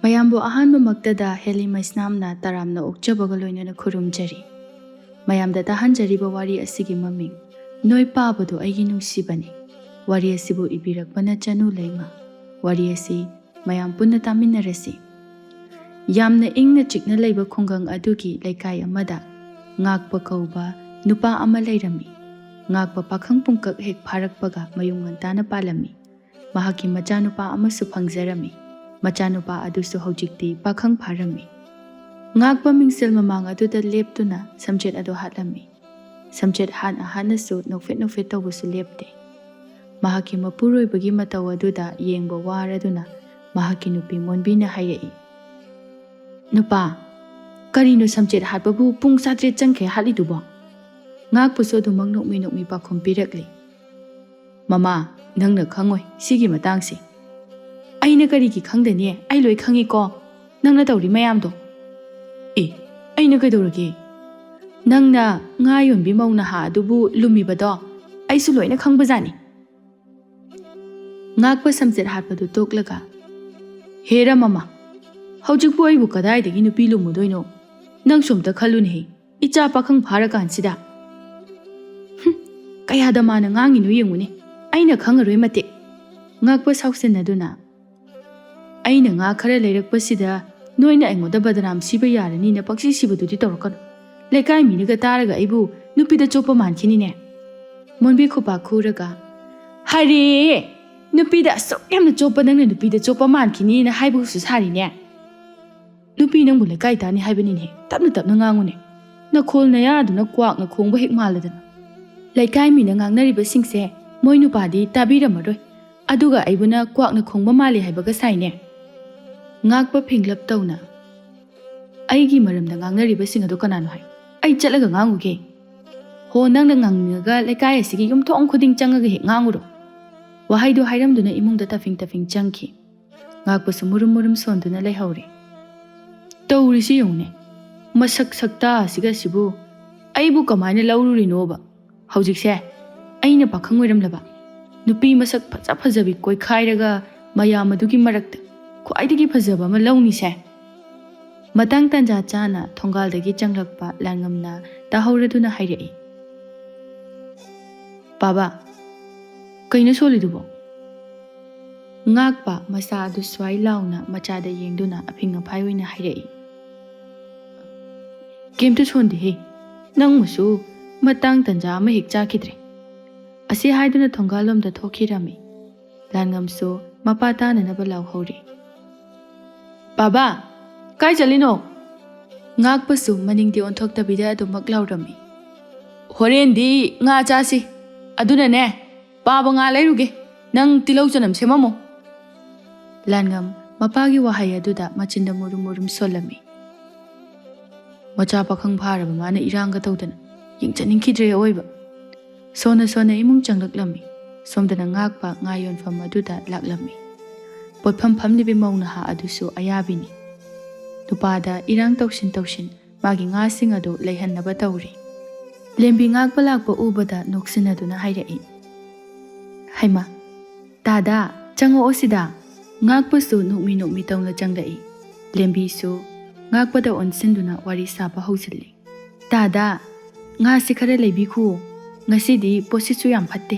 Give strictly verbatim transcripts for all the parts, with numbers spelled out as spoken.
ꯃꯌꯥꯝꯕꯨ ꯑꯍꯥꯟꯕꯃꯛꯇꯗ ꯍꯦꯂꯤ ꯃꯩꯁꯅꯥꯝꯅ ꯇꯔꯥꯝꯅ ꯑꯣꯛꯆꯕꯒ ꯂꯣꯏꯅꯅ ꯈꯨꯔꯨꯝꯖꯔꯤ꯫ ꯃꯌꯥꯝꯗ ꯇꯥꯍꯟꯖꯔꯤꯕ ꯋꯥꯔꯤ ꯑꯁꯤꯒꯤ ꯃꯃꯤꯡ ꯅꯣꯏ ꯄꯥꯕꯗꯣ ꯑꯩꯒꯤ ꯅꯨꯡꯁꯤꯕꯅꯤ꯫ ꯋꯥꯔꯤ ꯑꯁꯤꯕꯨ ꯏꯕꯤꯔꯛꯄꯅ ꯆꯅꯨ ꯂꯩꯃ꯫ ꯋꯥꯔꯤ ꯑꯁꯤ ꯃꯌꯥꯝ ꯄꯨꯟꯅ ꯇꯥꯃꯤꯟꯅꯔꯁꯤ꯫ ꯌꯥꯝꯅ ꯏꯪꯅ ꯆꯤꯛꯅ ꯂꯩꯕ ꯈꯨꯡꯒꯪ ꯑꯗꯨꯒꯤ ꯂꯩꯀꯥꯏ ꯑꯃꯗ ꯉꯥꯛꯄ ꯀꯧꯕ ꯅꯨꯄꯥ ꯑꯃ ꯂꯩꯔꯝꯃꯤ꯫ ꯉꯥꯛꯄ ꯄꯥꯈꯪ ꯄꯨꯡꯀꯛ ꯍꯦꯛ ꯐꯥꯔꯛꯄꯒ ꯃꯌꯨꯝ ꯉꯟꯇꯥꯅ ꯄꯥꯜꯂꯝꯃꯤ꯫ ꯃꯍꯥꯛꯀꯤ ꯃꯆꯥꯅꯨꯄꯥ ꯑꯃꯁꯨ ꯐꯪꯖꯔꯝꯃꯤ꯫ ꯃꯆꯥꯅꯨꯄꯥ ꯑꯗꯨꯁꯨ ꯍꯧꯖꯤꯛꯇꯤ ꯄꯥꯈꯪ ꯐꯥꯔꯝꯃꯤ꯫ ꯉꯥꯛꯄ ꯃꯤꯡꯁꯦꯜ ꯃꯃꯥꯡ ꯑꯗꯨꯗ ꯂꯦꯞꯇꯨꯅ ꯁꯝꯆꯦꯠ ꯑꯗꯨ ꯍꯥꯠꯂꯝꯃꯤ꯫ ꯁꯝꯆꯦꯠ ꯍꯥꯠꯅ ꯍꯥꯠꯅꯁꯨ ꯅꯣꯛꯐꯦꯠ ꯅꯣꯛꯐꯦꯠ ꯇꯧꯕꯁꯨ ꯂꯦꯞꯇꯦ꯫ ꯃꯍꯥꯛꯀꯤ ꯃꯄꯨꯔꯣꯏꯕꯒꯤ ꯃꯇꯧ ꯑꯗꯨꯗ ꯌꯦꯡꯕ ꯋꯥꯔꯗꯨꯅ ꯃꯍꯥꯛꯀꯤ ꯅꯨꯄꯤ ꯃꯣꯟꯕꯤꯅ ꯍꯥꯏꯔꯛꯏ, "ꯅꯨꯄꯥ, ꯀꯔꯤꯅꯣ ꯁꯝꯆꯦꯠ ꯍꯥꯠꯄꯕꯨ ꯄꯨꯡ ꯆꯥꯇ꯭ꯔꯦꯠ ꯆꯪꯈꯩ ꯍꯥꯠꯂꯤꯗꯨꯕꯣ?" ꯉꯥꯛꯄꯁꯨ ꯑꯗꯨꯃꯛ ꯅꯣꯛꯃꯤ ꯅꯣꯛꯃꯤ ꯄꯥꯎꯈꯨꯝ ꯄꯤꯔꯛꯂꯤ, "ꯃꯃꯥ, ꯅꯪꯅ ꯈꯪꯉꯣꯏ ꯁꯤꯒꯤ ꯃꯇꯥꯡꯁꯦ꯫" "ꯑꯩꯅ ꯀꯔꯤꯒꯤ ꯈꯪꯗꯅꯤ? ꯑꯩ ꯂꯣꯏ ꯈꯪꯉꯤꯀꯣ, ꯅꯪꯅ ꯇꯧꯔꯤ ꯃꯌꯥꯝꯗꯣ꯫" "ꯑꯦ, ꯑꯩꯅ ꯀꯩꯗꯧꯔꯒꯦ? ꯅꯪꯅ ꯉꯥ ꯌꯣꯟꯕꯤ ꯃꯧ ꯅꯍꯥ ꯑꯗꯨꯕꯨ ꯂꯨꯝꯃꯤꯕꯗꯣ ꯑꯩꯁꯨ ꯂꯣꯏꯅ ꯈꯪꯕꯖꯥꯠꯅꯤ꯫" ꯉꯥꯛꯄ ꯁꯝꯆꯦꯠ ꯍꯥꯠꯄꯗꯨ ꯇꯣꯛꯂꯒ, "ꯍꯦꯔꯥ ꯃꯃꯥ, ꯍꯧꯖꯤꯛꯄꯨ ꯑꯩꯕꯨ ꯀꯗꯥꯏꯗꯒꯤ ꯅꯨꯄꯤ ꯂꯨꯝꯃꯨꯗꯣꯏꯅꯣ? ꯅꯪꯁꯨ ꯑꯝꯇ ꯈꯜꯂꯨꯅꯦꯍꯦ, ꯏꯆꯥ ꯄꯥꯈꯪ ꯐꯥꯔꯀꯥꯟꯁꯤꯗ꯫" "ꯍꯨꯝ, ꯀꯌꯥꯗ ꯃꯥꯅ ꯉꯥꯡꯉꯤꯅꯣ ꯌꯦꯡꯉꯨꯅꯦ, ꯑꯩꯅ ꯈꯪꯉꯔꯣꯏ ꯃꯇꯤꯛ꯫" ꯉꯥꯛꯄ ꯁꯥꯎꯁꯤꯟꯅꯗꯨꯅ, "ꯑꯩꯅ ꯉꯥ ꯈꯔ ꯂꯩꯔꯛꯄꯁꯤꯗ ꯅꯣꯏꯅ ꯑꯩꯉꯣꯟꯗ ꯕꯗꯅꯥꯝ ꯁꯤꯕ ꯌꯥꯔꯅꯤꯅ ꯄꯪꯁꯤ ꯁꯤꯕꯗꯨꯗꯤ ꯇꯧꯔꯛꯀꯅꯨ꯫ ꯂꯩꯀꯥꯏ ꯃꯤꯅꯒ ꯇꯥꯔꯒ ꯑꯩꯕꯨ ꯅꯨꯄꯤꯗ ꯆꯣꯞꯄ ꯃꯥꯟꯈꯤꯅꯤꯅꯦ꯫" ꯃꯣꯟꯕꯤ ꯈꯨꯄꯥꯛ ꯈꯨꯔꯒ, "ꯍꯥꯏꯔꯦ, ꯅꯨꯄꯤꯗ ꯑꯁꯨꯛ ꯌꯥꯝꯅ ꯆꯣꯞꯄ ꯅꯪꯅ ꯅꯨꯄꯤꯗ ꯆꯣꯞꯄ ꯃꯥꯟꯈꯤꯅꯤꯅ ꯍꯥꯏꯕꯒꯁꯨ ꯁꯥꯔꯤꯅꯦ꯫ ꯅꯨꯄꯤ ꯅꯪꯕꯨ ꯂꯩꯀꯥꯏ ꯇꯥꯅꯤ ꯍꯥꯏꯕꯅꯤꯅꯦ, ꯇꯞꯅ ꯇꯞꯅ ꯉꯥꯡꯉꯨꯅꯦ꯫ ꯅꯈꯣꯜ ꯅꯌꯥꯗꯨꯅ ꯀ꯭ꯋꯥꯛꯅ ꯈꯣꯡꯕ ꯍꯦꯛ ꯃꯥꯜꯂꯗꯅ꯫ ꯂꯩꯀꯥꯏ ꯃꯤꯅ ꯉꯥꯡꯅꯔꯤꯕꯁꯤꯡꯁꯦ ꯃꯣꯏ ꯅꯨꯄꯥꯗꯤ ꯇꯥꯕꯤꯔꯝꯃꯔꯣꯏ, ꯑꯗꯨꯒ ꯑꯩꯕꯨꯅ ꯀ꯭ꯋꯥꯛꯅ ꯈꯣꯡꯕ ꯃꯥꯜꯂꯤ ꯍꯥꯏꯕꯒ ꯁꯥꯏꯅꯦ꯫" ꯉꯥꯛꯄ ꯐꯤꯡꯂꯞ ꯇꯧꯅ, "ꯑꯩꯒꯤ ꯃꯔꯝꯗ ꯉꯥꯡꯅꯔꯤꯕꯁꯤꯡ ꯑꯗꯨ ꯀꯅꯥꯅꯣ ꯍꯥꯏ? ꯑꯩ ꯆꯠꯂꯒ ꯉꯥꯡꯉꯨꯒꯦ꯫" "ꯍꯣ, ꯅꯪꯅ ꯉꯥꯡꯅꯤꯡꯉꯒ ꯂꯩꯀꯥꯏ ꯑꯁꯤꯒꯤ ꯌꯨꯝꯊꯣꯡ ꯈꯨꯗꯤꯡ ꯆꯪꯉꯒ ꯍꯦꯛ ꯉꯥꯡꯉꯨꯔꯣ꯫" ꯋꯥꯍꯩꯗꯨ ꯍꯥꯏꯔꯝꯗꯨꯅ ꯏꯃꯨꯡꯗ ꯇꯐꯤꯡ ꯇꯐꯤꯡ ꯆꯪꯈꯤ꯫ ꯉꯥꯛꯄꯁꯨ ꯃꯨꯔꯨꯝ ꯃꯨꯔꯨꯝ ꯁꯣꯟꯗꯨꯅ ꯂꯩꯍꯧꯔꯦ꯫ ꯇꯧꯔꯤꯁꯤ ꯌꯦꯡꯉꯨꯅꯦ, ꯃꯁꯛ ꯁꯛꯇꯥ ꯑꯁꯤꯒ ꯑꯁꯤꯕꯨ꯫ ꯑꯩꯕꯨ ꯀꯃꯥꯏꯅ ꯂꯧꯔꯨꯔꯤꯅꯣꯕ? ꯍꯧꯖꯤꯛꯁꯦ ꯑꯩꯅ ꯄꯥꯈꯪ ꯑꯣꯏꯔꯝꯂꯕ, ꯅꯨꯄꯤ ꯃꯁꯛ ꯐꯖ ꯐꯖꯕꯤ ꯀꯣꯏꯈꯥꯏꯔꯒ ꯃꯌꯥꯝ ꯑꯗꯨꯒꯤ ꯃꯔꯛꯇ ꯈ꯭ꯋꯥꯏꯗꯒꯤ ꯐꯖꯕ ꯑꯃ ꯂꯧꯅꯤꯁꯦ꯫ ꯃꯇꯥꯡ ꯇꯥꯟꯖꯥ ꯆꯥꯅ ꯊꯣꯡꯒꯥꯜꯗꯒꯤ ꯆꯪꯂꯛꯄ ꯂꯥꯟꯉꯝꯅ ꯇꯥꯍꯧꯔꯗꯨꯅ ꯍꯥꯏꯔꯛꯏ, "ꯄꯥꯕ, ꯀꯩꯅꯣ ꯁꯣꯜꯂꯤꯗꯨꯕꯣ?" ꯉꯥꯛꯄ ꯃꯆꯥ ꯑꯗꯨ ꯁ꯭ꯋꯥꯏ ꯂꯥꯎꯅ ꯃꯆꯥꯗ ꯌꯦꯡꯗꯨꯅ ꯑꯐꯤꯡ ꯑꯐꯥꯏ ꯑꯣꯏꯅ ꯍꯥꯏꯔꯛꯏ, "ꯀꯩꯝꯇ ꯁꯣꯟꯗꯦꯍꯦ, ꯅꯪꯕꯨꯁꯨ ꯃꯇꯥꯡ ꯇꯟꯖꯥ ꯑꯃ ꯍꯦꯛ ꯆꯥꯈꯤꯗ꯭ꯔꯦ"꯫ ꯑꯁꯤ ꯍꯥꯏꯗꯨꯅ ꯊꯣꯡꯒꯥꯜꯂꯣꯝꯗ ꯊꯣꯛꯈꯤꯔꯝꯃꯤ꯫ ꯂꯥꯟꯉꯝꯁꯨ ꯃꯄꯥ ꯇꯥꯅꯅꯕ ꯂꯥꯎꯍꯧꯔꯤ, "ꯄꯥꯕ, ꯀꯥꯏ ꯆꯠꯂꯤꯅꯣ?" ꯉꯥꯛꯄꯁꯨ ꯃꯅꯤꯡꯗꯤ ꯑꯣꯟꯊꯣꯛꯇꯕꯤꯗ ꯑꯗꯨꯃꯛ ꯂꯥꯎꯔꯝꯃꯤ, "ꯍꯣꯔꯦꯟꯗꯤ ꯉꯥ ꯆꯥꯁꯤ, ꯑꯗꯨꯅꯅꯦ ꯄꯥꯕ ꯉꯥ ꯂꯩꯔꯨꯒꯦ, ꯅꯪ ꯇꯤꯜꯍꯧ ꯆꯅꯝ ꯁꯦꯝꯃꯝꯃꯣ"꯫ ꯂꯥꯟꯉꯝ ꯃꯄꯥꯒꯤ ꯋꯥꯍꯩ ꯑꯗꯨꯗ ꯃꯆꯤꯟꯗ ꯃꯨꯔꯨꯝ ꯃꯨꯔꯨꯝ ꯁꯣꯜꯂꯝꯃꯤ꯫ ꯃꯆꯥ ꯄꯥꯈꯪ ꯐꯥꯔꯕ ꯃꯥꯅ ꯏꯔꯥꯡꯒ ꯇꯧꯗꯅ ꯌꯦꯡꯖꯅꯤꯡꯈꯤꯗ꯭ꯔꯦ ꯑꯑꯣꯏꯕ꯫ ꯁꯣꯟꯅ ꯁꯣꯟꯅ ꯏꯃꯨꯡ ꯆꯪꯂꯛꯂꯝꯃꯤ꯫ ꯁꯣꯝꯗꯅ ꯉꯥꯛꯄ ꯉꯥ ꯌꯣꯟꯐꯝ ꯑꯗꯨꯗ ꯂꯥꯛꯂꯝꯃꯤ꯫ ꯄꯣꯠꯐꯝ ꯐꯝꯂꯤꯕꯤ ꯃꯧ ꯅꯍꯥ ꯑꯗꯨꯁꯨ ꯑꯌꯥꯕꯤꯅꯤ꯫ ꯅꯨꯄꯥꯗ ꯏꯔꯥꯡ ꯇꯧꯁꯤꯟ ꯇꯧꯁꯤꯟ ꯃꯥꯒꯤ ꯉꯥꯁꯤꯡ ꯑꯗꯨ ꯂꯩꯍꯟꯅꯕ ꯇꯧꯔꯤ꯫ ꯂꯦꯝꯕꯤ ꯉꯥꯛꯄ ꯂꯥꯛꯄ ꯎꯕꯗ ꯅꯣꯛꯁꯤꯟꯅꯗꯨꯅ ꯍꯥꯏꯔꯛꯏ, "ꯍꯩꯃꯥ, ꯇꯥꯗꯥ, ꯆꯪꯉꯛꯑꯣ ꯁꯤꯗ"꯫ ꯉꯥꯛꯄꯁꯨ ꯅꯣꯛꯃꯤ ꯅꯣꯛꯃꯤ ꯇꯧꯅ ꯆꯪꯂꯛꯏ꯫ ꯂꯦꯝꯕꯤꯁꯨ ꯉꯥꯛꯄꯗ ꯑꯣꯟꯁꯤꯟꯗꯨꯅ ꯋꯥꯔꯤ ꯁꯥꯕ ꯍꯧꯖꯤꯜꯂꯤ꯫ "ꯇꯥꯗꯥ, ꯉꯥꯁꯤ ꯈꯔ ꯂꯩꯕꯤꯈꯨꯑꯣ, ꯉꯁꯤꯗꯤ ꯄꯣꯠꯁꯤꯠꯁꯨ ꯌꯥꯝ ꯐꯠꯇꯦ"꯫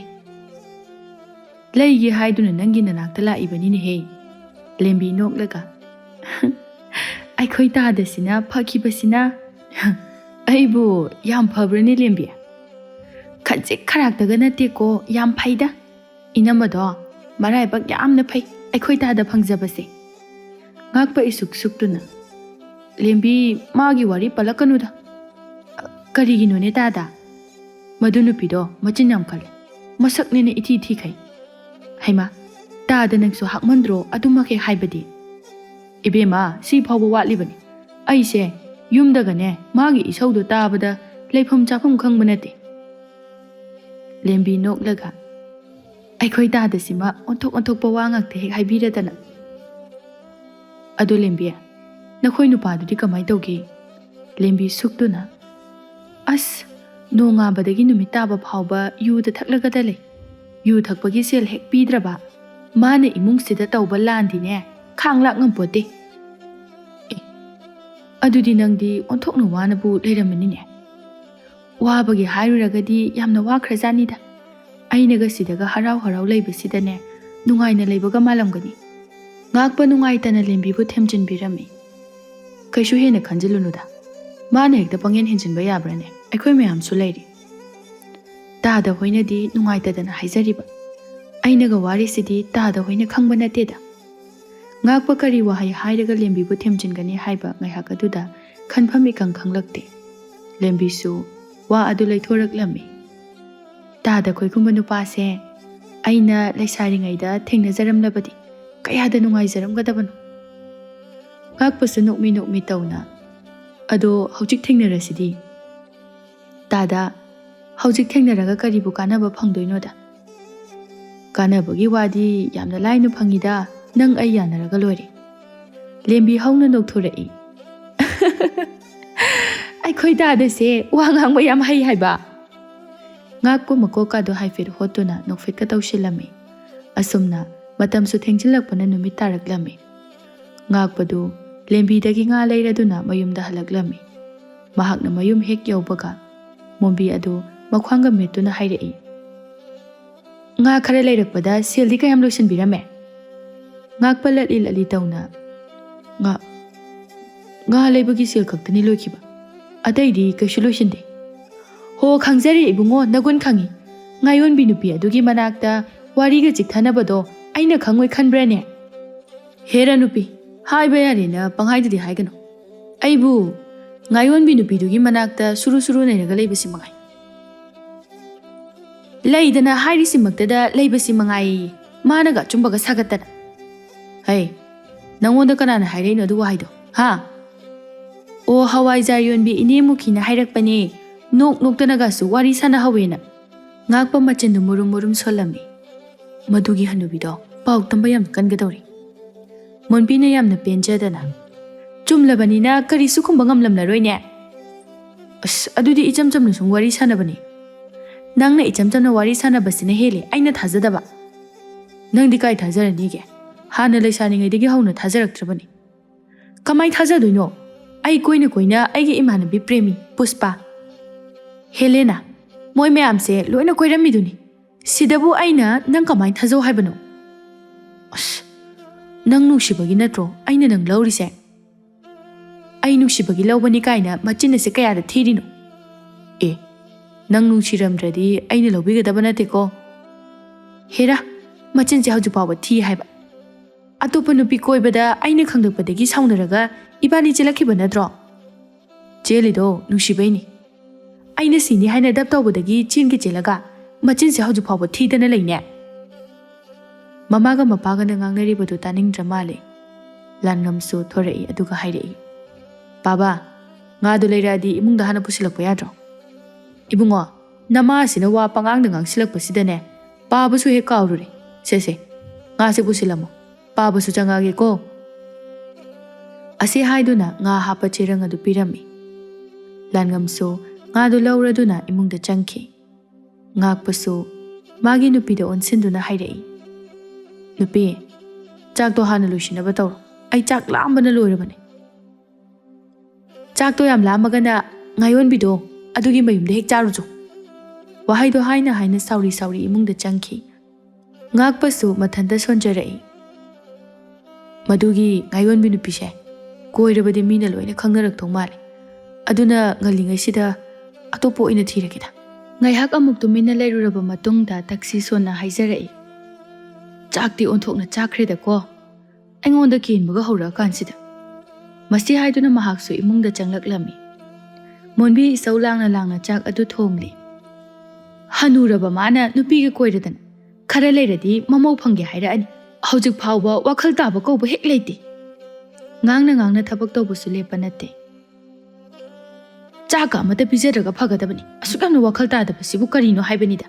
"ꯂꯩꯒꯦ ꯍꯥꯏꯗꯨꯅ ꯅꯪꯒꯤ ꯅꯅꯥꯛꯇ ꯂꯥꯛꯏꯕꯅꯤꯅꯦꯍꯦ"꯫ ꯂꯦꯝꯕꯤ ꯅꯣꯛꯂꯒ, "ꯑꯩꯈꯣꯏ ꯇꯥꯗꯁꯤꯅ ꯐꯈꯤꯕꯁꯤꯅ"꯫ "ꯑꯩꯕꯨ ꯌꯥꯝ ꯐꯕ꯭ꯔꯅꯦ ꯂꯦꯝꯕꯤ?" "ꯈꯖꯤꯛ ꯈꯔꯥꯛꯇꯒ ꯅꯠꯇꯦꯀꯣ, ꯌꯥꯝ ꯐꯩꯗ꯫ ꯏꯅꯝꯃꯗꯣ ꯃꯔꯥꯏꯕꯛ ꯌꯥꯝꯅ ꯐꯩ, ꯑꯩꯈꯣꯏ ꯇꯥꯗ ꯐꯪꯖꯕꯁꯦ"꯫ ꯉꯥꯛꯄ ꯏꯁꯨꯛ ꯁꯨꯛꯇꯨꯅ, "ꯂꯦꯝꯕꯤ, ꯃꯥꯒꯤ ꯋꯥꯔꯤ ꯄꯜꯂꯛꯀꯅꯨꯗ"꯫ "ꯀꯔꯤꯒꯤꯅꯣꯅꯦ ꯇꯥꯗ? ꯃꯗꯨ ꯅꯨꯄꯤꯗꯣ ꯃꯆꯤꯟ ꯌꯥꯝ ꯀꯜꯂꯦ, ꯃꯁꯛꯅꯦꯅ ꯏꯊꯤ ꯊꯤꯈꯩ"꯫ "ꯍꯩꯃꯥ, ꯇꯥꯗ ꯅꯪꯁꯨ ꯍꯥꯛꯃꯟꯗ꯭ꯔꯣ ꯑꯗꯨꯃꯛ ꯍꯦꯛ ꯍꯥꯏꯕꯗꯤ"꯫ "ꯏꯕꯦꯝꯃ, ꯁꯤ ꯐꯥꯎꯕ ꯋꯥꯠꯂꯤꯕꯅꯤ꯫ ꯑꯩꯁꯦ ꯌꯨꯝꯗꯒꯅꯦ ꯃꯥꯒꯤ ꯏꯁꯧꯗꯣ ꯇꯥꯕꯗ ꯂꯩꯐꯝ ꯆꯥꯐꯝ ꯈꯪꯕ ꯅꯠꯇꯦ"꯫ ꯂꯦꯝꯕꯤ ꯅꯣꯛꯂꯒ, "ꯑꯩꯈꯣꯏ ꯇꯥꯗꯁꯤꯃ ꯑꯣꯟꯊꯣꯛ ꯑꯣꯟꯊꯣꯛꯄ ꯋꯥ ꯉꯥꯛꯇ ꯍꯦꯛ ꯍꯥꯏꯕꯤꯔꯗꯅ"꯫ "ꯑꯗꯣ ꯂꯦꯝꯕꯤ, ꯅꯈꯣꯏ ꯅꯨꯄꯥꯗꯨꯗꯤ ꯀꯃꯥꯏ ꯇꯧꯒꯦ?" ꯂꯦꯝꯕꯤ ꯁꯨꯛꯇꯨꯅ, "ꯑꯁ, ꯅꯣꯡꯉꯥꯕꯗꯒꯤ ꯅꯨꯃꯤꯠ ꯇꯥꯕ ꯐꯥꯎꯕ ꯌꯨꯗ ꯊꯛꯂꯒꯗ ꯂꯩ꯫ ꯌꯨ ꯊꯛꯄꯒꯤ ꯁꯦꯜ ꯍꯦꯛ ꯄꯤꯗ꯭ꯔꯕ ꯃꯥꯅ ꯏꯃꯨꯡꯁꯤꯗ ꯇꯧꯕ ꯂꯥꯟꯗꯤꯅꯦ ꯈꯥꯡ ꯂꯥꯛ ꯉꯝꯄꯣꯠꯇꯦ꯫ ꯑꯦ, ꯑꯗꯨꯗꯤ ꯅꯪꯗꯤ ꯑꯣꯟꯊꯣꯛꯅ ꯋꯥꯅꯕꯨ ꯂꯩꯔꯝꯃꯅꯤꯅꯦ꯫ ꯋꯥꯕꯒꯤ ꯍꯥꯏꯔꯨꯔꯒꯗꯤ ꯌꯥꯝꯅ ꯋꯥꯈ꯭ꯔꯖꯥꯠꯅꯤꯗ꯫ ꯑꯩꯅꯒ ꯁꯤꯗꯒ ꯍꯔꯥꯎ ꯍꯔꯥꯎ ꯂꯩꯕꯁꯤꯗꯅꯦ, ꯅꯨꯡꯉꯥꯏꯅ ꯂꯩꯕꯒ ꯃꯥꯜꯂꯝꯒꯅꯤ꯫ ꯉꯥꯛꯄ ꯅꯨꯡꯉꯥꯏꯇꯅ ꯂꯦꯝꯕꯤꯕꯨ ꯊꯦꯝꯖꯤꯟꯕꯤꯔꯝꯃꯤ꯫ "ꯀꯩꯁꯨ ꯍꯦꯟꯅ ꯈꯟꯖꯤꯜꯂꯨꯅꯨꯗ꯫ ꯃꯥꯅ ꯍꯦꯛꯇ ꯄꯪꯍꯦꯟ ꯍꯦꯟꯖꯤꯟꯕ ꯌꯥꯕ꯭ꯔꯥꯅꯦ? ꯑꯩꯈꯣꯏ ꯃꯌꯥꯝꯁꯨ ꯂꯩꯔꯤ꯫" ꯇꯥꯗ ꯍꯣꯏꯅꯗꯤ ꯅꯨꯡꯉꯥꯏꯇꯗꯅ ꯍꯥꯏꯖꯔꯤꯕ꯫ ꯑꯩꯅꯒ ꯋꯥꯔꯤꯁꯤꯗꯤ ꯇꯥꯗ ꯍꯣꯏꯅ ꯈꯪꯕ ꯅꯠꯇꯦꯗ꯫ ꯉꯥꯛꯄ ꯀꯔꯤ ꯋꯥꯍꯩ ꯍꯥꯏꯔꯒ ꯂꯦꯝꯕꯤꯕꯨ ꯊꯦꯝꯖꯤꯟꯒꯅꯤ ꯍꯥꯏꯕ ꯉꯥꯏꯍꯥꯛ ꯑꯗꯨꯗ ꯈꯟꯐꯝ ꯏꯈꯪ ꯈꯪꯂꯛꯇꯦ꯫ ꯂꯦꯝꯕꯤꯁꯨ ꯋꯥ ꯑꯗꯨ ꯂꯩꯊꯣꯔꯛꯂꯝꯃꯤ꯫ "ꯇꯥꯗ ꯈꯣꯏꯒꯨꯝꯕ ꯅꯨꯄꯥꯁꯦ ꯑꯩꯅ ꯂꯩꯁꯥꯔꯤꯉꯩꯗ ꯊꯦꯡꯅꯖꯔꯝꯂꯕꯗꯤ ꯀꯌꯥꯗ ꯅꯨꯡꯉꯥꯏꯖꯔꯝꯒꯗꯕꯅꯣ꯫" ꯉꯥꯛꯄꯁꯨ ꯅꯣꯛꯃꯤ ꯅꯣꯛꯃꯤ ꯇꯧꯅ, "ꯑꯗꯣ ꯍꯧꯖꯤꯛ ꯊꯦꯡꯅꯔꯁꯤꯗꯤ꯫" "ꯇꯥꯗ, ꯍꯧꯖꯤꯛ ꯊꯦꯡꯅꯔꯒ ꯀꯔꯤꯕꯨ ꯀꯥꯟꯅꯕ ꯐꯪꯗꯣꯏꯅꯣꯗ?" "ꯀꯥꯟꯅꯕꯒꯤ ꯋꯥꯗꯤ ꯌꯥꯝꯅ ꯂꯥꯏꯅ ꯐꯪꯉꯤꯗ, ꯅꯪ ꯑꯩ ꯌꯥꯅꯔꯒ ꯂꯣꯏꯔꯦ꯫" ꯂꯦꯝꯕꯤ ꯍꯧꯅ ꯅꯣꯛꯊꯣꯔꯛꯏ꯫ "ꯑꯩꯈꯣꯏ ꯇꯥꯗꯁꯦ ꯋꯥ ꯉꯥꯡꯕ ꯌꯥꯝ ꯍꯩ ꯍꯥꯏꯕ?" ꯉꯥꯛꯄ ꯃꯀꯣꯛꯀꯥꯗꯣ ꯍꯥꯏꯐꯦꯠ ꯍꯣꯠꯇꯨꯅ ꯅꯣꯛꯐꯦꯠꯀ ꯇꯧꯁꯤꯜꯂꯝꯃꯤ꯫ ꯑꯁꯨꯝꯅ ꯃꯇꯝꯁꯨ ꯊꯦꯡꯖꯤꯜꯂꯛꯄꯅ ꯅꯨꯃꯤꯠ ꯇꯥꯔꯛꯂꯝꯃꯤ꯫ ꯉꯥꯛꯄꯗꯨ ꯂꯦꯝꯕꯤꯗꯒꯤ ꯉꯥ ꯂꯩꯔꯗꯨꯅ ꯃꯌꯨꯝꯗ ꯍꯜꯂꯛꯂꯝꯃꯤ꯫ ꯃꯍꯥꯛꯅ ꯃꯌꯨꯝ ꯍꯦꯛ ꯌꯧꯕꯒ ꯃꯣꯝꯕꯤ ꯑꯗꯨ ꯃꯈ꯭ꯋꯥꯡꯒ ꯃꯦꯠꯇꯨꯅ ꯍꯥꯏꯔꯛꯏ, "ꯉꯥ ꯈꯔ ꯂꯩꯔꯛꯄꯗ ꯁꯦꯜꯗꯤ ꯀꯌꯥꯝ ꯂꯣꯏꯁꯤꯟꯕꯤꯔꯝꯃꯦ?" ꯉꯥꯛꯄ ꯂꯠꯂꯤ ꯂꯠꯂꯤ ꯇꯧꯅ, "ꯉꯥ, ꯉꯥ ꯂꯩꯕꯒꯤ ꯁꯦꯜ ꯈꯛꯇꯅꯤ ꯂꯣꯏꯈꯤꯕ, ꯑꯇꯩꯗꯤ ꯀꯩꯁꯨ ꯂꯣꯏꯁꯤꯟꯗꯦ꯫" "ꯍꯣ, ꯈꯪꯖꯔꯦ ꯏꯕꯨꯡꯉꯣ, ꯅꯒꯨꯟ ꯈꯪꯉꯤ꯫ ꯉꯥꯌꯣꯟꯕꯤ ꯅꯨꯄꯤ ꯑꯗꯨꯒꯤ ꯃꯅꯥꯛꯇ ꯋꯥꯔꯤꯒ ꯆꯤꯛꯊꯅꯕꯗꯣ ꯑꯩꯅ ꯈꯪꯉꯣꯏ ꯈꯟꯕ꯭ꯔꯥꯅꯦ?" "ꯍꯦꯔꯥ ꯅꯨꯄꯤ, ꯍꯥꯏꯕ ꯌꯥꯔꯦꯅ ꯄꯪꯍꯥꯏꯗꯗꯤ ꯍꯥꯏꯒꯅꯨ꯫ ꯑꯩꯕꯨ ꯉꯥꯌꯣꯟꯕꯤ ꯅꯨꯄꯤꯗꯨꯒꯤ ꯃꯅꯥꯛꯇ ꯁꯨꯔꯨ ꯁꯨꯔꯨ ꯅꯩꯔꯒ ꯂꯩꯕꯁꯤ ꯃꯉꯥꯏ꯫ ꯂꯩꯗꯅ ꯍꯥꯏꯔꯤꯁꯤꯃꯛꯇꯗ ꯂꯩꯕꯁꯤ ꯃꯉꯥꯏ, ꯃꯥꯅꯒ ꯑꯆꯨꯝꯕꯒ ꯁꯥꯒꯠꯇꯅ꯫" "ꯍꯩ, ꯅꯪꯉꯣꯟꯗ ꯀꯅꯥꯅ ꯍꯥꯏꯔꯛꯏꯅꯣ ꯑꯗꯨ ꯋꯥꯍꯩꯗꯣ, ꯍꯥ?" "ꯑꯣ, ꯍꯋꯥꯏꯖꯥꯔ ꯌꯣꯟꯕꯤ ꯏꯅꯦ ꯃꯨꯈꯤꯅ ꯍꯥꯏꯔꯛꯄꯅꯦ, ꯅꯣꯛ ꯅꯣꯛꯇꯅꯒꯁꯨ ꯋꯥꯔꯤ ꯁꯥꯟꯅꯍꯧꯋꯦꯅ꯫" ꯉꯥꯛꯄ ꯃꯆꯤꯟꯗꯨ ꯃꯨꯔꯨꯝ ꯃꯨꯔꯨꯝ ꯁꯣꯜꯂꯝꯃꯤ꯫ ꯃꯗꯨꯒꯤ ꯍꯅꯨꯕꯤꯗꯣ ꯄꯥꯎ ꯇꯝꯕ ꯌꯥꯝꯅ ꯀꯟꯒꯗꯧꯔꯤ꯫ ꯃꯣꯟꯕꯤꯅ ꯌꯥꯝꯅ ꯄꯦꯟꯖꯗꯅ, "ꯆꯨꯝꯂꯕꯅꯤꯅ ꯀꯔꯤꯁꯨ ꯈꯨꯝꯕ ꯉꯝꯂꯝꯂꯔꯣꯏꯅꯦ꯫" "ꯑꯁ, ꯑꯗꯨꯗꯤ ꯏꯆꯝ ꯆꯝꯅ ꯁꯨꯝ ꯋꯥꯔꯤ ꯁꯥꯟꯅꯕꯅꯤ꯫" "ꯅꯪꯅ ꯏꯆꯝ ꯆꯝꯅ ꯋꯥꯔꯤ ꯁꯥꯟꯅꯕꯁꯤꯅ ꯍꯦꯜꯂꯤ ꯑꯩꯅ ꯊꯥꯖꯗꯕ꯫" "ꯅꯪꯗꯤ ꯀꯥꯏ ꯊꯥꯖꯔꯅꯤꯒꯦ? ꯍꯥꯟꯅ ꯂꯩꯁꯥꯔꯤꯉꯩꯗꯒꯤ ꯍꯧꯅ ꯊꯥꯖꯔꯛꯇ꯭ꯔꯕꯅꯤ꯫ ꯀꯃꯥꯏ ꯊꯥꯖꯗꯣꯏꯅꯣ? ꯑꯩ ꯀꯣꯏꯅ ꯀꯣꯏꯅ ꯑꯩꯒꯤ ꯏꯃꯥꯟꯅꯕꯤ ꯄ꯭ꯔꯦꯃꯤ, ꯄꯨꯁꯄꯥ, ꯍꯦꯂꯦꯅꯥ, ꯃꯣꯏ ꯃꯌꯥꯝꯁꯦ ꯂꯣꯏꯅ ꯀꯣꯏꯔꯝꯃꯤꯗꯨꯅꯤ꯫ ꯁꯤꯗꯕꯨ ꯑꯩꯅ ꯅꯪ ꯀꯃꯥꯏ ꯊꯥꯖꯧ ꯍꯥꯏꯕꯅꯣ? ꯑꯁ, ꯅꯪ ꯅꯨꯡꯁꯤꯕꯒꯤ ꯅꯠꯇ꯭ꯔꯣ ꯑꯩꯅ ꯅꯪ ꯂꯧꯔꯤꯁꯦ? ꯑꯩ ꯅꯨꯡꯁꯤꯕꯒꯤ ꯂꯧꯕꯅꯤ ꯀꯥꯏꯅ ꯃꯆꯤꯟ ꯑꯁꯦ ꯀꯌꯥꯗ ꯊꯤꯔꯤꯅꯣ? ꯑꯦ, ꯅꯪ ꯅꯨꯡꯁꯤꯔꯝꯗ꯭ꯔꯗꯤ ꯑꯩꯅ ꯂꯧꯕꯤꯒꯗꯕ ꯅꯠꯇꯦꯀꯣ꯫ ꯍꯦꯔꯥ, ꯃꯆꯤꯟꯁꯦ ꯍꯧꯖꯤꯛ ꯐꯥꯎꯕ ꯊꯤ ꯍꯥꯏꯕ꯫ ꯑꯇꯣꯞꯄ ꯅꯨꯄꯤ ꯀꯣꯏꯕꯗ ꯑꯩꯅ ꯈꯪꯗꯣꯛꯄꯗꯒꯤ ꯁꯥꯎꯅꯔꯒ ꯏꯕꯥꯅꯤ ꯆꯦꯜꯂꯛꯈꯤꯕ ꯅꯠꯇ꯭ꯔꯣ? ꯆꯦꯜꯂꯤꯗꯣ ꯅꯨꯡꯁꯤꯕꯩꯅꯤ꯫ ꯑꯩꯅ ꯁꯤꯅꯤ ꯍꯥꯏꯅ ꯗꯞ ꯇꯧꯕꯗꯒꯤ ꯆꯦꯟꯒꯦ ꯆꯦꯜꯂꯒ ꯃꯆꯤꯟꯁꯦ ꯍꯧꯖꯤꯛ ꯐꯥꯎꯕ ꯊꯤꯗꯅ ꯂꯩꯅꯦ꯫ ꯃꯃꯥꯒ ꯃꯄꯥꯒꯅ ꯉꯥꯡꯅꯔꯤꯕꯗꯨ ꯇꯥꯅꯤꯡꯗ꯭ꯔ ꯃꯥꯜꯂꯦ꯫ ꯂꯥꯟꯉꯝꯁꯨ ꯊꯣꯔꯛꯏ ꯑꯗꯨꯒ ꯍꯥꯏꯔꯛꯏ, "ꯄꯥꯕ, ꯉꯥꯗꯣ ꯂꯩꯔꯛꯑꯗꯤ ꯏꯃꯨꯡꯗ ꯍꯥꯟꯅ ꯄꯨꯁꯤꯜꯂꯛꯄ ꯌꯥꯗ꯭ꯔꯣ?" "ꯏꯕꯨꯡꯉꯣ, ꯅꯃꯥꯁꯤꯅ ꯋꯥ ꯄꯉꯥꯡꯗ ꯉꯥꯡꯁꯤꯜꯂꯛꯄꯁꯤꯗꯅꯦ ꯄꯥꯕꯁꯨ ꯍꯦꯛ ꯀꯥꯎꯔꯨꯔꯦ꯫ ꯁꯦ ꯁꯦ, ꯉꯥꯁꯦ ꯄꯨꯁꯤꯜꯂꯝꯃꯣ, ꯄꯥꯕꯁꯨ ꯆꯪꯉꯛꯑꯒꯦꯀꯣ"꯫ ꯑꯁꯤ ꯍꯥꯏꯗꯨꯅ ꯉꯥ ꯍꯥꯞꯄ ꯆꯦꯔꯪ ꯑꯗꯨ ꯄꯤꯔꯝꯃꯤ꯫ ꯂꯥꯟꯉꯝꯁꯨ ꯉꯥꯗꯨ ꯂꯧꯔꯗꯨꯅ ꯏꯃꯨꯡꯗ ꯆꯪꯈꯤ꯫ ꯉꯥꯛꯄꯁꯨ ꯃꯥꯒꯤ ꯅꯨꯄꯤꯗ ꯑꯣꯟꯁꯤꯟꯗꯨꯅ ꯍꯥꯏꯔꯛꯏ, "ꯅꯨꯄꯤ, ꯆꯥꯛꯇꯣ ꯍꯥꯟꯅ ꯂꯣꯏꯁꯤꯟꯅꯕ ꯇꯧꯔꯣ꯫ ꯑꯩ ꯆꯥꯛ ꯂꯥꯝꯕꯅ ꯂꯣꯏꯔꯕꯅꯤ꯫ ꯆꯥꯛꯇꯣ ꯌꯥꯝ ꯂꯥꯝꯃꯒꯅ ꯉꯥꯌꯣꯟꯕꯤꯗꯣ ꯑꯗꯨꯒꯤ ꯃꯌꯨꯝꯗ ꯍꯦꯛ ꯆꯥꯔꯨꯆꯣ"꯫ ꯋꯥꯍꯩꯗꯣ ꯍꯥꯏꯅ ꯍꯥꯏꯅ ꯁꯥꯎꯔꯤ ꯁꯥꯎꯔꯤ ꯏꯃꯨꯡꯗ ꯆꯪꯈꯤ꯫ ꯉꯥꯛꯄꯁꯨ ꯃꯊꯟꯇ ꯁꯣꯟꯖꯔꯛꯏ꯫ "ꯃꯗꯨꯒꯤ ꯉꯥꯌꯣꯟꯕꯤ ꯅꯨꯄꯤꯁꯦ ꯀꯣꯏꯔꯕꯗꯤ ꯃꯤꯅ ꯂꯣꯏꯅ ꯈꯪꯅꯔꯛꯇꯧ ꯃꯥꯜꯂꯦ꯫ ꯑꯗꯨꯅ ꯉꯜꯂꯤꯉꯩꯁꯤꯗ ꯑꯇꯣꯞꯄ ꯑꯣꯏꯅ ꯊꯤꯔꯒꯦꯗ"꯫ ꯉꯥꯏꯍꯥꯛ ꯑꯃꯨꯛ ꯇꯨꯃꯤꯟꯅ ꯂꯩꯔꯨꯔꯕ ꯃꯇꯨꯡꯗ ꯇꯛꯁꯤ ꯁꯣꯟꯅ ꯍꯥꯏꯖꯔꯛꯏ, "ꯆꯥꯛꯇꯤ ꯑꯣꯟꯊꯣꯛꯅ ꯆꯥꯈ꯭ꯔꯦꯗꯀꯣ꯫ ꯑꯩꯉꯣꯟꯗ ꯀꯦꯟꯕꯒ ꯍꯧꯔꯛꯑꯀꯥꯟꯁꯤꯗ"꯫ ꯃꯁꯤ ꯍꯥꯏꯗꯨꯅ ꯃꯍꯥꯛꯁꯨ ꯏꯃꯨꯡꯗ ꯆꯪꯂꯛꯂꯝꯃꯤ꯫ ꯃꯣꯟꯕꯤ ꯏꯆꯧ ꯂꯥꯡꯅ ꯂꯥꯡꯅ ꯆꯥꯛ ꯑꯗꯨ ꯊꯣꯡꯂꯤ꯫ "ꯍꯅꯨꯔꯕ ꯃꯥꯅ ꯅꯨꯄꯤꯒ ꯀꯣꯏꯔꯗꯅ ꯈꯔ ꯂꯩꯔꯗꯤ ꯃꯃꯧ ꯐꯪꯒꯦ ꯍꯥꯏꯔꯛꯑꯅꯤ꯫ ꯍꯧꯖꯤꯛ ꯐꯥꯎꯕ ꯋꯥꯈꯜ ꯇꯥꯕ ꯀꯧꯕ ꯍꯦꯛ ꯂꯩꯇꯦ"꯫ ꯉꯥꯡꯅ ꯉꯥꯡꯅ ꯊꯕꯛ ꯇꯧꯕꯁꯨ ꯂꯦꯞꯄ ꯅꯠꯇꯦ꯫ "ꯆꯥꯛꯀ ꯑꯃꯠꯇ ꯄꯤꯖꯗ꯭ꯔꯒ ꯐꯒꯗꯕꯅꯤ꯫ ꯑꯁꯨꯛ ꯌꯥꯝꯅ ꯋꯥꯈꯜ ꯇꯥꯗꯕꯁꯤꯕꯨ ꯀꯔꯤꯅꯣ ꯍꯥꯏꯕꯅꯤꯗ꯫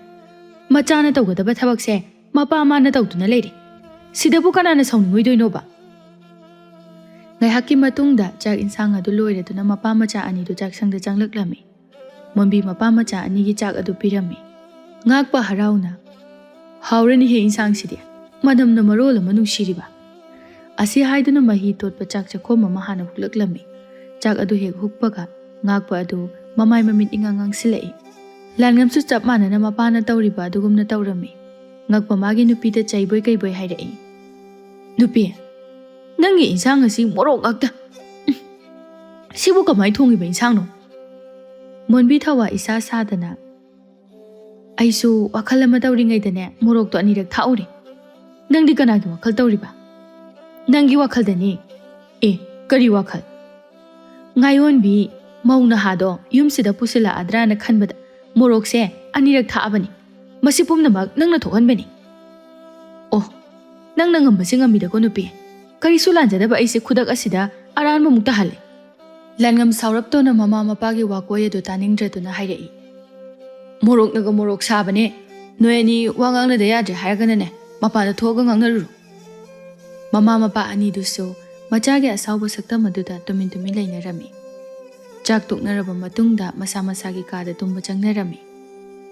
ꯃꯆꯥꯅ ꯇꯧꯒꯗꯕ ꯊꯕꯛꯁꯦ ꯃꯄꯥ ꯃꯥꯅ ꯇꯧꯗꯨꯅ ꯂꯩꯔꯦ꯫ ꯁꯤꯗꯕꯨ ꯀꯅꯥꯅ ꯁꯥꯎꯅꯤꯡꯉꯣꯏꯗꯣꯏꯅꯣꯕ?" ꯉꯥꯏꯍꯥꯛꯀꯤ ꯃꯇꯨꯡꯗ ꯆꯥꯛ ꯏꯟꯁꯥꯡ ꯑꯗꯨ ꯂꯣꯏꯔꯗꯨꯅ ꯃꯄꯥ ꯃꯆꯥ ꯑꯅꯤꯗꯨ ꯆꯥꯛꯁꯪꯗ ꯆꯪꯂꯛꯂꯝꯃꯤ꯫ ꯃꯣꯟꯕꯤ ꯃꯄꯥ ꯃꯆꯥ ꯑꯅꯤꯒꯤ ꯆꯥꯛ ꯑꯗꯨ ꯄꯤꯔꯝꯃꯤ꯫ ꯉꯥꯛꯄ ꯍꯔꯥꯎꯅ, "ꯍꯥꯎꯔꯅꯤꯍꯦ ꯏꯟꯁꯥꯡꯁꯤꯗꯤ꯫ ꯃꯅꯝꯅ ꯃꯔꯣꯜ ꯑꯃ ꯅꯨꯡꯁꯤꯔꯤꯕ꯫ ꯑꯁꯤ ꯍꯥꯏꯗꯨꯅ ꯃꯍꯤ ꯇꯣꯠꯄ ꯆꯥꯛ ꯆꯥꯛꯈꯣꯝ ꯑꯃ ꯍꯥꯟꯅ ꯍꯨꯛꯂꯛꯂꯝꯃꯤ꯫ ꯆꯥꯛ ꯑꯗꯨ ꯍꯦꯛ ꯍꯨꯛꯄꯒ ꯉꯥꯛꯄ ꯑꯗꯨ ꯃꯃꯥꯏ ꯃꯃꯤꯠ ꯏꯉꯥꯡ ꯉꯥꯡꯁꯤꯜꯂꯛꯏ꯫ ꯂꯥꯟꯉꯝꯁꯨ ꯆꯞ ꯃꯥꯟꯅꯅ ꯃꯄꯥꯅ ꯇꯧꯔꯤꯕ ꯑꯗꯨꯒꯨꯝꯅ ꯇꯧꯔꯝꯃꯤ꯫ ꯉꯛꯄ ꯃꯥꯒꯤ ꯅꯨꯄꯤꯗ ꯆꯩꯕꯣꯏ ꯀꯩꯕꯣꯏ ꯍꯥꯏꯔꯛꯏ, "ꯅꯨꯄꯤ, ꯅꯪꯒꯤ ꯏꯟꯁꯥꯡ ꯑꯁꯤ ꯃꯣꯔꯣꯛ ꯉꯥꯛꯇ꯫ ꯎꯝ, ꯁꯤꯕꯨ ꯀꯃꯥꯏ ꯊꯣꯡꯉꯤꯕ ꯏꯟꯁꯥꯡꯅꯣ?" ꯃꯣꯟꯕꯤ ꯊꯋꯥ ꯏꯁꯥ ꯁꯥꯗꯅ, "ꯑꯩꯁꯨ ꯋꯥꯈꯜ ꯑꯃ ꯇꯧꯔꯤꯉꯩꯗꯅꯦ ꯃꯣꯔꯣꯛꯇꯣ ꯑꯅꯤꯔꯛ ꯊꯥꯛꯎꯔꯦ꯫ ꯅꯪꯗꯤ ꯀꯅꯥꯒꯤ ꯋꯥꯈꯜ ꯇꯧꯔꯤꯕ?" "ꯅꯪꯒꯤ ꯋꯥꯈꯜꯗꯅꯤ꯫" "ꯑꯦ, ꯀꯔꯤ ꯋꯥꯈꯜ?" "ꯉꯥꯌꯣꯟꯕꯤ ꯃꯧ ꯅꯍꯥꯗꯣ ꯌꯨꯝꯁꯤꯗ ꯄꯨꯁꯤꯜꯂꯛꯑꯗ꯭ꯔꯥꯅ ꯈꯟꯕꯗ ꯃꯣꯔꯣꯛꯁꯦ ꯑꯅꯤꯔꯛ ꯊꯥꯛꯑꯕꯅꯤ꯫ ꯃꯁꯤ ꯄꯨꯝꯅꯃꯛ ꯅꯪꯅ ꯊꯣꯛꯍꯟꯕꯅꯤ꯫" "ꯑꯣ, ꯅꯪꯅ ꯉꯝꯕꯁꯦ ꯉꯝꯃꯤꯗꯀꯣ ꯅꯨꯄꯤ꯫ ꯀꯔꯤꯁꯨ ꯂꯥꯟꯖꯗꯕ ꯑꯩꯁꯦ ꯈꯨꯗꯛ ꯑꯁꯤꯗ ꯑꯔꯥꯟꯕ ꯑꯃꯨꯛ ꯇꯥꯍꯜꯂꯦ꯫" ꯂꯥꯟꯉꯝ ꯁꯥꯎꯔꯞꯇꯧꯅ ꯃꯃꯥ ꯃꯄꯥꯒꯤ ꯋꯥꯀꯣꯏ ꯑꯗꯨ ꯇꯥꯅꯤꯡꯗ꯭ꯔꯗꯨꯅ ꯍꯥꯏꯔꯛꯏ, "ꯃꯣꯔꯣꯛꯅꯒ ꯃꯣꯔꯣꯛ ꯁꯥꯕꯅꯦ꯫ ꯅꯣꯏ ꯑꯅꯤ ꯋꯥ ꯉꯥꯡꯅꯗ ꯌꯥꯗ꯭ꯔꯦ ꯍꯥꯏꯔꯒꯅꯅꯦ, ꯃꯄꯥꯟꯗ ꯊꯣꯛꯑꯒ ꯉꯥꯡꯅꯔꯨꯔꯣ꯫" ꯃꯃꯥ ꯃꯄꯥ ꯑꯅꯤꯗꯨꯁꯨ ꯃꯆꯥꯒꯤ ꯑꯁꯥꯎꯕ ꯁꯛꯇꯝ ꯑꯗꯨꯗ ꯇꯨꯃꯤꯟ ꯇꯨꯃꯤꯟ ꯂꯩꯅꯔꯝꯃꯤ꯫ ꯆꯥꯛ ꯇꯣꯛꯅꯔꯕ ꯃꯇꯨꯡꯗ ꯃꯁꯥ ꯃꯁꯥꯒꯤ ꯀꯥꯗ ꯇꯨꯝꯕ ꯆꯪꯅꯔꯝꯃꯤ꯫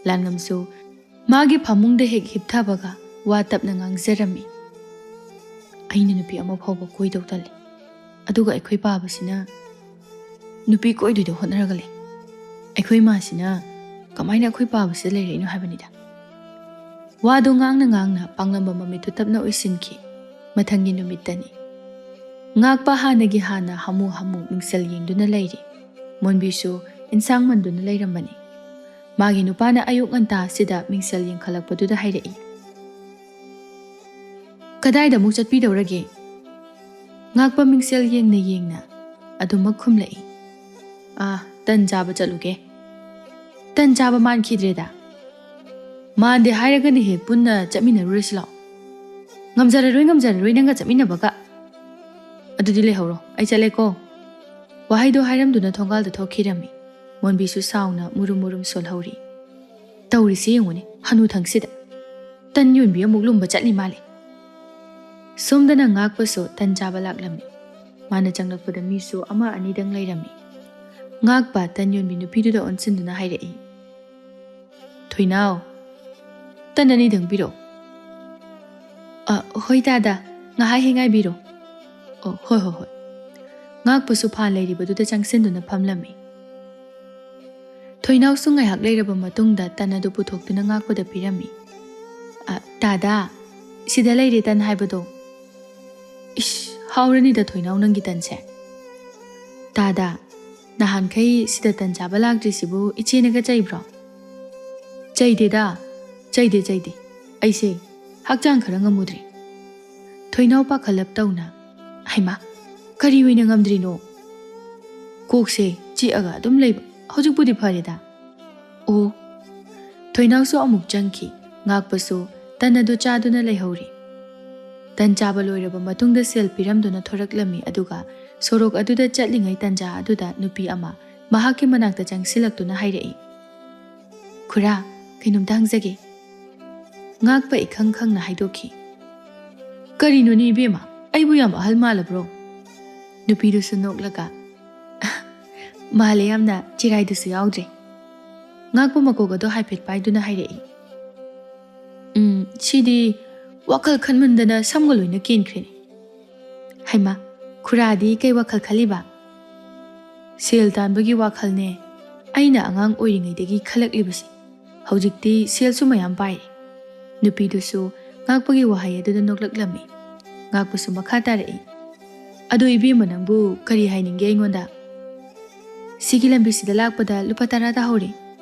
ꯂꯥꯟꯉꯝꯁꯨ ꯃꯥꯒꯤ ꯐꯃꯨꯡꯗ ꯍꯦꯛ ꯍꯤꯞꯊꯕꯒ ꯋꯥ ꯇꯞꯅ ꯉꯥꯡꯖꯔꯝꯃꯤ, "ꯑꯩꯅ ꯅꯨꯄꯤ ꯑꯃ ꯐꯥꯎꯕ ꯀꯣꯏꯗꯧ ꯇꯜꯂꯤ꯫ ꯑꯗꯨꯒ ꯑꯩꯈꯣꯏ ꯄꯥꯕꯁꯤꯅ ꯅꯨꯄꯤ ꯀꯣꯏꯗꯣꯏꯗ ꯍꯣꯠꯅꯔꯒ ꯂꯩ꯫ ꯑꯩꯈꯣꯏ ꯃꯥꯁꯤꯅ ꯀꯃꯥꯏꯅ ꯑꯩꯈꯣꯏ ꯄꯥꯕꯁꯤꯗ ꯂꯩꯔꯛꯏꯅꯣ ꯍꯥꯏꯕꯅꯤꯗ꯫" ꯋꯥꯗꯨ ꯉꯥꯡꯅ ꯉꯥꯡꯅ ꯄꯥꯡꯂꯝꯕ ꯃꯃꯤꯠꯇꯨ ꯇꯞꯅ ꯎꯏꯁꯤꯟꯈꯤ꯫ ꯃꯊꯪꯒꯤ ꯅꯨꯃꯤꯠꯇꯅꯤ꯫ ꯉꯥꯛꯄ ꯍꯥꯟꯅꯒꯤ ꯍꯥꯟꯅ ꯍꯥꯃꯨ ꯍꯥꯃꯨ ꯃꯤꯡꯁꯦꯜ ꯌꯦꯡꯗꯨꯅ ꯂꯩꯔꯤ꯫ ꯃꯣꯟꯕꯤꯁꯨ ꯏꯟꯁꯥꯡ ꯃꯟꯗꯨꯅ ꯂꯩꯔꯝꯕꯅꯤ꯫ ꯃꯥꯒꯤ ꯅꯨꯄꯥꯅ ꯑꯌꯨꯛ ꯉꯟꯇꯥꯁꯤꯗ ꯃꯤꯡꯁꯦꯜ ꯌꯦꯡꯈꯠꯂꯛꯄꯗꯨꯗ ꯍꯥꯏꯔꯛꯏ, "ꯀꯗꯥꯏꯗ ꯑꯃꯨꯛ ꯆꯠꯄꯤꯗꯧꯔꯒꯦ?" ꯉꯥꯛꯄ ꯃꯤꯡꯁꯦꯜ ꯌꯦꯡꯅ ꯌꯦꯡꯅ ꯑꯗꯨꯃꯛ ꯈꯨꯝꯂꯛꯏ, "ꯑꯥ, ꯇꯟ ꯆꯥꯕ ꯆꯠꯂꯨꯒꯦ꯫" "ꯇꯟ ꯆꯥꯕ ꯃꯥꯟꯈꯤꯗ꯭ꯔꯦꯗ꯫" "ꯃꯥꯟꯗꯦ ꯍꯥꯏꯔꯒꯅ ꯍꯦꯛ ꯄꯨꯟꯅ ꯆꯠꯃꯤꯟꯅꯔꯨꯔꯁꯤ ꯂꯥꯛꯑꯣ꯫" "ꯉꯝꯖꯔꯔꯣꯏ, ꯉꯝꯖꯔꯔꯣꯏ ꯅꯪꯒ ꯆꯠꯃꯤꯟꯅꯕꯒ꯫ ꯑꯗꯨꯗꯤ ꯂꯩꯍꯧꯔꯣ, ꯑꯩ ꯆꯠꯂꯦꯀꯣ꯫" ꯋꯥꯍꯩꯗꯣ ꯍꯥꯏꯔꯝꯗꯨꯅ ꯊꯣꯡꯒꯥꯜꯗ ꯊꯣꯛꯈꯤꯔꯝꯃꯤ꯫ ꯃꯣꯟꯕꯤꯁꯨ ꯁꯥꯎꯅ ꯃꯨꯔꯨꯝ ꯃꯨꯔꯨꯝ ꯁꯣꯜꯍꯧꯔꯤ꯫ "ꯇꯧꯔꯤꯁꯤ ꯌꯦꯡꯉꯨꯅꯦ, ꯍꯅꯨꯊꯪꯁꯤꯗ ꯇꯟ ꯌꯣꯟꯕꯤ ꯑꯃꯨꯛ ꯂꯨꯝꯕ ꯆꯠꯂꯤ ꯃꯥꯜꯂꯦ꯫" ꯁꯣꯝꯗꯅ ꯉꯥꯛꯄꯁꯨ ꯇꯟ ꯆꯥꯕ ꯂꯥꯛꯂꯝꯃꯤ꯫ ꯃꯥꯅ ꯆꯪꯂꯛꯄꯗ ꯃꯤꯁꯨ ꯑꯃ ꯑꯅꯤꯗꯪ ꯂꯩꯔꯝꯃꯤ꯫ ꯉꯥꯛꯄ ꯇꯟ ꯌꯣꯟꯕꯤ ꯅꯨꯄꯤꯗꯨꯗ ꯑꯣꯟꯁꯤꯟꯗꯨꯅ ꯍꯥꯏꯔꯛꯏ, "ꯊꯣꯏꯅꯥꯎ, ꯇꯟ ꯑꯅꯤꯗꯪ ꯄꯤꯔꯛꯑꯣ꯫" "ꯑ, ꯍꯣꯏ ꯗꯥꯗꯥ, ꯉꯥꯏꯍꯥꯛ ꯍꯦꯛ ꯉꯥꯏꯕꯤꯔꯣ꯫" ꯑꯣ, ꯍꯣꯏ, ꯍꯣꯏ, ꯍꯣꯏ꯫ ꯉꯥꯛꯄꯁꯨ ꯐꯥꯟ ꯂꯩꯔꯤꯕꯗꯨꯗ ꯆꯪꯁꯤꯟꯗꯨꯅ ꯐꯝꯂꯝꯃꯤ꯫ ꯊꯣꯏꯅꯥꯎꯁꯨ ꯉꯥꯏꯍꯥꯛ ꯂꯩꯔꯕ ꯃꯇꯨꯡꯗ ꯇꯟ ꯑꯗꯨ ꯄꯨꯊꯣꯛꯇꯨꯅ ꯉꯥꯛꯄꯗ ꯄꯤꯔꯝꯃꯤ꯫ "ꯑ, ꯇꯥꯗꯥ, ꯁꯤꯗ ꯂꯩꯔꯦ ꯇꯟ ꯍꯥꯏꯕꯗꯣ꯫ ꯏꯁ, ꯍꯥꯎꯔꯅꯤꯗ ꯊꯣꯏꯅꯥꯎ ꯅꯪꯒꯤ ꯇꯟꯁꯦ꯫ ꯇꯥꯗꯥ, ꯅꯍꯥꯟꯈꯩ ꯁꯤꯗ ꯇꯟ ꯆꯥꯕ ꯂꯥꯛꯇ꯭ꯔꯤꯁꯤꯕꯨ ꯏꯆꯦꯅꯒ ꯆꯩꯕ꯭ꯔꯣ?" "ꯆꯩꯗꯦꯗ, ꯆꯩꯗꯦ, ꯆꯩꯗꯦ꯫ ꯑꯩꯁꯦ ꯍꯛꯆꯥꯡ ꯈꯔ ꯉꯝꯃꯨꯗ꯭ꯔꯦ꯫" ꯊꯣꯏꯅꯥꯎ ꯄꯥꯈꯠꯂꯞ ꯇꯧꯅ, "ꯍꯩꯃꯥ, ꯀꯔꯤ ꯑꯣꯏꯅ ꯉꯝꯗ꯭ꯔꯤꯅꯣ?" "ꯀꯣꯛꯁꯦ ꯆꯤꯛꯑꯒ ꯑꯗꯨꯝ ꯂꯩꯕ꯫ ꯍꯧꯖꯤꯛꯄꯨꯗꯤ ꯐꯔꯦꯗ꯫" "ꯑꯣ꯫" ꯊꯣꯏꯅꯥꯎꯁꯨ ꯑꯃꯨꯛ ꯆꯪꯈꯤ꯫ ꯉꯥꯛꯄꯁꯨ ꯇꯟ ꯑꯗꯨ ꯆꯥꯗꯨꯅ ꯂꯩꯍꯧꯔꯤ꯫ ꯇꯟ ꯆꯥꯕ ꯂꯣꯏꯔꯕ ꯃꯇꯨꯡꯗ ꯁꯦꯜ ꯄꯤꯔꯝꯗꯨꯅ ꯊꯣꯔꯛꯂꯝꯃꯤ, ꯑꯗꯨꯒ ꯁꯣꯔꯣꯛ ꯑꯗꯨꯗ ꯆꯠꯂꯤꯉꯩ ꯇꯟꯖꯥ ꯑꯗꯨꯗ ꯅꯨꯄꯤ ꯑꯃ ꯃꯍꯥꯛꯀꯤ ꯃꯅꯥꯛꯇ ꯆꯪꯁꯤꯜꯂꯛꯇꯨꯅ ꯍꯥꯏꯔꯛꯏ, "ꯈꯨꯔꯥ, ꯀꯩꯅꯣꯝꯇ ꯍꯪꯖꯒꯦ꯫" ꯉꯥꯛꯄ ꯏꯈꯪ ꯈꯪꯅ ꯍꯥꯏꯗꯣꯛꯈꯤ, "ꯀꯔꯤꯅꯣꯅꯦ ꯏꯕꯦꯝꯃ, ꯑꯩꯕꯨ ꯌꯥꯝ ꯑꯍꯜ ꯃꯥꯜꯂꯕ꯭ꯔꯣ?" ꯅꯨꯄꯤꯗꯨꯁꯨ ꯅꯣꯛꯂꯒ, "ꯃꯥꯜꯂꯦ ꯌꯥꯝꯅ, ꯆꯤꯔꯥꯏꯗꯨꯁꯨ ꯌꯥꯎꯗ꯭ꯔꯦ꯫" ꯉꯥꯛꯄ ꯃꯀꯣꯛ ꯑꯗꯨ ꯍꯥꯏꯐꯦꯠ ꯄꯥꯏꯗꯨꯅ ꯍꯥꯏꯔꯛꯏ, "ꯎꯝ, ꯁꯤꯗꯤ ꯋꯥꯈꯜ ꯈꯟꯃꯟꯗꯅ ꯁꯝꯒ ꯂꯣꯏꯅ ꯀꯦꯟꯈ꯭ꯔꯦꯅꯦ꯫" "ꯍꯩꯃꯥ, ꯈꯨꯔꯥꯗꯤ ꯀꯩ ꯋꯥꯈꯜ ꯈꯜꯂꯤꯕ?" "ꯁꯦꯜ ꯇꯥꯟꯕꯒꯤ ꯋꯥꯈꯜꯅꯦ ꯑꯩꯅ ꯑꯉꯥꯡ ꯑꯣꯏꯔꯤꯉꯩꯗꯒꯤ ꯈꯜꯂꯛꯂꯤꯕꯁꯦ꯫ ꯍꯧꯖꯤꯛꯇꯤ ꯁꯦꯜꯁꯨ ꯃꯌꯥꯝ ꯄꯥꯏꯔꯦ꯫" ꯅꯨꯄꯤꯗꯨꯁꯨ ꯉꯥꯛꯄꯒꯤ ꯋꯥꯍꯩ ꯑꯗꯨꯗ ꯅꯣꯛꯂꯛꯂꯝꯃꯤ꯫ ꯉꯥꯛꯄꯁꯨ ꯃꯈꯥ ꯇꯥꯔꯛꯏ, "ꯑꯗꯣ ꯏꯕꯦꯝꯃ, ꯅꯪꯕꯨ ꯀꯔꯤ ꯍꯥꯏꯅꯤꯡꯒꯦ ꯑꯩꯉꯣꯟꯗ?" "ꯁꯤꯒꯤ ꯂꯝꯕꯤꯁꯤꯗ ꯂꯥꯛꯄꯗ ꯂꯨꯄꯥ ꯇꯔꯥ ꯇꯥꯍꯧꯔꯦ꯫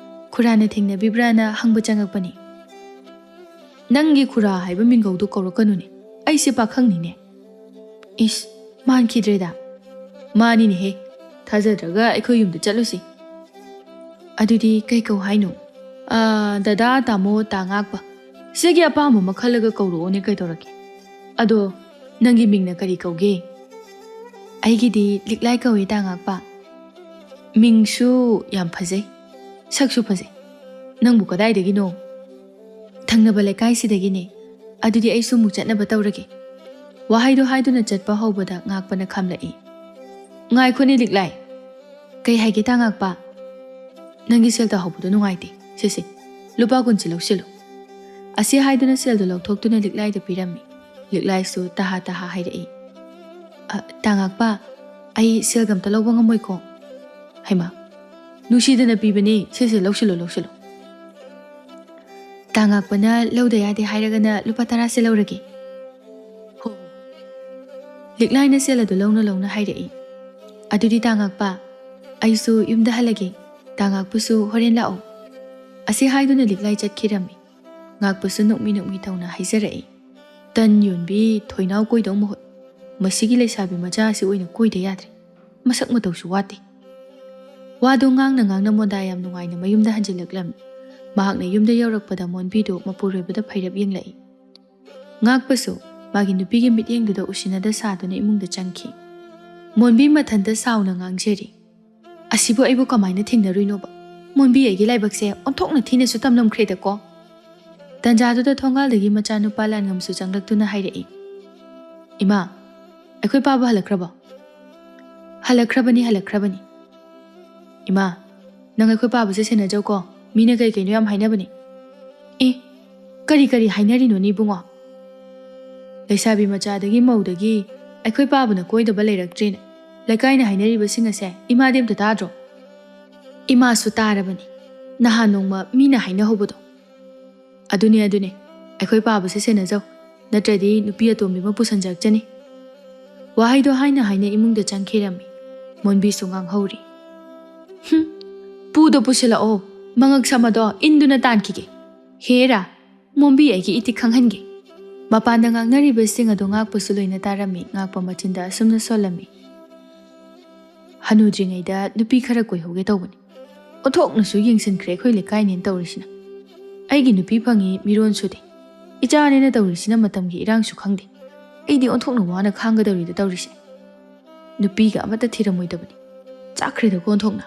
ꯈꯨꯔꯥꯅ ꯊꯦꯡꯅꯕꯤꯕ꯭ꯔꯥꯅ ꯍꯪꯕ ꯆꯪꯉꯛꯄꯅꯤ꯫" "ꯅꯪꯒꯤ ꯈꯨꯔꯥ ꯍꯥꯏꯕ ꯃꯤꯡꯒꯧꯗꯣ ꯀꯧꯔꯛꯀꯅꯨꯅꯦ, ꯑꯩꯁꯦ ꯄꯥꯈꯪꯅꯤꯅꯦ꯫" "ꯏꯁ, ꯃꯥꯟꯈꯤꯗ꯭ꯔꯦꯗ꯫" "ꯃꯥꯅꯤꯅꯦꯍꯦ, ꯊꯥꯖꯗ꯭ꯔꯒ ꯑꯩꯈꯣꯏ ꯌꯨꯝꯗ ꯆꯠꯂꯨꯁꯤ꯫" "ꯑꯗꯨꯗꯤ ꯀꯩ ꯀꯧ ꯍꯥꯏꯅꯣ?" "ꯑꯥ, ꯗꯗꯥ, ꯇꯥꯃꯣ, ꯇꯥ ꯉꯥꯛꯄ, ꯁꯤꯒꯤ ꯑꯄꯥꯝꯕ ꯑꯃ ꯈꯜꯂꯒ ꯀꯧꯔꯛꯑꯣꯅꯦ, ꯀꯩꯗꯧꯔꯒꯦ? ꯑꯗꯣ ꯅꯪꯒꯤ ꯃꯤꯡꯅ ꯀꯔꯤ ꯀꯧꯒꯦ?" "ꯑꯩꯒꯤꯗꯤ ꯂꯤꯛꯂꯥꯏ ꯀꯧꯏ, ꯇꯥ ꯉꯥꯛꯄ꯫" "ꯃꯤꯡꯁꯨ ꯌꯥꯝ ꯐꯖꯩ, ꯁꯛꯁꯨ ꯐꯖꯩ꯫ ꯅꯪꯕꯨ ꯀꯗꯥꯏꯗꯒꯤꯅꯣ?" "ꯊꯪꯅꯕ ꯂꯩꯀꯥꯏꯁꯤꯗꯒꯤꯅꯦ꯫" "ꯑꯗꯨꯗꯤ ꯑꯩꯁꯨ ꯑꯃꯨꯛ ꯆꯠꯅꯕ ꯇꯧꯔꯒꯦ꯫" ꯋꯥꯍꯩꯗꯣ ꯍꯥꯏꯗꯨꯅ ꯆꯠꯄ ꯍꯧꯕꯗ ꯉꯥꯛꯄꯅ ꯈꯥꯝꯂꯛꯏ, "ꯉꯥꯏꯈꯣꯅꯦ ꯂꯤꯛꯂꯥꯏ꯫" "ꯀꯩ ꯍꯥꯏꯒꯦ ꯇꯥ ꯉꯥꯛꯄ?" "ꯅꯪꯒꯤ ꯁꯦꯜ ꯇꯥꯍꯧꯕꯗꯣ ꯅꯨꯡꯉꯥꯏꯇꯦ꯫ ꯁꯦ ꯁꯦ, ꯂꯨꯄꯥ ꯀꯨꯟꯁꯤ ꯂꯧꯁꯤꯜꯂꯨ꯫" ꯑꯁꯤ ꯍꯥꯏꯗꯨꯅ ꯁꯦꯜꯗꯨ ꯂꯧꯊꯣꯛꯇꯨꯅ ꯂꯤꯛꯂꯥꯏꯗ ꯄꯤꯔꯝꯃꯤ꯫ ꯂꯤꯛꯂꯥꯏꯁꯨ ꯇꯍꯥ ꯇꯍꯥ ꯍꯥꯏꯔꯛꯏ, "ꯑ, ꯇꯥ ꯉꯥꯛꯄ, ꯑꯩ ꯁꯦꯜꯒ ꯑꯝꯇ ꯂꯧꯕ ꯉꯝꯃꯣꯏꯀꯣ꯫" "ꯍꯩꯃꯥ, ꯅꯨꯡꯁꯤꯗꯅ ꯄꯤꯕꯅꯦ, ꯁꯦ ꯁꯦ, ꯂꯧꯁꯤꯜꯂꯣ, ꯂꯧꯁꯤꯜꯂꯣ꯫" ꯇꯥ ꯉꯥꯛꯄꯅ ꯂꯧꯗ ꯌꯥꯗꯦ ꯍꯥꯏꯔꯒꯅ ꯂꯨꯄꯥ ꯇꯔꯥꯁꯦ ꯂꯧꯔꯒꯦ꯫ ꯍꯣ ꯍꯣ꯫ ꯂꯤꯛꯂꯥꯏꯅ ꯁꯦꯜ ꯑꯗꯨ ꯂꯧꯅ ꯂꯧꯅ ꯍꯥꯏꯔꯛꯏ, "ꯑꯗꯨꯗꯤ ꯇꯥ ꯉꯥꯛꯄ, ꯑꯩꯁꯨ ꯌꯨꯝꯗ ꯍꯜꯂꯒꯦ, ꯇꯥ ꯉꯥꯛꯄꯁꯨ ꯍꯣꯔꯦꯟ ꯂꯥꯛꯑꯣ꯫" ꯑꯁꯤ ꯍꯥꯏꯗꯨꯅ ꯂꯤꯛꯂꯥꯏ ꯆꯠꯈꯤꯔꯝꯃꯤ꯫ ꯉꯥꯛꯄꯁꯨ ꯅꯣꯛꯃꯤ ꯅꯣꯛꯃꯤ ꯇꯧꯅ ꯍꯥꯏꯖꯔꯛꯏ, "ꯇꯟ ꯌꯣꯟꯕꯤ ꯊꯣꯏꯅꯥꯎ ꯀꯣꯏꯗꯧ ꯃꯍꯨꯠ ꯃꯁꯤꯒꯤ ꯂꯩꯁꯥꯕꯤ ꯃꯆꯥ ꯑꯁꯤ ꯑꯣꯏꯅ ꯀꯣꯏꯗ ꯌꯥꯗ꯭ꯔꯦ꯫ ꯃꯁꯛ ꯃꯇꯧꯁꯨ ꯋꯥꯠꯇꯦ꯫" ꯋꯥꯗꯣ ꯉꯥꯡꯅ ꯉꯥꯡꯅ ꯃꯣꯟꯗꯥ ꯌꯥꯝ ꯅꯨꯡꯉꯥꯏꯅ ꯃꯌꯨꯝꯗ ꯍꯟꯖꯤꯜꯂꯛꯂꯝꯃꯤ꯫ ꯃꯍꯥꯛꯅ ꯌꯨꯝꯗ ꯌꯧꯔꯛꯄꯗ ꯃꯣꯟꯕꯤꯗꯨ ꯃꯄꯨꯔꯣꯏꯕꯗ ꯐꯩꯔꯞ ꯌꯦꯡꯂꯛꯏ꯫ ꯉꯥꯛꯄꯁꯨ ꯃꯥꯒꯤ ꯅꯨꯄꯤꯒꯤ ꯃꯤꯠꯌꯦꯡꯗꯨꯗ ꯎꯁꯤꯟꯅꯗ ꯁꯥꯗꯨꯅ ꯏꯃꯨꯡꯗ ꯆꯪꯈꯤ꯫ ꯃꯣꯟꯕꯤ ꯃꯊꯟꯇ ꯁꯥꯎꯅ ꯉꯥꯡꯖꯔꯤ, "ꯑꯁꯤꯕꯨ ꯑꯩꯕꯨ ꯀꯃꯥꯏꯅ ꯊꯦꯡꯅꯔꯨꯏꯅꯣꯕ? ꯃꯣꯟꯕꯤ, ꯑꯩꯒꯤ ꯂꯥꯏꯕꯛꯁꯦ ꯑꯣꯟꯊꯣꯛꯅ ꯊꯤꯅꯁꯨ ꯇꯝꯂꯝꯈ꯭ꯔꯦꯗꯀꯣ꯫" ꯇꯟꯖꯥꯗꯨꯗ ꯊꯣꯡꯒꯥꯜꯗꯒꯤ ꯃꯆꯥꯅꯨꯄꯥ ꯂꯥꯟꯉꯝꯁꯨ ꯆꯪꯂꯛꯇꯨꯅ ꯍꯥꯏꯔꯛꯏ, "ꯏꯃꯥ, ꯑꯩꯈꯣꯏ ꯄꯥꯕ ꯍꯜꯂꯛꯈ꯭ꯔꯕꯣ?" "ꯍꯜꯂꯛꯈ꯭ꯔꯕꯅꯤ, ꯍꯜꯂꯛꯈ꯭ꯔꯕꯅꯤ꯫" "ꯏꯃꯥ, ꯅꯪ ꯑꯩꯈꯣꯏ ꯄꯥꯕꯁꯦ ꯁꯦꯟꯅꯖꯧꯀꯣ, ꯃꯤꯅ ꯀꯩ ꯀꯩꯅꯣ ꯌꯥꯝ ꯍꯥꯏꯅꯕꯅꯤ꯫" "ꯑꯦ, ꯀꯔꯤ ꯀꯔꯤ ꯍꯥꯏꯅꯔꯤꯅꯣꯅꯦ ꯏꯕꯨꯡꯉꯣ? ꯂꯩꯁꯥꯕꯤ ꯃꯆꯥꯗꯒꯤ ꯃꯧꯗꯒꯤ ꯑꯩꯈꯣꯏ ꯄꯥꯕꯅ ꯀꯣꯏꯗꯕ ꯂꯩꯔꯛꯇ꯭ꯔꯦꯅ ꯂꯩꯀꯥꯏꯅ ꯍꯥꯏꯅꯔꯤꯕꯁꯤꯡ ꯑꯁꯦ ꯏꯃꯥꯗꯤ ꯑꯝꯇ ꯇꯥꯗ꯭ꯔꯣ?" "ꯏꯃꯥꯁꯨ ꯇꯥꯔꯕꯅꯤ, ꯅꯍꯥꯟ ꯅꯣꯡꯃ ꯃꯤꯅ ꯍꯥꯏꯅꯍꯧꯕꯗꯣ꯫" "ꯑꯗꯨꯅꯦ, ꯑꯗꯨꯅꯦ, ꯑꯩꯈꯣꯏ ꯄꯥꯕꯁꯦ ꯁꯦꯟꯅꯖꯧ, ꯅꯠꯇ꯭ꯔꯗꯤ ꯅꯨꯄꯤ ꯑꯇꯣꯝꯕꯤ ꯑꯃ ꯄꯨꯁꯟꯖꯔꯛꯆꯅꯤ꯫" ꯋꯥꯍꯩꯗꯣ ꯍꯥꯏꯅ ꯍꯥꯏꯅ ꯏꯃꯨꯡꯗ ꯆꯪꯈꯤꯔꯝꯃꯤ꯫ ꯃꯣꯟꯕꯤꯁꯨ ꯉꯥꯡꯍꯧꯔꯤ, "ꯍꯨꯝ, ꯄꯨꯗꯣ ꯄꯨꯁꯤꯜꯂꯛꯑꯣ, ꯃꯉꯛ ꯁꯝ ꯑꯗꯣ ꯏꯟꯗꯨꯅ ꯇꯥꯟꯈꯤꯒꯦ꯫ ꯍꯦꯔꯥ, ꯃꯣꯟꯕꯤ ꯑꯩꯒꯤ ꯏꯇꯤꯛ ꯈꯪꯍꯟꯒꯦ꯫" ꯃꯄꯥꯟꯗ ꯉꯥꯡꯅꯔꯤꯕꯁꯤꯡ ꯑꯗꯨ ꯉꯥꯛꯄꯁꯨ ꯂꯣꯏꯅ ꯇꯥꯔꯝꯃꯤ꯫ ꯉꯥꯛꯄ ꯃꯆꯤꯟꯗ ꯑꯁꯨꯝꯅ ꯁꯣꯜꯂꯝꯃꯤ, "ꯍꯅꯨꯗ꯭ꯔꯤꯉꯩꯗ ꯅꯨꯄꯤ ꯈꯔ ꯀꯣꯏꯍꯧꯒꯦ ꯇꯧꯕꯅꯤ꯫ ꯑꯣꯟꯊꯣꯛꯅꯁꯨ ꯌꯦꯡꯁꯤꯟꯈ꯭ꯔꯦ ꯑꯩꯈꯣꯏ ꯂꯩꯀꯥꯏꯅꯦꯅ ꯇꯧꯔꯤꯁꯤꯅ꯫ ꯑꯩꯒꯤ ꯅꯨꯄꯤ ꯐꯪꯉꯤ, ꯃꯤꯔꯣꯟ ꯁꯨꯗꯦ꯫ ꯏꯆꯥꯅꯦꯅ ꯇꯧꯔꯤꯁꯤꯅ ꯃꯇꯝꯒꯤ ꯏꯔꯥꯡꯁꯨ ꯈꯪꯗꯦ꯫ ꯑꯩꯗꯤ ꯑꯣꯟꯊꯣꯛꯅ ꯋꯥꯅ ꯈꯥꯡꯒꯗꯧꯔꯤꯗ ꯇꯧꯔꯤꯁꯦ꯫ ꯅꯨꯄꯤꯒ ꯑꯃꯠꯇ ꯊꯤꯔꯝꯃꯣꯏꯗꯕꯅꯤ꯫ ꯆꯥꯛꯈ꯭ꯔꯦꯗꯀꯣ ꯑꯣꯟꯊꯣꯛꯅ꯫"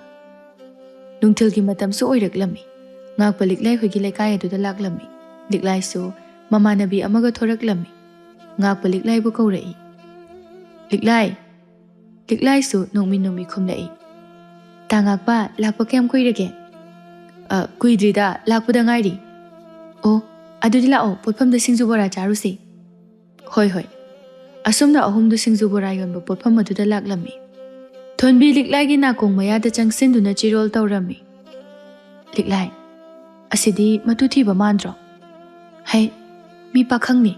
ꯅꯨꯡꯊꯤꯜꯒꯤ ꯃꯇꯝꯁꯨ ꯑꯣꯏꯔꯛꯂꯝꯃꯤ꯫ ꯉꯥꯛꯄ ꯂꯤꯛꯂꯥꯏ ꯍꯣꯏꯒꯤ ꯂꯩꯀꯥꯏ ꯑꯗꯨꯗ ꯂꯥꯛꯂꯝꯃꯤ꯫ ꯂꯤꯛꯂꯥꯏꯁꯨ ꯃꯃꯥꯟꯅꯕꯤ ꯑꯃꯒ ꯊꯣꯔꯛꯂꯝꯃꯤ꯫ ꯉꯥꯛꯄ ꯂꯤꯛꯂꯥꯏꯕꯨ ꯀꯧꯔꯛꯏ, "ꯂꯤꯛꯂꯥꯏ!" ꯂꯤꯛꯂꯥꯏꯁꯨ ꯅꯣꯡꯃꯤ ꯅꯣꯡꯃꯤ ꯈꯨꯝꯂꯛꯏ, "ꯇꯥ ꯉꯥꯛꯄ, ꯂꯥꯛꯄ ꯀꯌꯥꯝ ꯀꯨꯏꯔꯒꯦ?" "ꯑ, ꯀꯨꯏꯗ꯭ꯔꯤꯗ, ꯂꯥꯛꯄꯗ ꯉꯥꯏꯔꯤ꯫" "ꯑꯣ, ꯑꯗꯨꯗꯤ ꯂꯥꯛꯑꯣ, ꯄꯣꯠꯐꯝꯗ ꯁꯤꯡꯖꯨ ꯕꯣꯔꯥ ꯆꯥꯔꯨꯁꯤ꯫" "ꯍꯣꯏ, ꯍꯣꯏ꯫" ꯑꯁꯨꯝꯅ ꯑꯍꯨꯝꯗꯨ ꯁꯤꯡꯖꯨ ꯕꯣꯔꯥ ꯌꯣꯟꯕ ꯄꯣꯠꯐꯝ ꯑꯗꯨꯗ ꯂꯥꯛꯂꯝꯃꯤ꯫ ꯊꯣꯟꯕꯤ ꯂꯤꯛꯂꯥꯏꯒꯤ ꯅꯥꯀꯣꯡ ꯃꯌꯥꯗ ꯆꯪꯁꯤꯟꯗꯨꯅ ꯆꯤꯔꯣꯜ ꯇꯧꯔꯝꯃꯤ꯫ "ꯂꯤꯛꯂꯥꯏ, ꯑꯁꯤꯗꯤ ꯃꯇꯨ ꯊꯤꯕ ꯃꯥꯟꯗ꯭ꯔꯣ? ꯍꯩ, ꯃꯤ ꯄꯥꯈꯪꯅꯤ꯫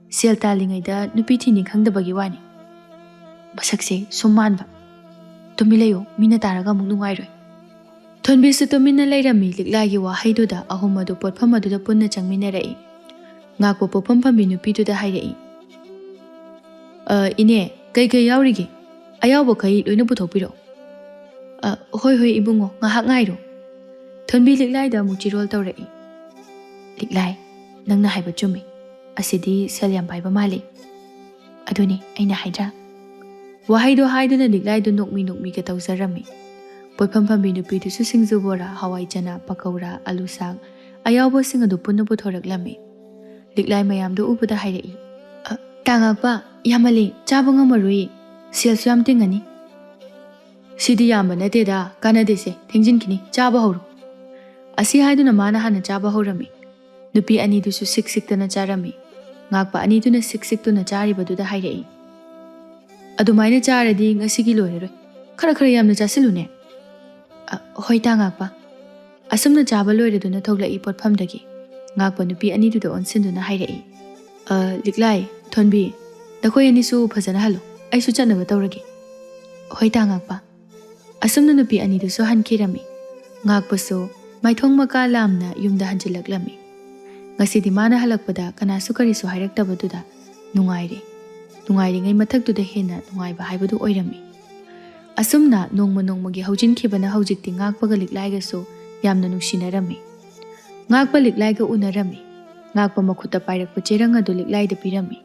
ꯁꯦꯜ ꯇꯥꯜꯂꯤꯉꯩꯗ ꯅꯨꯄꯤ ꯊꯤꯅꯤ ꯈꯪꯗꯕꯒꯤ ꯋꯥꯅꯤ꯫ ꯃꯁꯛꯁꯦ ꯁꯨꯝ ꯃꯥꯟꯕ꯫ ꯇꯨꯃꯤꯟ ꯂꯩꯌꯨ, ꯃꯤꯅ ꯇꯥꯔꯒ ꯑꯃꯨꯛ ꯅꯨꯡꯉꯥꯏꯔꯣꯏ꯫" ꯊꯣꯟꯕꯤꯁꯨ ꯇꯨꯃꯤꯟꯅ ꯂꯩꯔꯝꯃꯤ꯫ ꯂꯤꯛꯂꯥꯏꯒꯤ ꯋꯥꯍꯩꯗꯨꯗ ꯑꯍꯨꯝ ꯑꯗꯨ ꯄꯣꯠꯐꯝ ꯑꯗꯨꯗ ꯄꯨꯟꯅ ꯆꯪꯃꯤꯟꯅꯔꯛꯏ꯫ ꯉꯥꯛꯄ ꯄꯣꯠꯐꯝ ꯐꯝꯕꯤ ꯅꯨꯄꯤꯗꯨꯗ ꯍꯥꯏꯔꯛꯏ, "ꯑ, ꯏꯅꯦ, ꯀꯩ ꯀꯩ ꯌꯥꯎꯔꯤꯒꯦ? ꯑꯌꯥꯎꯕꯈꯩ ꯂꯣꯏꯅ ꯄꯨꯊꯣꯛꯄꯤꯔꯛꯑꯣ꯫" "ꯑ, ꯍꯣꯏ ꯍꯣꯏ ꯏꯕꯨꯡꯉꯣ, ꯉꯥꯏꯍꯥꯛ ꯉꯥꯏꯔꯣ꯫" ꯊꯣꯟꯕꯤ ꯂꯤꯛꯂꯥꯏꯗ ꯑꯃꯨꯛ ꯆꯤꯔꯣꯜ ꯇꯧꯔꯛꯏ꯫ "ꯂꯤꯛꯂꯥꯏ, ꯅꯪꯅ ꯍꯥꯏꯕ ꯆꯨꯝꯃꯤ꯫ ꯑꯁꯤꯗꯤ ꯁꯦꯜ ꯌꯥꯝ ꯄꯥꯏꯕ ꯃꯥꯜꯂꯤ꯫" "ꯑꯗꯨꯅꯤ ꯑꯩꯅ ꯍꯥꯏꯗ꯭ꯔꯥ?" ꯋꯥꯍꯩꯗꯣ ꯍꯥꯏꯗꯨꯅ ꯂꯤꯛꯂꯥꯏꯗꯨ ꯅꯣꯛꯃꯤ ꯅꯣꯛꯃꯤꯒ ꯇꯧꯖꯔꯝꯃꯤ꯫ ꯄꯣꯠꯐꯝ ꯐꯝꯕꯤ ꯅꯨꯄꯤꯗꯨꯁꯨ ꯁꯤꯡꯖꯨ ꯕꯣꯔꯥ, ꯍꯋꯥꯏ ꯆꯅꯥ, ꯄꯀꯧꯔꯥ, ꯑꯂꯨ ꯁꯥꯛ, ꯑꯌꯥꯎꯕꯁꯤꯡ ꯑꯗꯨ ꯄꯨꯟꯅ ꯄꯨꯊꯣꯔꯛꯂꯝꯃꯤ꯫ ꯂꯤꯛꯂꯥꯏ ꯃꯌꯥꯝꯗꯨ ꯎꯕꯗ ꯍꯥꯏꯔꯛꯏ, "ꯑ, ꯇꯥ ꯉꯥꯛꯄ, ꯌꯥꯝꯃꯜꯂꯤ, ꯆꯥꯕ ꯉꯝꯃꯔꯣꯏ, ꯁꯦꯜꯁꯨ ꯌꯥꯝ ꯇꯤꯡꯉꯅꯤ꯫" "ꯁꯤꯗꯤ ꯌꯥꯝꯕ ꯅꯠꯇꯦꯗ, ꯀꯥꯟꯅꯗꯦꯁꯦ, ꯊꯦꯡꯖꯤꯟꯈꯤꯅꯤ, ꯆꯥꯕ ꯍꯧꯔꯣ꯫" ꯑꯁꯤ ꯍꯥꯏꯗꯨꯅ ꯃꯥꯅ ꯍꯥꯟꯅ ꯆꯥꯕ ꯍꯧꯔꯝꯃꯤ꯫ ꯅꯨꯄꯤ ꯑꯅꯤꯗꯨꯁꯨ ꯁꯤꯛ ꯁꯤꯛꯇꯅ ꯆꯥꯔꯝꯃꯤ꯫ ꯉꯥꯛꯄ ꯑꯅꯤꯗꯨꯅ ꯁꯤꯛ ꯁꯤꯛꯇꯨꯅ ꯆꯥꯔꯤꯕꯗꯨꯗ ꯍꯥꯏꯔꯛꯏ, "ꯑꯗꯨꯃꯥꯏꯅ ꯆꯥꯔꯗꯤ ꯉꯁꯤꯒꯤ ꯂꯣꯏꯔꯔꯣꯏ꯫ ꯈꯔ ꯈꯔ ꯌꯥꯝꯅ ꯆꯥꯁꯤꯜꯂꯨꯅꯦ꯫" "ꯑ, ꯍꯣꯏ ꯇꯥ ꯉꯥꯛꯄ꯫" ꯑꯁꯨꯝꯅ ꯆꯥꯕ ꯂꯣꯏꯔꯗꯨꯅ ꯊꯣꯛꯂꯛꯏ ꯄꯣꯠꯐꯝꯗꯒꯤ꯫ ꯉꯥꯛꯄ ꯅꯨꯄꯤ ꯑꯅꯤꯗꯨꯗ ꯑꯣꯟꯁꯤꯟꯗꯨꯅ ꯍꯥꯏꯔꯛꯏ, "ꯑ, ꯂꯤꯛꯂꯥꯏ, ꯊꯣꯟꯕꯤ, ꯅꯈꯣꯏ ꯑꯅꯤꯁꯨ ꯐꯖꯅ ꯍꯜꯂꯣ꯫ ꯑꯩꯁꯨ ꯆꯠꯅꯕ ꯇꯧꯔꯒꯦ꯫" "ꯍꯣꯏ ꯇꯥ ꯉꯥꯛꯄ꯫" ꯑꯁꯨꯝꯅ ꯅꯨꯄꯤ ꯑꯅꯤꯗꯨꯁꯨ ꯍꯟꯈꯤꯔꯝꯃꯤ꯫ ꯉꯥꯛꯄꯁꯨ ꯃꯥꯏꯊꯣꯡ ꯃꯀꯥ ꯂꯥꯝꯅ ꯌꯨꯝꯗ ꯍꯟꯖꯤꯜꯂꯛꯂꯝꯃꯤ꯫ ꯉꯁꯤꯗꯤ ꯃꯥꯅ ꯍꯜꯂꯛꯄꯗ ꯀꯅꯥꯁꯨ ꯀꯔꯤꯁꯨ ꯍꯥꯏꯔꯛꯇꯕꯗꯨꯗ ꯅꯨꯡꯉꯥꯏꯔꯦ꯫ ꯅꯨꯡꯉꯥꯏꯔꯤꯉꯩ ꯃꯊꯛꯇꯨꯗ ꯍꯦꯟꯅ ꯅꯨꯡꯉꯥꯏꯕ ꯍꯥꯏꯕꯗꯨ ꯑꯣꯏꯔꯝꯃꯤ꯫ ꯑꯁꯨꯝꯅ ꯅꯣꯡꯃ ꯅꯣꯡꯃꯒꯤ ꯍꯧꯖꯤꯟꯈꯤꯕꯅ ꯍꯧꯖꯤꯛꯇꯤ ꯉꯥꯛꯄꯒ ꯂꯤꯛꯂꯥꯏꯒꯁꯨ ꯌꯥꯝꯅ ꯅꯨꯡꯁꯤꯅꯔꯝꯃꯤ꯫ ꯉꯥꯛꯄ ꯂꯤꯛꯂꯥꯏꯒ ꯎꯅꯔꯝꯃꯤ꯫ ꯉꯥꯛꯄ ꯃꯈꯨꯠꯇ ꯄꯥꯏꯔꯛꯄ ꯆꯦꯔꯪ ꯑꯗꯨ ꯂꯤꯛꯂꯥꯏꯗ ꯄꯤꯔꯝꯃꯤ꯫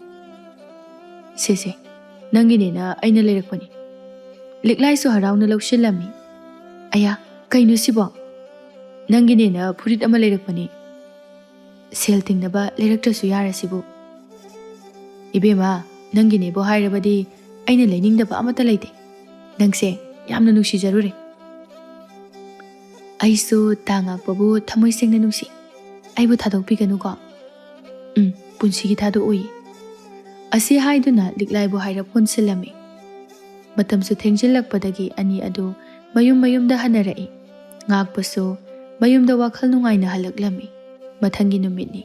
"ꯁꯦ ꯁꯦ, ꯅꯪꯒꯤꯅꯦꯅ ꯑꯩꯅ ꯂꯩꯔꯛꯄꯅꯤ꯫" ꯂꯤꯛꯂꯥꯏꯁꯨ ꯍꯔꯥꯎꯅ ꯂꯧꯁꯤꯜꯂꯝꯃꯤ꯫ "ꯑꯌꯥ, ꯀꯩꯅꯣ ꯁꯤꯕꯣ? ꯅꯪꯒꯤꯅꯦꯅ ꯐꯨꯔꯤꯠ ꯑꯃ ꯂꯩꯔꯛꯄꯅꯤ꯫ ꯁꯦꯜ ꯇꯤꯡꯅꯕ ꯂꯩꯔꯛꯇ꯭ꯔꯁꯨ ꯌꯥꯔꯁꯤꯕꯨ꯫" "ꯏꯕꯦꯝꯃ, ꯅꯪꯒꯤꯅꯦꯕꯨ ꯍꯥꯏꯔꯕꯗꯤ ꯑꯩꯅ ꯂꯩꯅꯤꯡꯗꯕ ꯑꯃꯠꯇ ꯂꯩꯇꯦ꯫ ꯅꯪꯁꯦ ꯌꯥꯝꯅ ꯅꯨꯡꯁꯤꯖꯔꯨꯔꯦ꯫" "ꯑꯩꯁꯨ ꯇꯥ ꯉꯥꯛꯄꯕꯨ ꯊꯃꯣꯏ ꯁꯦꯡꯅ ꯅꯨꯡꯁꯤ꯫ ꯑꯩꯕꯨ ꯊꯥꯗꯣꯛꯄꯤꯒꯅꯨꯀꯣ꯫" "ꯎꯝ, ꯄꯨꯟꯁꯤꯒꯤ ꯊꯥꯗꯣꯛꯑꯣꯏ꯫" ꯑꯁꯤ ꯍꯥꯏꯗꯨꯅ ꯂꯤꯛꯂꯥꯏꯕꯨ ꯍꯥꯏꯔꯞ ꯀꯣꯟꯁꯤꯜꯂꯝꯃꯤ꯫ ꯃꯇꯝꯁꯨ ꯊꯦꯡꯖꯤꯜꯂꯛꯄꯗꯒꯤ ꯑꯅꯤ ꯑꯗꯨ ꯃꯌꯨꯝ ꯃꯌꯨꯝꯗ ꯍꯟꯅꯔꯛꯏ꯫ ꯉꯥꯛꯄꯁꯨ ꯃꯌꯨꯝꯗ ꯋꯥꯈꯜ ꯅꯨꯡꯉꯥꯏꯅ ꯍꯜꯂꯛꯂꯝꯃꯤ꯫ ꯃꯊꯪꯒꯤ ꯅꯨꯃꯤꯠꯅꯤ꯫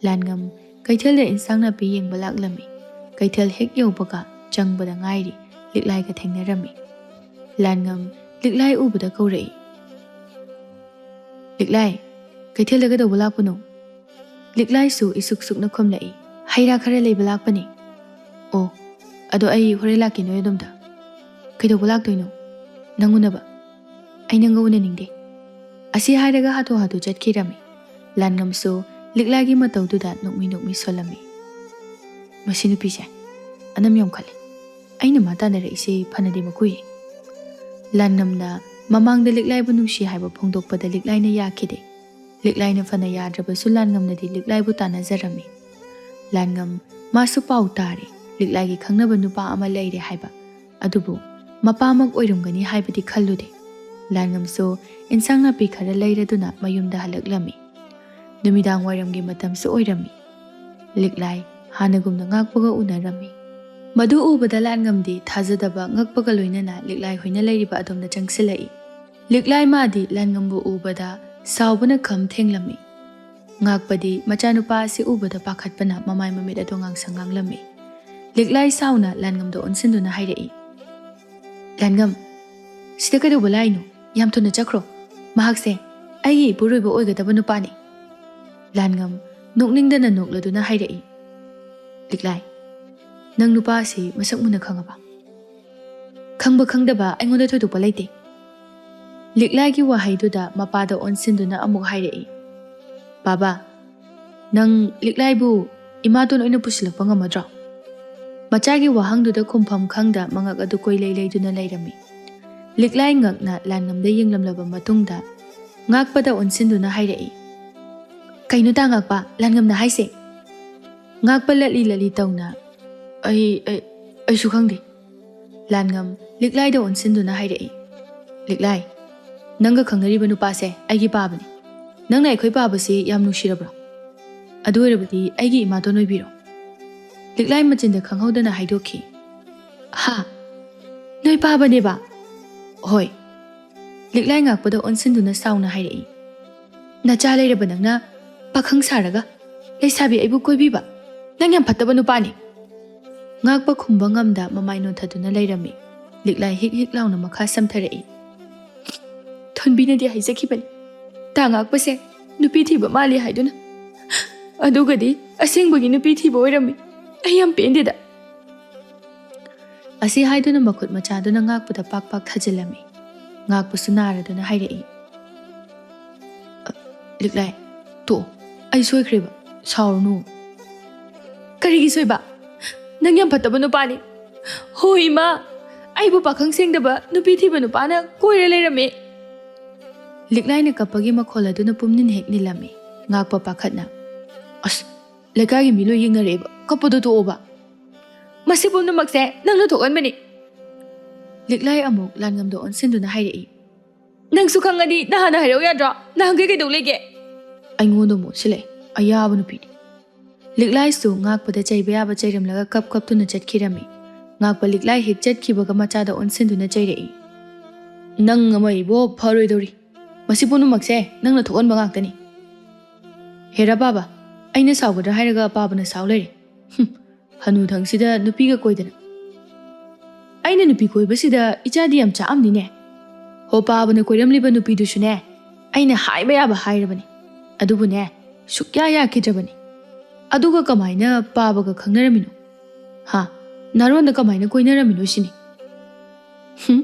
ꯂꯥꯟꯉꯝ ꯀꯩꯊꯦꯜꯗ ꯏꯟꯁꯥꯡ ꯅꯥꯄꯤ ꯌꯦꯡꯕ ꯂꯥꯛꯂꯝꯃꯤ꯫ ꯀꯩꯊꯦꯜ ꯍꯦꯛ ꯌꯧꯕꯒ ꯆꯪꯕꯗ ꯉꯥꯏꯔꯤ ꯂꯤꯛꯂꯥꯏꯒ ꯊꯦꯡꯅꯔꯝꯃꯤ꯫ ꯂꯥꯟꯉꯝ ꯂꯤꯛꯂꯥꯏ ꯎꯕꯗ ꯀꯧꯔꯛꯏ, "ꯂꯤꯛꯂꯥꯏ, ꯀꯩꯊꯦꯜꯗ ꯀꯩꯗꯧꯕ ꯂꯥꯛꯄꯅꯣ?" ꯂꯤꯛꯂꯥꯏꯁꯨ ꯏꯁꯨꯛ ꯁꯨꯛꯅ ꯈꯨꯝꯂꯛꯏ, "ꯍꯩ ꯔꯥ ꯈꯔ ꯂꯩꯕ ꯂꯥꯛꯄꯅꯤ꯫" "ꯑꯣ, ꯑꯗꯣ ꯑꯩ ꯍꯣꯔꯦꯟ ꯂꯥꯛꯀꯦ ꯅꯣꯏ ꯑꯗꯣꯝꯗ꯫" "ꯀꯩꯗꯧꯕ ꯂꯥꯛꯇꯣꯏꯅꯣ?" "ꯅꯪ ꯎꯅꯕ꯫" "ꯑꯩ ꯅꯪꯒ ꯎꯅꯅꯤꯡꯗꯦ꯫" ꯑꯁꯤ ꯍꯥꯏꯔꯒ ꯍꯥꯊꯨ ꯍꯥꯊꯨ ꯆꯠꯈꯤꯔꯝꯃꯤ꯫ ꯂꯥꯟꯉꯝꯁꯨ ꯂꯤꯛꯂꯥꯏꯒꯤ ꯃꯇꯧꯗꯨꯗ ꯅꯣꯛꯃꯤ ꯅꯣꯛꯃꯤ ꯁꯣꯜꯂꯝꯃꯤ꯫ "ꯃꯁꯤ ꯅꯨꯄꯤꯁꯦ ꯑꯅꯝ ꯌꯥꯝ ꯈꯜꯂꯤ꯫ ꯑꯩꯅ ꯃꯥ ꯇꯥꯟꯅꯔꯛꯏꯁꯦ ꯐꯅꯗꯤ ꯃꯀꯨꯏ꯫" ꯂꯥꯟꯉꯝꯅ ꯃꯃꯥꯡꯗ ꯂꯤꯛꯂꯥꯏꯕꯨ ꯅꯨꯡꯁꯤ ꯍꯥꯏꯕ ꯐꯣꯡꯗꯣꯛꯄꯗ ꯂꯤꯛꯂꯥꯏꯅ ꯌꯥꯈꯤꯗꯦ꯫ ꯂꯤꯛꯂꯥꯏꯅ ꯐꯅ ꯌꯥꯗ꯭ꯔꯕꯁꯨ ꯂꯥꯟꯉꯝꯅꯗꯤ ꯂꯤꯛꯂꯥꯏꯕꯨ ꯇꯥꯟꯅꯖꯔꯝꯃꯤ꯫ ꯂꯥꯟꯉꯝ ꯃꯥꯁꯨ ꯄꯥꯎ ꯇꯥꯔꯦ, ꯂꯤꯛꯂꯥꯏꯒꯤ ꯈꯪꯅꯕ ꯅꯨꯄꯥ ꯑꯃ ꯂꯩꯔꯦ ꯍꯥꯏꯕ꯫ ꯑꯗꯨꯕꯨ ꯃꯄꯥꯃꯛ ꯑꯣꯏꯔꯝꯒꯅꯤ ꯍꯥꯏꯕꯗꯤ ꯈꯜꯂꯨꯗꯦ꯫ ꯂꯥꯟꯉꯝꯁꯨ ꯏꯟꯁꯥꯡ ꯅꯥꯄꯤ ꯈꯔ ꯂꯩꯔꯗꯨꯅ ꯃꯌꯨꯝꯗ ꯍꯜꯂꯛꯂꯝꯃꯤ꯫ ꯅꯨꯃꯤꯗꯥꯡ ꯋꯥꯏꯔꯝꯒꯤ ꯃꯇꯝꯁꯨ ꯑꯣꯏꯔꯝꯃꯤ꯫ ꯂꯤꯛꯂꯥꯏ ꯍꯥꯟꯅꯒꯨꯝꯅ ꯉꯥꯛꯄꯒ ꯎꯅꯔꯝꯃꯤ꯫ ꯃꯗꯨ ꯎꯕꯗ ꯂꯥꯟꯉꯝꯗꯤ ꯊꯥꯖꯗꯕ ꯉꯛꯄꯒ ꯂꯣꯏꯅꯅ ꯂꯤꯛꯂꯥꯏ ꯍꯣꯏꯅ ꯂꯩꯔꯤꯕ ꯑꯗꯣꯝꯗ ꯆꯪꯁꯤꯜꯂꯛꯏ꯫ ꯂꯤꯛꯂꯥꯏ ꯃꯥꯗꯤ ꯂꯥꯟꯉꯝꯕꯨ ꯎꯕꯗ ꯁꯥꯎꯕꯅ ꯈꯝ ꯊꯦꯡꯂꯝꯃꯤ꯫ ꯉꯥꯛꯄꯗꯤ ꯃꯆꯥꯅꯨꯄꯥ ꯑꯁꯤ ꯎꯕꯗ ꯄꯥꯈꯠꯄꯅ ꯃꯃꯥꯏ ꯃꯃꯤꯠ ꯑꯗꯨ ꯉꯥꯡꯁꯪ ꯉꯥꯡꯂꯝꯃꯤ꯫ ꯂꯤꯛꯂꯥꯏ ꯁꯥꯎꯅ ꯂꯥꯟꯉꯝꯗ ꯑꯣꯟꯁꯤꯟꯗꯨꯅ ꯍꯥꯏꯔꯛꯏ, "ꯂꯥꯟꯉꯝ, ꯁꯤꯗ ꯀꯩꯗꯧꯕ ꯂꯥꯛꯏꯅꯣ? ꯌꯥꯝ ꯊꯨꯅ ꯆꯠꯈ꯭ꯔꯣ꯫ ꯃꯍꯥꯛꯁꯦ ꯑꯩꯒꯤ ꯏꯄꯨꯔꯣꯏꯕ ꯑꯣꯏꯒꯗꯕ ꯅꯨꯄꯥꯅꯤ꯫" ꯂꯥꯟꯉꯝ ꯅꯣꯛꯅꯤꯡꯗꯅ ꯅꯣꯛꯂꯗꯨꯅ ꯍꯥꯏꯔꯛꯏ, "ꯂꯤꯛꯂꯥꯏ, ꯅꯪ ꯅꯨꯄꯥ ꯑꯁꯤ ꯃꯁꯛ ꯃꯨꯟꯅ ꯈꯪꯉꯕ?" "ꯈꯪꯕ ꯈꯪꯗꯕ ꯑꯩꯉꯣꯟꯗ ꯊꯣꯏꯗꯣꯛꯄ ꯂꯩꯇꯦ꯫" ꯂꯤꯛꯂꯥꯏꯒꯤ ꯋꯥꯍꯩꯗꯨꯗ ꯃꯄꯥꯗ ꯑꯣꯟꯁꯤꯟꯗꯨꯅ ꯑꯃꯨꯛ ꯍꯥꯏꯔꯛꯏ, "ꯕꯥꯕꯥ, ꯅꯪ ꯂꯤꯛꯂꯥꯏꯕꯨ ꯏꯃꯥꯇꯣꯟ ꯑꯣꯏꯅ ꯄꯨꯁꯤꯜꯂꯛꯄ ꯉꯝꯃꯗ꯭ꯔꯣ?" ꯃꯆꯥꯒꯤ ꯋꯥꯍꯪꯗꯨꯗ ꯈꯨꯝꯐꯝ ꯈꯪꯗ ꯃꯉꯛ ꯑꯗꯨ ꯀꯣꯏꯂꯩ ꯂꯩꯗꯨꯅ ꯂꯩꯔꯝꯃꯤ꯫ ꯂꯤꯛꯂꯥꯏ ꯉꯛꯅ ꯂꯥꯟꯉꯝꯗ ꯌꯦꯡꯂꯝꯂꯕ ꯃꯇꯨꯡꯗ ꯉꯥꯛꯄꯗ ꯑꯣꯟꯁꯤꯟꯗꯨꯅ ꯍꯥꯏꯔꯛꯏ, "ꯀꯩꯅꯣ ꯇꯥ ꯉꯥꯛꯄ, ꯂꯥꯟꯉꯝꯅ ꯍꯥꯏꯁꯦ?" ꯉꯥꯛꯄ ꯂꯠꯂꯤ ꯂꯠꯂꯤ ꯇꯧꯅ, "ꯑꯩ, ꯑꯩ, ꯑꯩꯁꯨ ꯈꯪꯗꯦ꯫" ꯂꯥꯟꯉꯝ ꯂꯤꯛꯂꯥꯏꯗ ꯑꯣꯟꯁꯤꯟꯗꯨꯅ ꯍꯥꯏꯔꯛꯏ, "ꯂꯤꯛꯂꯥꯏ, ꯅꯪꯒ ꯈꯪꯅꯔꯤꯕ ꯅꯨꯄꯥꯁꯦ ꯑꯩꯒꯤ ꯄꯥꯕꯅꯤ꯫ ꯅꯪꯅ ꯑꯩꯈꯣꯏ ꯄꯥꯕꯁꯤ ꯌꯥꯝ ꯅꯨꯡꯁꯤꯔꯕ꯭ꯔꯣ? ꯑꯗꯨ ꯑꯣꯏꯔꯕꯗꯤ ꯑꯩꯒꯤ ꯏꯃꯥꯇꯣꯟ ꯑꯣꯏꯕꯤꯔꯣ꯫" ꯂꯤꯛꯂꯥꯏ ꯃꯆꯤꯟꯗ ꯈꯪꯍꯧꯗꯅ ꯍꯥꯏꯗꯣꯛꯈꯤ꯫ "ꯍꯥ? ꯅꯣꯏ ꯄꯥꯕꯅꯦꯕ?" "ꯍꯣꯏ꯫" ꯂꯤꯛꯂꯥꯏ ꯉꯥꯛꯄꯗ ꯑꯣꯟꯁꯤꯟꯗꯨꯅ ꯁꯥꯎꯅ ꯍꯥꯏꯔꯛꯏ꯫ "ꯅꯆꯥ ꯂꯩꯔꯕ ꯅꯪꯅ ꯄꯥꯈꯪ ꯁꯥꯔꯒ ꯂꯩꯁꯥꯕꯤ ꯑꯩꯕꯨ ꯀꯣꯏꯕꯤꯕ? ꯅꯪ ꯌꯥꯝ ꯐꯠꯇꯕ ꯅꯨꯄꯥꯅꯤ!" ꯉꯥꯛꯄ ꯈꯨꯝꯕ ꯉꯝꯗ ꯃꯃꯥꯏ ꯅꯣꯟꯊꯗꯨꯅ ꯂꯩꯔꯝꯃꯤ꯫ ꯂꯤꯛꯂꯥꯏ ꯍꯤꯛ ꯍꯤꯛ ꯂꯥꯎꯅ ꯃꯈꯥ ꯁꯝꯊꯔꯛꯏ꯫ "ꯊꯣꯟꯕꯤꯅꯗꯤ ꯍꯥꯏꯖꯈꯤꯕꯅꯤ, ꯇꯥ ꯉꯥꯛꯄꯁꯦ ꯅꯨꯄꯤ ꯊꯤꯕ ꯃꯥꯜꯂꯤ ꯍꯥꯏꯗꯨꯅ꯫ ꯑꯗꯨꯒꯗꯤ ꯑꯁꯦꯡꯕꯒꯤ ꯅꯨꯄꯤ ꯊꯤꯕ ꯑꯣꯏꯔꯝꯃꯤ꯫ ꯑꯩ ꯌꯥꯝ ꯄꯦꯟꯗꯦꯗ!" ꯑꯁꯤ ꯍꯥꯏꯗꯨꯅ ꯃꯈꯨꯠ ꯃꯆꯥꯗꯨꯅ ꯉꯥꯛꯄꯗ ꯄꯥꯛ ꯄꯥꯛ ꯊꯥꯖꯤꯜꯂꯝꯃꯤ꯫ ꯉꯥꯛꯄꯁꯨ ꯅꯥꯔꯗꯨꯅ ꯍꯥꯏꯔꯛꯏ꯫ "ꯑ, ꯂꯤꯛꯂꯥꯏ, ꯇꯣꯛꯑꯣ꯫ ꯑꯩ ꯁꯣꯏꯈ꯭ꯔꯦꯕ꯫ ꯁꯥꯎꯔꯅꯨ꯫" "ꯀꯔꯤꯒꯤ ꯁꯣꯏꯕ? ꯅꯪ ꯌꯥꯝ ꯐꯠꯇꯕ ꯅꯨꯄꯥꯅꯤ꯫ ꯍꯣ ꯏꯃꯥ, ꯑꯩꯕꯨ ꯄꯥꯈꯪ ꯁꯦꯡꯗꯕ ꯅꯨꯄꯤ ꯊꯤꯕ ꯅꯨꯄꯥꯅ ꯀꯣꯏꯔ ꯂꯩꯔꯝꯃꯦ!" ꯂꯤꯛꯂꯥꯏꯅ ꯀꯞꯄꯒꯤ ꯃꯈꯣꯜ ꯑꯗꯨꯅ ꯄꯨꯝꯅꯤꯟ ꯍꯦꯛ ꯅꯤꯜꯂꯝꯃꯤ꯫ ꯉꯥꯛꯄ ꯄꯥꯈꯠꯅ, "ꯑꯁ, ꯂꯩꯀꯥꯏꯒꯤ ꯃꯤ ꯂꯣꯏ ꯌꯦꯡꯅꯔꯛꯑꯦꯕ, ꯀꯞꯄꯗꯣ ꯇꯣꯛꯑꯣꯕ꯫" "ꯃꯁꯤ ꯄꯨꯝꯅꯃꯛꯁꯦ ꯅꯪꯅ ꯊꯣꯛꯍꯟꯕꯅꯤ!" ꯂꯤꯛꯂꯥꯏ ꯑꯃꯨꯛ ꯂꯥꯟꯉꯝꯗ ꯑꯣꯟꯁꯤꯟꯗꯨꯅ ꯍꯥꯏꯔꯛꯏ꯫ "ꯅꯪꯁꯨ ꯈꯪꯉꯗꯤ ꯅꯍꯥꯟꯅ ꯍꯥꯏꯔꯛꯎ ꯌꯥꯗ꯭ꯔꯣ? ꯅꯍꯥꯟꯈꯩ ꯀꯩꯗꯧ ꯂꯩꯒꯦ?" ꯑꯩꯉꯣꯟꯗ ꯑꯃꯨꯛ ꯑꯣꯟꯁꯤꯜꯂꯛꯑꯦ꯫ ꯑꯌꯥꯕ ꯅꯨꯄꯤꯅꯤ꯫ ꯂꯤꯛꯂꯥꯏꯁꯨ ꯉꯥꯛꯄꯗ ꯆꯩꯕ ꯌꯥꯕ ꯆꯩꯔꯝꯂꯒ ꯀꯞ ꯀꯞꯇꯨꯅ ꯆꯠꯈꯤꯔꯝꯃꯤ꯫ ꯉꯥꯛꯄ ꯂꯤꯛꯂꯥꯏ ꯍꯦꯛ ꯆꯠꯈꯤꯕꯒ ꯃꯆꯥꯗ ꯑꯣꯟꯁꯤꯟꯗꯨꯅ ꯆꯩꯔꯛꯏ꯫ "ꯅꯪ ꯑꯃ ꯏꯕꯣ ꯐꯔꯣꯏꯗꯧꯔꯤ꯫ ꯃꯁꯤ ꯄꯨꯝꯅꯃꯛꯁꯦ ꯅꯪꯅ ꯊꯣꯛꯍꯟꯕ ꯉꯥꯛꯇꯅꯤ꯫ ꯍꯦꯔꯥ ꯄꯥꯕ, ꯑꯩꯅ ꯁꯥꯎꯒꯗ꯭ꯔꯥ ꯍꯥꯏꯔꯒ ꯄꯥꯕꯅ ꯁꯥꯎ ꯂꯩꯔꯦ꯫ ꯍꯨꯝ, ꯍꯅꯨꯊꯪꯁꯤꯗ ꯅꯨꯄꯤꯒ ꯀꯣꯏꯗꯅ꯫ ꯑꯩꯅ ꯅꯨꯄꯤ ꯀꯣꯏꯕꯁꯤꯗ ꯏꯆꯥꯗꯤ ꯌꯥꯝ ꯆꯥꯛꯑꯝꯅꯤꯅꯦ꯫ ꯍꯣ, ꯄꯥꯕꯅ ꯀꯣꯏꯔꯝꯂꯤꯕ ꯅꯨꯄꯤꯗꯨꯁꯨꯅꯦ, ꯑꯩꯅ ꯍꯥꯏꯕ ꯌꯥꯕ ꯍꯥꯏꯔꯕꯅꯤ꯫ ꯑꯗꯨꯕꯨꯅꯦ, ꯁꯨꯛꯌꯥ ꯌꯥꯈꯤꯗ꯭ꯔꯕꯅꯤ꯫ ꯑꯗꯨꯒ ꯀꯃꯥꯏꯅ ꯄꯥꯕꯒ ꯈꯪꯅꯔꯝꯃꯤꯅꯣ? ꯍꯥ? ꯅꯥꯔꯣꯟꯗ ꯀꯃꯥꯏꯅ ꯀꯣꯏꯅꯔꯝꯃꯤꯅꯣ ꯁꯤꯅꯤ?" "ꯍꯨꯝ,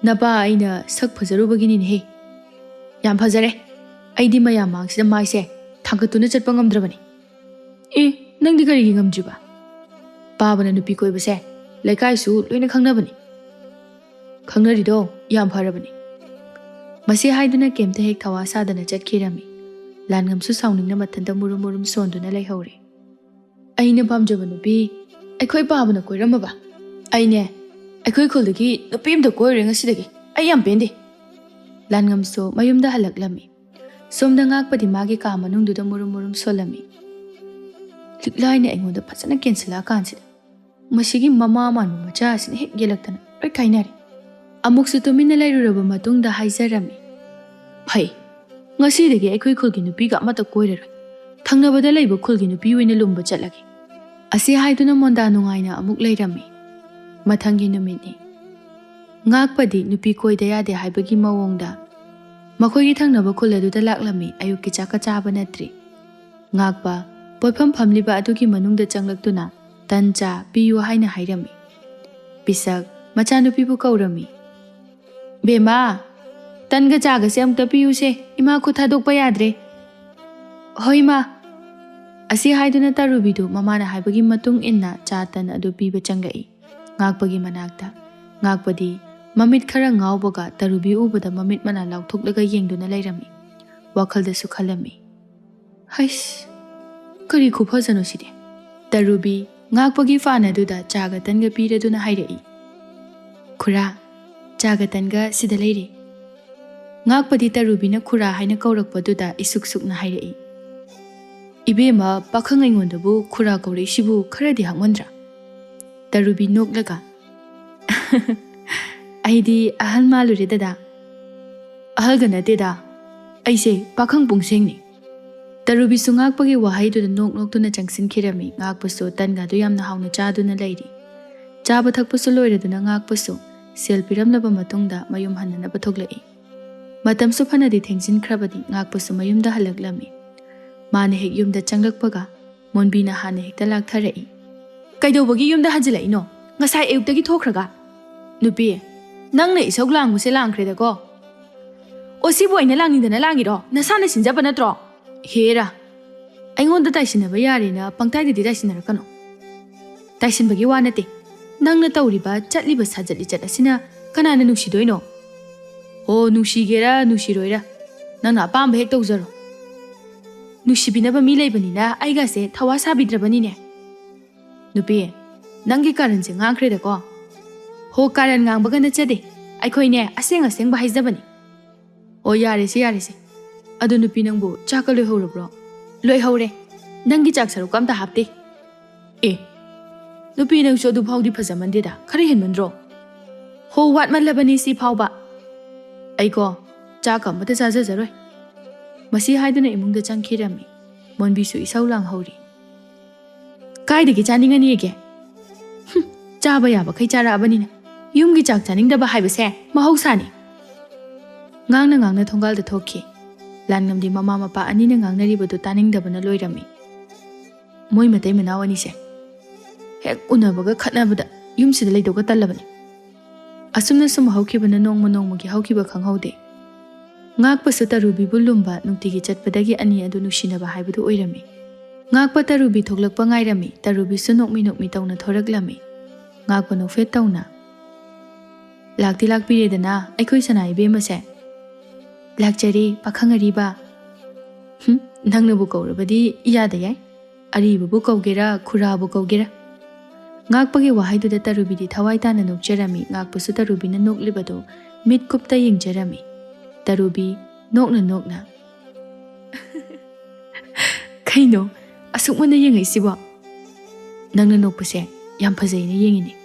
ꯅꯄꯥ ꯑꯩꯅ ꯁꯛ ꯐꯖꯔꯨꯕꯒꯤꯅꯤꯅꯦꯍꯦ꯫ ꯌꯥꯝ ꯐꯖꯔꯦ꯫ ꯑꯩꯗꯤ ꯃꯌꯥꯝ ꯃꯥꯡꯁꯤꯗ ꯃꯥꯏꯁꯦ ꯊꯥꯡꯒꯠꯇꯨꯅ ꯆꯠꯄ ꯉꯝꯗ꯭ꯔꯕꯅꯤ꯫" "ꯑꯦ, ꯅꯪꯗꯤ ꯀꯔꯤꯒꯤ ꯉꯝꯗ꯭ꯔꯤꯕ? ꯄꯥꯕꯅ ꯅꯨꯄꯤ ꯀꯣꯏꯕꯁꯦ ꯂꯩꯀꯥꯏꯁꯨ ꯂꯣꯏꯅ ꯈꯪꯅꯕꯅꯤ꯫" "ꯈꯪꯅꯔꯤꯗꯣ ꯌꯥꯝ ꯐꯔꯕꯅꯤ꯫" ꯃꯁꯤ ꯍꯥꯏꯗꯨꯅ ꯀꯩꯝꯇ ꯍꯦꯛ ꯊꯋꯥ ꯁꯥꯗꯅ ꯆꯠꯈꯤꯔꯝꯃꯤ꯫ ꯂꯥꯟꯉꯝꯁꯨ ꯁꯥꯎꯅꯤꯡꯅ ꯃꯊꯟꯇ ꯃꯨꯔꯨꯝ ꯃꯨꯔꯨꯝ ꯁꯣꯟꯗꯨꯅ ꯂꯩꯍꯧꯔꯦ꯫ "ꯑꯩꯅ ꯄꯥꯝꯖꯕ ꯅꯨꯄꯤ ꯑꯩꯈꯣꯏ ꯄꯥꯕꯅ ꯀꯣꯏꯔꯝꯃꯕ? ꯑꯩꯅꯦ, ꯑꯩꯈꯣꯏ ꯈꯨꯜꯗꯒꯤ ꯅꯨꯄꯤ ꯑꯝꯇ ꯀꯣꯏꯔꯣꯏ ꯉꯁꯤꯗꯒꯤ꯫ ꯑꯩ ꯌꯥꯝ ꯄꯦꯟꯗꯦ꯫" ꯂꯥꯟꯉꯝꯁꯨ ꯃꯌꯨꯝꯗ ꯍꯜꯂꯛꯂꯝꯃꯤ꯫ ꯁꯣꯝꯗ ꯉꯥꯛꯄꯗꯤ ꯃꯥꯒꯤ ꯀꯥ ꯃꯅꯨꯡꯗꯨꯗ ꯃꯨꯔꯨꯝ ꯃꯨꯔꯨꯝ ꯁꯣꯜꯂꯝꯃꯤ꯫ ꯂꯤꯛꯂꯥꯏꯅ ꯑꯩꯉꯣꯟꯗ ꯐꯖꯅ ꯀꯦꯟꯁꯤꯜꯂꯛꯑꯀꯥꯟꯁꯤꯗ ꯃꯁꯤꯒꯤ ꯃꯃꯥ ꯃꯥꯟꯕ ꯃꯆꯥ ꯑꯁꯤꯅ ꯍꯦꯛ ꯌꯦꯜꯂꯛꯇꯅ ꯂꯣꯏ ꯀꯥꯏꯅꯔꯦ꯫ ꯑꯃꯨꯛꯁꯨ ꯇꯨꯃꯤꯟꯅ ꯂꯩꯔꯨꯔꯕ ꯃꯇꯨꯡꯗ ꯍꯥꯏꯖꯔꯝꯃꯤ, "ꯐꯩ, ꯉꯁꯤꯗꯒꯤ ꯑꯩꯈꯣꯏ ꯈꯨꯜꯒꯤ ꯅꯨꯄꯤꯒ ꯑꯃꯠꯇ ꯀꯣꯏꯔꯔꯣꯏ꯫ ꯊꯪꯅꯕꯗ ꯂꯩꯕ ꯈꯨꯜꯒꯤ ꯅꯨꯄꯤ ꯑꯣꯏꯅ ꯂꯨꯝꯕ ꯆꯠꯂꯒꯦ"꯫ ꯑꯁꯤ ꯍꯥꯏꯗꯨꯅ ꯃꯣꯟꯗꯥ ꯅꯨꯡꯉꯥꯏꯅ ꯑꯃꯨꯛ ꯂꯩꯔꯝꯃꯤ꯫ ꯃꯊꯪꯒꯤ ꯅꯨꯃꯤꯠꯅꯤ꯫ ꯉꯥꯛꯄꯗꯤ ꯅꯨꯄꯤ ꯀꯣꯏꯗ ꯌꯥꯗꯦ ꯍꯥꯏꯕꯒꯤ ꯃꯑꯣꯡꯗ ꯃꯈꯣꯏꯒꯤ ꯊꯪꯅꯕ ꯈꯨꯜ ꯑꯗꯨꯗ ꯂꯥꯛꯂꯝꯃꯤ꯫ ꯑꯌꯨꯛꯀꯤ ꯆꯥꯛꯀ ꯆꯥꯕ ꯅꯠꯇ꯭ꯔꯤ꯫ ꯉꯥꯛꯄ ꯄꯣꯠꯐꯝ ꯐꯝꯂꯤꯕ ꯑꯗꯨꯒꯤ ꯃꯅꯨꯡꯗ ꯆꯪꯂꯛꯇꯨꯅ ꯇꯟ ꯆꯥ ꯄꯤꯌꯨ ꯍꯥꯏꯅ ꯍꯥꯏꯔꯝꯃꯤ꯫ ꯄꯤꯁꯛ ꯃꯆꯥꯅꯨꯄꯤꯕꯨ ꯀꯧꯔꯝꯃꯤ꯫ "ꯕꯦꯝꯃ, ꯇꯟꯒ ꯆꯥꯒꯁꯦ ꯑꯃꯨꯛꯇ ꯄꯤꯌꯨꯁꯦ, ꯏꯃꯥ ꯈꯨꯠ ꯊꯥꯗꯣꯛꯄ ꯌꯥꯗ꯭ꯔꯦ"꯫ "ꯍꯣꯏ ꯏꯃꯥ"꯫ ꯑꯁꯤ ꯍꯥꯏꯗꯨꯅ ꯇꯔꯨꯕꯤꯗꯨ ꯃꯃꯥꯅ ꯍꯥꯏꯕꯒꯤ ꯃꯇꯨꯡ ꯏꯟꯅ ꯆꯥ ꯇꯟ ꯑꯗꯨ ꯄꯤꯕ ꯆꯪꯂꯛꯏ꯫ ꯉꯥꯛꯄꯒꯤ ꯃꯅꯥꯛꯇ꯫ ꯉꯥꯛꯄꯗꯤ ꯃꯃꯤꯠ ꯈꯔ ꯉꯥꯎꯕꯒ ꯇꯔꯨꯕꯤ ꯎꯕꯗ ꯃꯃꯤꯠ ꯃꯅꯥ ꯂꯥꯎꯊꯣꯛꯂꯒ ꯌꯦꯡꯗꯨꯅ ꯂꯩꯔꯝꯃꯤ꯫ ꯋꯥꯈꯜꯗꯁꯨ ꯈꯜꯂꯝꯃꯤ, "ꯍꯩꯁ, ꯀꯔꯤ ꯈꯨꯐꯖꯅꯣ ꯁꯤꯗꯤ?" ꯇꯔꯨꯕꯤ ꯉꯥꯛꯄꯒꯤ ꯐꯥꯟ ꯑꯗꯨꯗ ꯆꯥꯒ ꯇꯟꯒ ꯄꯤꯔꯗꯨꯅ ꯍꯥꯏꯔꯛꯏ, "ꯈꯨꯔꯥ, ꯆꯥꯒ ꯇꯟꯒ ꯁꯤꯗ ꯂꯩꯔꯦ"꯫ ꯉꯥꯛꯄꯗꯤ ꯇꯔꯨꯕꯤꯅ ꯈꯨꯔꯥ ꯍꯥꯏꯅ ꯀꯧꯔꯛꯄꯗꯨꯗ ꯏꯁꯨꯛ ꯁꯨꯛꯅ ꯍꯥꯏꯔꯛꯏ, "ꯏꯕꯦꯝꯃ, ꯄꯥꯈꯪ ꯑꯩꯉꯣꯟꯗꯕꯨ ꯈꯨꯔꯥ ꯀꯧꯔꯛꯏꯁꯤꯕꯨ ꯈꯔꯗꯤ ꯍꯥꯞꯃꯟꯗ꯭ꯔꯥ?" ꯇꯔꯨꯕꯤ ꯅꯣꯛꯂꯒ, "ꯑꯩꯗꯤ ꯑꯍꯜ ꯃꯥꯜꯂꯨꯔꯦ ꯗꯗꯥ"꯫ "ꯑꯍꯜꯒ ꯅꯠꯇꯦꯗ, ꯑꯩꯁꯦ ꯄꯥꯈꯪ ꯄꯨꯡꯁꯦꯡꯅꯤ"꯫ ꯇꯔꯨꯕꯤꯁꯨ ꯉꯥꯛꯄꯒꯤ ꯋꯥꯍꯩꯗꯨꯗ ꯅꯣꯛ ꯅꯣꯛꯇꯨꯅ ꯆꯪꯁꯤꯟꯈꯤꯔꯝꯃꯤ꯫ ꯉꯥꯛꯄꯁꯨ ꯇꯟꯒꯗꯨ ꯌꯥꯝꯅ ꯍꯥꯎꯅ ꯆꯥꯗꯨꯅ ꯂꯩꯔꯤ꯫ ꯆꯥꯕ ꯊꯛꯄꯁꯨ ꯂꯣꯏꯔꯗꯨꯅ ꯉꯥꯛꯄꯁꯨ ꯁꯦꯜ ꯄꯤꯔꯝꯂꯕ ꯃꯇꯨꯡꯗ ꯃꯌꯨꯝ ꯍꯟꯅꯅꯕ ꯊꯣꯛꯂꯛꯏ꯫ ꯃꯇꯝꯁꯨ ꯐꯅꯗꯤ ꯊꯦꯡꯖꯤꯟꯈ꯭ꯔꯕꯅꯤ꯫ ꯉꯥꯛꯄꯁꯨ ꯃꯌꯨꯝꯗ ꯍꯜꯂꯛꯂꯝꯃꯤ꯫ ꯃꯥꯅ ꯍꯦꯛ ꯌꯨꯝꯗ ꯆꯪꯂꯛꯄꯒ ꯃꯣꯟꯕꯤꯅ ꯍꯥꯟꯅ ꯍꯦꯛꯇ ꯂꯥꯛꯊꯔꯛꯏ꯫ "ꯀꯩꯗꯧꯕꯒꯤ ꯌꯨꯝꯗ ꯍꯟꯖꯤꯜꯂꯛꯏꯅꯣ? ꯉꯁꯥꯏ ꯑꯌꯨꯛꯇꯒꯤ ꯊꯣꯛꯈ꯭ꯔꯒ?" "ꯅꯨꯄꯤ, ꯅꯪꯅ ꯏꯁꯧ ꯂꯥꯡꯕꯁꯦ ꯂꯥꯡꯈ꯭ꯔꯦꯗꯀꯣ꯫ ꯑꯣ, ꯁꯤꯕꯨ ꯑꯩꯅ ꯂꯥꯡꯅꯤꯡꯗꯅ ꯂꯥꯡꯉꯤꯔꯣ? ꯅꯁꯥꯅ ꯁꯤꯟꯖꯕ ꯅꯠꯇ꯭ꯔꯣ?" "ꯍꯦꯔꯥ, ꯑꯩꯉꯣꯟꯗ ꯇꯥꯏꯁꯤꯟꯅꯕ ꯌꯥꯔꯦꯅ ꯄꯪꯇꯥꯏꯗꯗꯤ ꯇꯥꯏꯁꯤꯟꯅꯔꯛꯀꯅꯨ꯫ ꯇꯥꯏꯁꯤꯟꯕꯒꯤ ꯋꯥ ꯅꯠꯇꯦ꯫ ꯅꯪꯅ ꯇꯧꯔꯤꯕ ꯆꯠꯂꯤꯕ ꯁꯥꯖꯠ ꯂꯤꯆꯠ ꯑꯁꯤꯅ ꯀꯅꯥꯅ ꯅꯨꯡꯁꯤꯗꯣꯏꯅꯣ? ꯑꯣ, ꯅꯨꯡꯁꯤꯒꯦꯔꯥ ꯅꯨꯡꯁꯤꯔꯣꯏꯔꯥ, ꯅꯪꯅ ꯑꯄꯥꯝꯕ ꯍꯦꯛ ꯇꯧꯖꯔꯣ꯫ ꯅꯨꯡꯁꯤꯕꯤꯅꯕ ꯃꯤ ꯂꯩꯕꯅꯤꯅ ꯑꯩꯒꯁꯦ ꯊꯋꯥ ꯁꯥꯕꯤꯗ꯭ꯔꯕꯅꯤꯅꯦ"꯫ "ꯅꯨꯄꯤ, ꯅꯪꯒꯤ ꯀꯥꯔꯟꯁꯦ ꯉꯥꯡꯈ꯭ꯔꯦꯗꯀꯣ"꯫ "ꯍꯣ, ꯀꯥꯔꯟ ꯉꯥꯡꯕꯒ ꯅꯠꯆꯗꯦ꯫ ꯑꯩꯈꯣꯏꯅꯦ, ꯑꯁꯦꯡ ꯑꯁꯦꯡꯕ ꯍꯥꯏꯖꯕꯅꯤ"꯫ "ꯑꯣ, ꯌꯥꯔꯦꯁꯦ, ꯌꯥꯔꯦꯁꯦ꯫ ꯑꯗꯣ ꯅꯨꯄꯤ, ꯅꯪꯕꯨ ꯆꯥꯛꯀ ꯂꯣꯏꯍꯧꯔꯕ꯭ꯔꯣ?" "ꯂꯣꯏꯍꯧꯔꯦ"꯫ ꯅꯪꯒꯤ ꯆꯥꯛ ꯁꯔꯨꯛ ꯑꯝꯇ ꯍꯥꯞꯇꯦ꯫ ꯑꯦ, ꯅꯨꯄꯤ ꯅꯪꯁꯨ ꯑꯗꯨ ꯐꯥꯎꯗꯤ ꯐꯖꯃꯟꯗꯦꯗ, ꯈꯔ ꯍꯦꯟꯃꯟꯗ꯭ꯔꯣ? ꯍꯣ, ꯋꯥꯠꯃꯜꯂꯕꯅꯤ ꯁꯤ ꯐꯥꯎꯕ꯫ ꯑꯩꯀꯣ ꯆꯥꯛ ꯑꯃꯇ ꯆꯥꯖꯖꯔꯣꯏ꯫ ꯃꯁꯤ ꯍꯥꯏꯗꯨꯅ ꯏꯃꯨꯡꯗ ꯆꯪꯈꯤꯔꯝꯃꯤ꯫ ꯃꯣꯟꯕꯤꯁꯨ ꯏꯁꯧ ꯂꯥꯡꯍꯧꯔꯤ꯫ ꯀꯥꯏꯗꯒꯤ ꯆꯥꯅꯤꯡꯉꯅꯤꯒꯦ? ꯍꯨꯝ, ꯆꯥꯕ ꯌꯥꯕꯈꯩ ꯆꯥꯔꯛꯑꯕꯅꯤꯅ ꯌꯨꯝꯒꯤ ꯆꯥꯛ ꯆꯥꯅꯤꯡꯗꯕ ꯍꯥꯏꯕꯁꯦ ꯃꯍꯧꯁꯥꯅꯤ꯫ ꯉꯥꯡꯅ ꯉꯥꯡꯅ ꯊꯣꯡꯒꯥꯜꯗ ꯊꯣꯛꯈꯤ꯫ ꯂꯥꯟꯉꯝꯗꯤ ꯃꯃꯥ ꯃꯄꯥ ꯑꯅꯤꯅ ꯉꯥꯡꯅꯔꯤꯕꯗꯨ ꯇꯥꯅꯤꯡꯗꯕꯅ ꯂꯣꯏꯔꯝꯃꯤ꯫ ꯃꯣꯏ ꯃꯇꯩ ꯃꯅꯥꯎ ꯑꯅꯤꯁꯦ ꯍꯦꯛ ꯎꯅꯕꯒ ꯈꯠꯅꯕꯗ ꯌꯨꯝꯁꯤꯗ ꯂꯩꯗꯧꯒ ꯇꯜꯂꯕꯅꯤ꯫ ꯑꯁꯨꯝꯅ ꯁꯨꯝ ꯍꯧꯈꯤꯕꯅ ꯅꯣꯡꯃ ꯅꯣꯡꯃꯒꯤ ꯍꯧꯈꯤꯕ ꯈꯪꯍꯧꯗꯦ꯫ ꯉꯥꯛꯄꯁꯨ ꯇꯔꯨꯕꯤꯕꯨ ꯂꯨꯝꯕ ꯅꯨꯡꯇꯤꯒꯤ ꯆꯠꯄꯗꯒꯤ ꯑꯅꯤ ꯑꯗꯨ ꯅꯨꯡꯁꯤꯅꯕ ꯍꯥꯏꯕꯗꯨ ꯑꯣꯏꯔꯝꯃꯤ꯫ ꯉꯥꯛꯄ ꯇꯔꯨꯕꯤ ꯊꯣꯛꯂꯛꯄ ꯉꯥꯏꯔꯝꯃꯤ, ꯇꯔꯨꯕꯤꯁꯨ ꯅꯣꯛꯃꯤ ꯅꯣꯛꯃꯤ ꯇꯧꯅ ꯊꯣꯔꯛꯂꯝꯃꯤ꯫ ꯉꯥꯛꯄ ꯅꯣꯛꯐꯦꯠ ꯇꯧꯅ, "ꯂꯥꯛꯇꯤ ꯂꯥꯛꯄꯤꯔꯦꯗꯅ ꯑꯩꯈꯣꯏ ꯁꯅꯥ ꯏꯕꯦꯝꯃꯁꯦ?" "ꯂꯥꯛꯆꯔꯦ, ꯄꯥꯈꯪ ꯑꯔꯤꯕ꯫" "ꯍꯨꯝ, ꯅꯪꯅꯕꯨ ꯀꯧꯔꯕꯗꯤ ꯏꯌꯥꯗ ꯌꯥꯏ꯫ ꯑꯔꯤꯕꯕꯨ ꯀꯧꯒꯦꯔꯥ, ꯈꯨꯔꯥꯕꯨ ꯀꯧꯒꯦꯔꯥ?" ꯉꯥꯛꯄꯒꯤ ꯋꯥꯍꯩꯗꯨꯗ ꯇꯔꯨꯕꯤꯗꯤ ꯊꯋꯥꯏ ꯇꯥꯅ ꯅꯣꯛꯆꯔꯝꯃꯤ, ꯉꯥꯛꯄꯁꯨ ꯇꯔꯨꯕꯤꯅ ꯅꯣꯛꯂꯤꯕꯗꯨ ꯃꯤꯠ ꯀꯨꯞꯇ ꯌꯦꯡꯖꯔꯝꯃꯤ꯫ ꯇꯔꯨꯕꯤ ꯅꯣꯛꯅ ꯅꯣꯛꯅ, "ꯀꯩꯅꯣ ꯑꯁꯨꯛ ꯃꯨꯟꯅ ꯌꯦꯡꯉꯛꯏꯁꯤꯕꯣ?" "ꯅꯪꯅ ꯅꯣꯛꯄꯁꯦ ꯌꯥꯝ ꯐꯖꯩꯅ ꯌꯦꯡꯉꯤꯅꯦ꯫"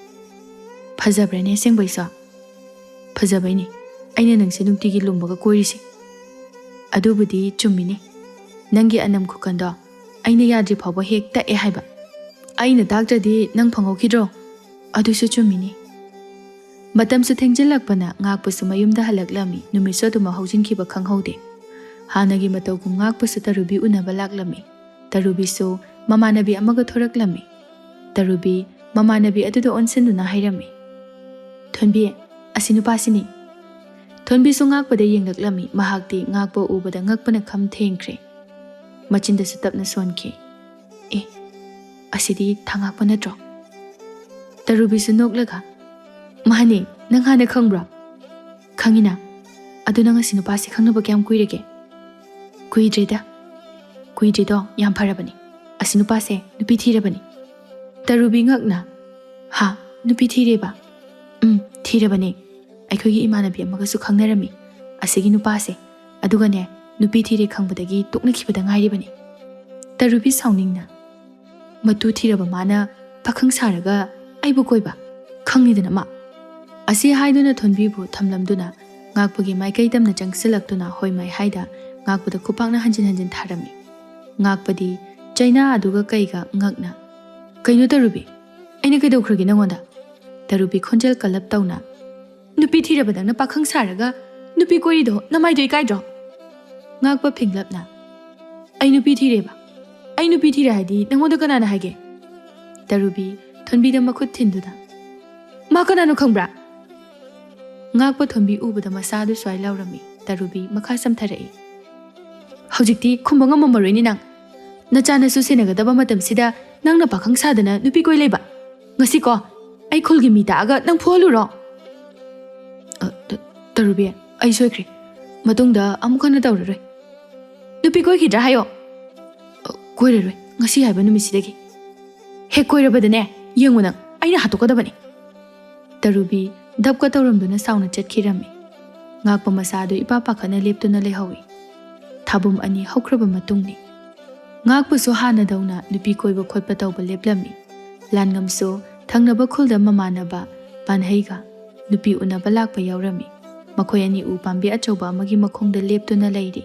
"ꯐꯖꯕ꯭ꯔꯥꯅꯦ ꯑꯁꯦꯡꯕꯩꯁꯨ?" "ꯐꯖꯕꯩꯅꯦ ꯑꯩꯅ ꯅꯪꯁꯦ ꯅꯨꯡꯇꯤꯒꯤ ꯂꯨꯝꯕꯒ ꯀꯣꯏꯔꯤꯁꯦ꯫" "ꯑꯗꯨꯕꯨꯗꯤ ꯆꯨꯝꯃꯤꯅꯦ, ꯅꯪꯒꯤ ꯑꯅꯝ ꯈꯨꯀꯟꯗꯣ ꯑꯩꯅ ꯌꯥꯗ꯭ꯔꯤ ꯐꯥꯎꯕ ꯍꯦꯛ ꯇꯛꯑꯦ ꯍꯥꯏꯕ꯫ ꯑꯩꯅ ꯇꯥꯛꯇ꯭ꯔꯗꯤ ꯅꯪ ꯐꯪꯍꯧꯈꯤꯗ꯭ꯔꯣ?" "ꯑꯗꯨꯁꯨ ꯆꯨꯝꯃꯤꯅꯦ꯫" ꯃꯇꯝꯁꯨ ꯊꯦꯡꯖꯤꯜꯂꯛꯄꯅ ꯉꯥꯛꯄꯁꯨ ꯃꯌꯨꯝꯗ ꯍꯜꯂꯛꯂꯝꯃꯤ꯫ ꯅꯨꯃꯤꯠꯁꯨ ꯑꯗꯨꯃꯛ ꯍꯧꯖꯤꯟꯈꯤꯕ ꯈꯪꯍꯧꯗꯦ꯫ ꯍꯥꯟꯅꯒꯤ ꯃꯇꯧꯒꯨꯝ ꯉꯥꯛꯄꯁꯨ ꯇꯔꯨꯕꯤ ꯎꯅꯕ ꯂꯥꯛꯂꯝꯃꯤ꯫ ꯇꯔꯨꯕꯤꯁꯨ ꯃꯃꯥꯟꯅꯕꯤ ꯑꯃꯒ ꯊꯣꯔꯛꯂꯝꯃꯤ꯫ ꯇꯔꯨꯕꯤ ꯃꯃꯥꯟꯅꯕꯤ ꯑꯗꯨꯗ ꯑꯣꯟꯁꯤꯟꯗꯨꯅ ꯍꯥꯏꯔꯝꯃꯤ, "ꯊꯣꯟꯕꯤ, ꯑꯁꯤ ꯅꯨꯄꯥꯁꯤꯅꯤ꯫" ꯊꯣꯟꯕꯤꯁꯨ ꯉꯥꯛꯄꯗ ꯌꯦꯡꯂꯛꯂꯝꯃꯤ꯫ ꯃꯍꯥꯛꯇꯤ ꯉꯥꯛꯄ ꯎꯕꯗ ꯉꯛꯄꯅ ꯈꯝ ꯊꯦꯡꯈ꯭ꯔꯦ꯫ ꯃꯆꯤꯟꯗꯁꯨ ꯇꯞꯅ ꯁꯣꯟꯈꯤ, "ꯑꯦ, ꯑꯁꯤꯗꯤ ꯊꯥꯉꯥꯛꯄ ꯅꯠꯇ꯭ꯔꯣ?" ꯇꯔꯨꯕꯤꯁꯨ ꯅꯣꯛꯂꯒ, "ꯃꯥꯅꯦ, ꯅꯪ ꯍꯥꯟꯅ ꯈꯪꯕ꯭ꯔꯣ?" "ꯈꯪꯉꯤꯅ꯫ ꯑꯗꯨ ꯅꯪ ꯑꯁꯤ ꯅꯨꯄꯥꯁꯦ ꯈꯪꯅꯕ ꯀꯌꯥꯝ ꯀꯨꯏꯔꯒꯦ?" "ꯀꯨꯏꯗ꯭ꯔꯤꯗ꯫" "ꯀꯨꯏꯗ꯭ꯔꯤꯗꯣ ꯌꯥꯝ ꯐꯔꯕꯅꯤ꯫ ꯑꯁꯤ ꯅꯨꯄꯥꯁꯦ ꯅꯨꯄꯤ ꯊꯤꯔꯕꯅꯤ꯫" ꯇꯔꯨꯕꯤ ꯉꯛꯅ, "ꯍꯥ? ꯅꯨꯄꯤ ꯊꯤꯔꯦꯕ?" "ꯎꯝ, ꯊꯤꯔꯕꯅꯦ꯫ ꯑꯩꯈꯣꯏꯒꯤ ꯏꯃꯥꯟꯅꯕꯤ ꯑꯃꯒꯁꯨ ꯈꯪꯅꯔꯝꯃꯤ ꯑꯁꯤꯒꯤ ꯅꯨꯄꯥꯁꯦ꯫ ꯑꯗꯨꯒꯅꯦ, ꯅꯨꯄꯤ ꯊꯤꯔꯦ ꯈꯪꯕꯗꯒꯤ ꯇꯣꯛꯅꯈꯤꯕꯗ ꯉꯥꯏꯔꯤꯕꯅꯤ꯫" ꯇꯔꯨꯕꯤ ꯁꯥꯎꯅꯤꯡꯅ, "ꯃꯇꯨ ꯊꯤꯔꯕ ꯃꯥꯅ ꯄꯥꯈꯪ ꯁꯥꯔꯒ ꯑꯩꯕꯨ ꯀꯣꯏꯕ? ꯈꯪꯉꯤꯗꯅ ꯃꯥ!" ꯑꯁꯤ ꯍꯥꯏꯗꯨꯅ ꯊꯣꯟꯕꯤꯕꯨ ꯊꯝꯂꯝꯗꯨꯅ ꯉꯥꯛꯄꯒꯤ ꯃꯥꯏꯀꯩ ꯇꯝꯅ ꯆꯪꯁꯤꯜꯂꯛꯇꯨꯅ ꯍꯣꯏ ꯃꯥꯏ ꯍꯥꯏꯗ ꯉꯥꯛꯄꯗ ꯈꯨꯄꯥꯛꯅ ꯍꯟꯖꯤꯟ ꯍꯟꯖꯤꯟ ꯊꯥꯔꯝꯃꯤ꯫ ꯉꯥꯛꯄꯗꯤ ꯆꯩꯅꯥ ꯑꯗꯨꯒ ꯀꯩꯒ ꯉꯛꯅ, "ꯀꯩꯅꯣ ꯇꯔꯨꯕꯤ? ꯑꯩꯅ ꯀꯩꯗꯧꯈ꯭ꯔꯒꯦ ꯅꯉꯣꯟꯗ?" ꯇꯔꯨꯕꯤ ꯈꯣꯟꯖꯦꯜ ꯀꯜꯂꯞ ꯇꯧꯅ, "ꯅꯨꯄꯤ ꯊꯤꯔꯕ ꯅꯪꯅ ꯄꯥꯈꯪ ꯁꯥꯔꯒ ꯅꯨꯄꯤ ꯀꯣꯏꯔꯤꯗꯣ ꯅꯃꯥꯏꯗꯣ ꯏꯀꯥꯏꯗ꯭ꯔꯣ?" ꯉꯥꯛꯄ ꯐꯤꯡꯂꯞꯅ, "ꯑꯩ ꯅꯨꯄꯤ ꯊꯤꯔꯦꯕ? ꯑꯩ ꯅꯨꯄꯤ ꯊꯤꯔꯦ ꯍꯥꯏꯗꯤ ꯅꯪꯉꯣꯟꯗ ꯀꯅꯥꯅ ꯍꯥꯏꯒꯦ?" ꯇꯔꯨꯕꯤ ꯊꯣꯟꯕꯤꯗ ꯃꯈꯨꯠ ꯊꯤꯟꯗꯨꯅ, "ꯃꯥ ꯀꯅꯥꯅꯣ ꯈꯪꯕ꯭ꯔꯥ?" ꯉꯥꯛꯄ ꯊꯣꯟꯕꯤ ꯎꯕꯗ ꯃꯁꯥꯗꯨ ꯁ꯭ꯋꯥꯏ ꯂꯥꯎꯔꯝꯃꯤ꯫ ꯇꯔꯨꯕꯤ ꯃꯈꯥ ꯆꯝꯊꯔꯛꯏ, "ꯍꯧꯖꯤꯛꯇꯤ ꯈꯨꯝꯕ ꯉꯝꯃꯝꯃꯔꯣꯏꯅꯦ ꯅꯪ꯫ ꯅꯆꯥꯅꯁꯨ ꯁꯦꯟꯅꯒꯗꯕ ꯃꯇꯝꯁꯤꯗ ꯅꯪꯅ ꯄꯥꯈꯪ ꯁꯥꯗꯅ ꯅꯨꯄꯤ ꯀꯣꯏ ꯂꯩꯕ? ꯉꯁꯤꯀꯣ ꯑꯩ ꯈꯨꯜꯒꯤ ꯃꯤ ꯇꯥꯛꯑꯒ ꯅꯪ ꯐꯨꯍꯜꯂꯨꯔꯣ?" "ꯑ, ꯇ-, ꯇꯔꯨꯕꯤ, ꯑꯩ ꯁꯣꯏꯈ꯭ꯔꯦ꯫ ꯃꯇꯨꯡꯗ ꯑꯃꯨꯛ ꯍꯟꯅ ꯇꯧꯔꯔꯣꯏ꯫ ꯅꯨꯄꯤ ꯀꯣꯏꯈꯤꯗ꯭ꯔꯥ ꯍꯥꯏꯌꯣ?" "ꯑ, ꯀꯣꯏꯔꯔꯣꯏ, ꯉꯁꯤ ꯍꯥꯏꯕ ꯅꯨꯃꯤꯠꯁꯤꯗꯒꯤ꯫ ꯍꯦꯛ ꯀꯣꯏꯔꯕꯗꯅꯦ, ꯌꯦꯡꯉꯨ ꯅꯪ, ꯑꯩꯅ ꯍꯥꯠꯇꯣꯛꯀꯗꯕꯅꯤ!" ꯇꯔꯨꯕꯤ ꯙꯞꯀ ꯇꯧꯔꯝꯗꯨꯅ ꯁꯥꯎꯅ ꯆꯠꯈꯤꯔꯝꯃꯤ꯫ ꯉꯥꯛꯄ ꯃꯁꯥꯗꯨ ꯏꯄꯥ ꯄꯥꯈꯠꯅ ꯂꯦꯞꯇꯨꯅ ꯂꯩꯍꯧꯏ꯫ ꯊꯥꯕꯨꯝ ꯑꯅꯤ ꯍꯧꯈ꯭ꯔꯕ ꯃꯇꯨꯡꯅꯤ꯫ ꯉꯥꯛꯄꯁꯨ ꯍꯥꯟꯅꯗꯧꯅ ꯅꯨꯄꯤ ꯀꯣꯏꯕ ꯈꯣꯠꯄ ꯇꯧꯕ ꯂꯦꯞꯂꯝꯃꯤ꯫ ꯂꯥꯟꯉꯝꯁꯨ ꯊꯪꯅꯕ ꯈꯨꯜꯗ ꯃꯃꯥꯟꯅꯕ ꯄꯥꯟꯍꯩꯒ ꯅꯨꯄꯤ ꯎꯅꯕ ꯂꯥꯛꯄ ꯌꯥꯎꯔꯝꯃꯤ꯫ ꯃꯈꯣꯏ ꯑꯅꯤ ꯎ ꯄꯥꯝꯕꯤ ꯑꯆꯧꯕ ꯑꯃꯒꯤ ꯃꯈꯣꯡꯗ ꯂꯦꯞꯇꯨꯅ ꯂꯩꯔꯤ꯫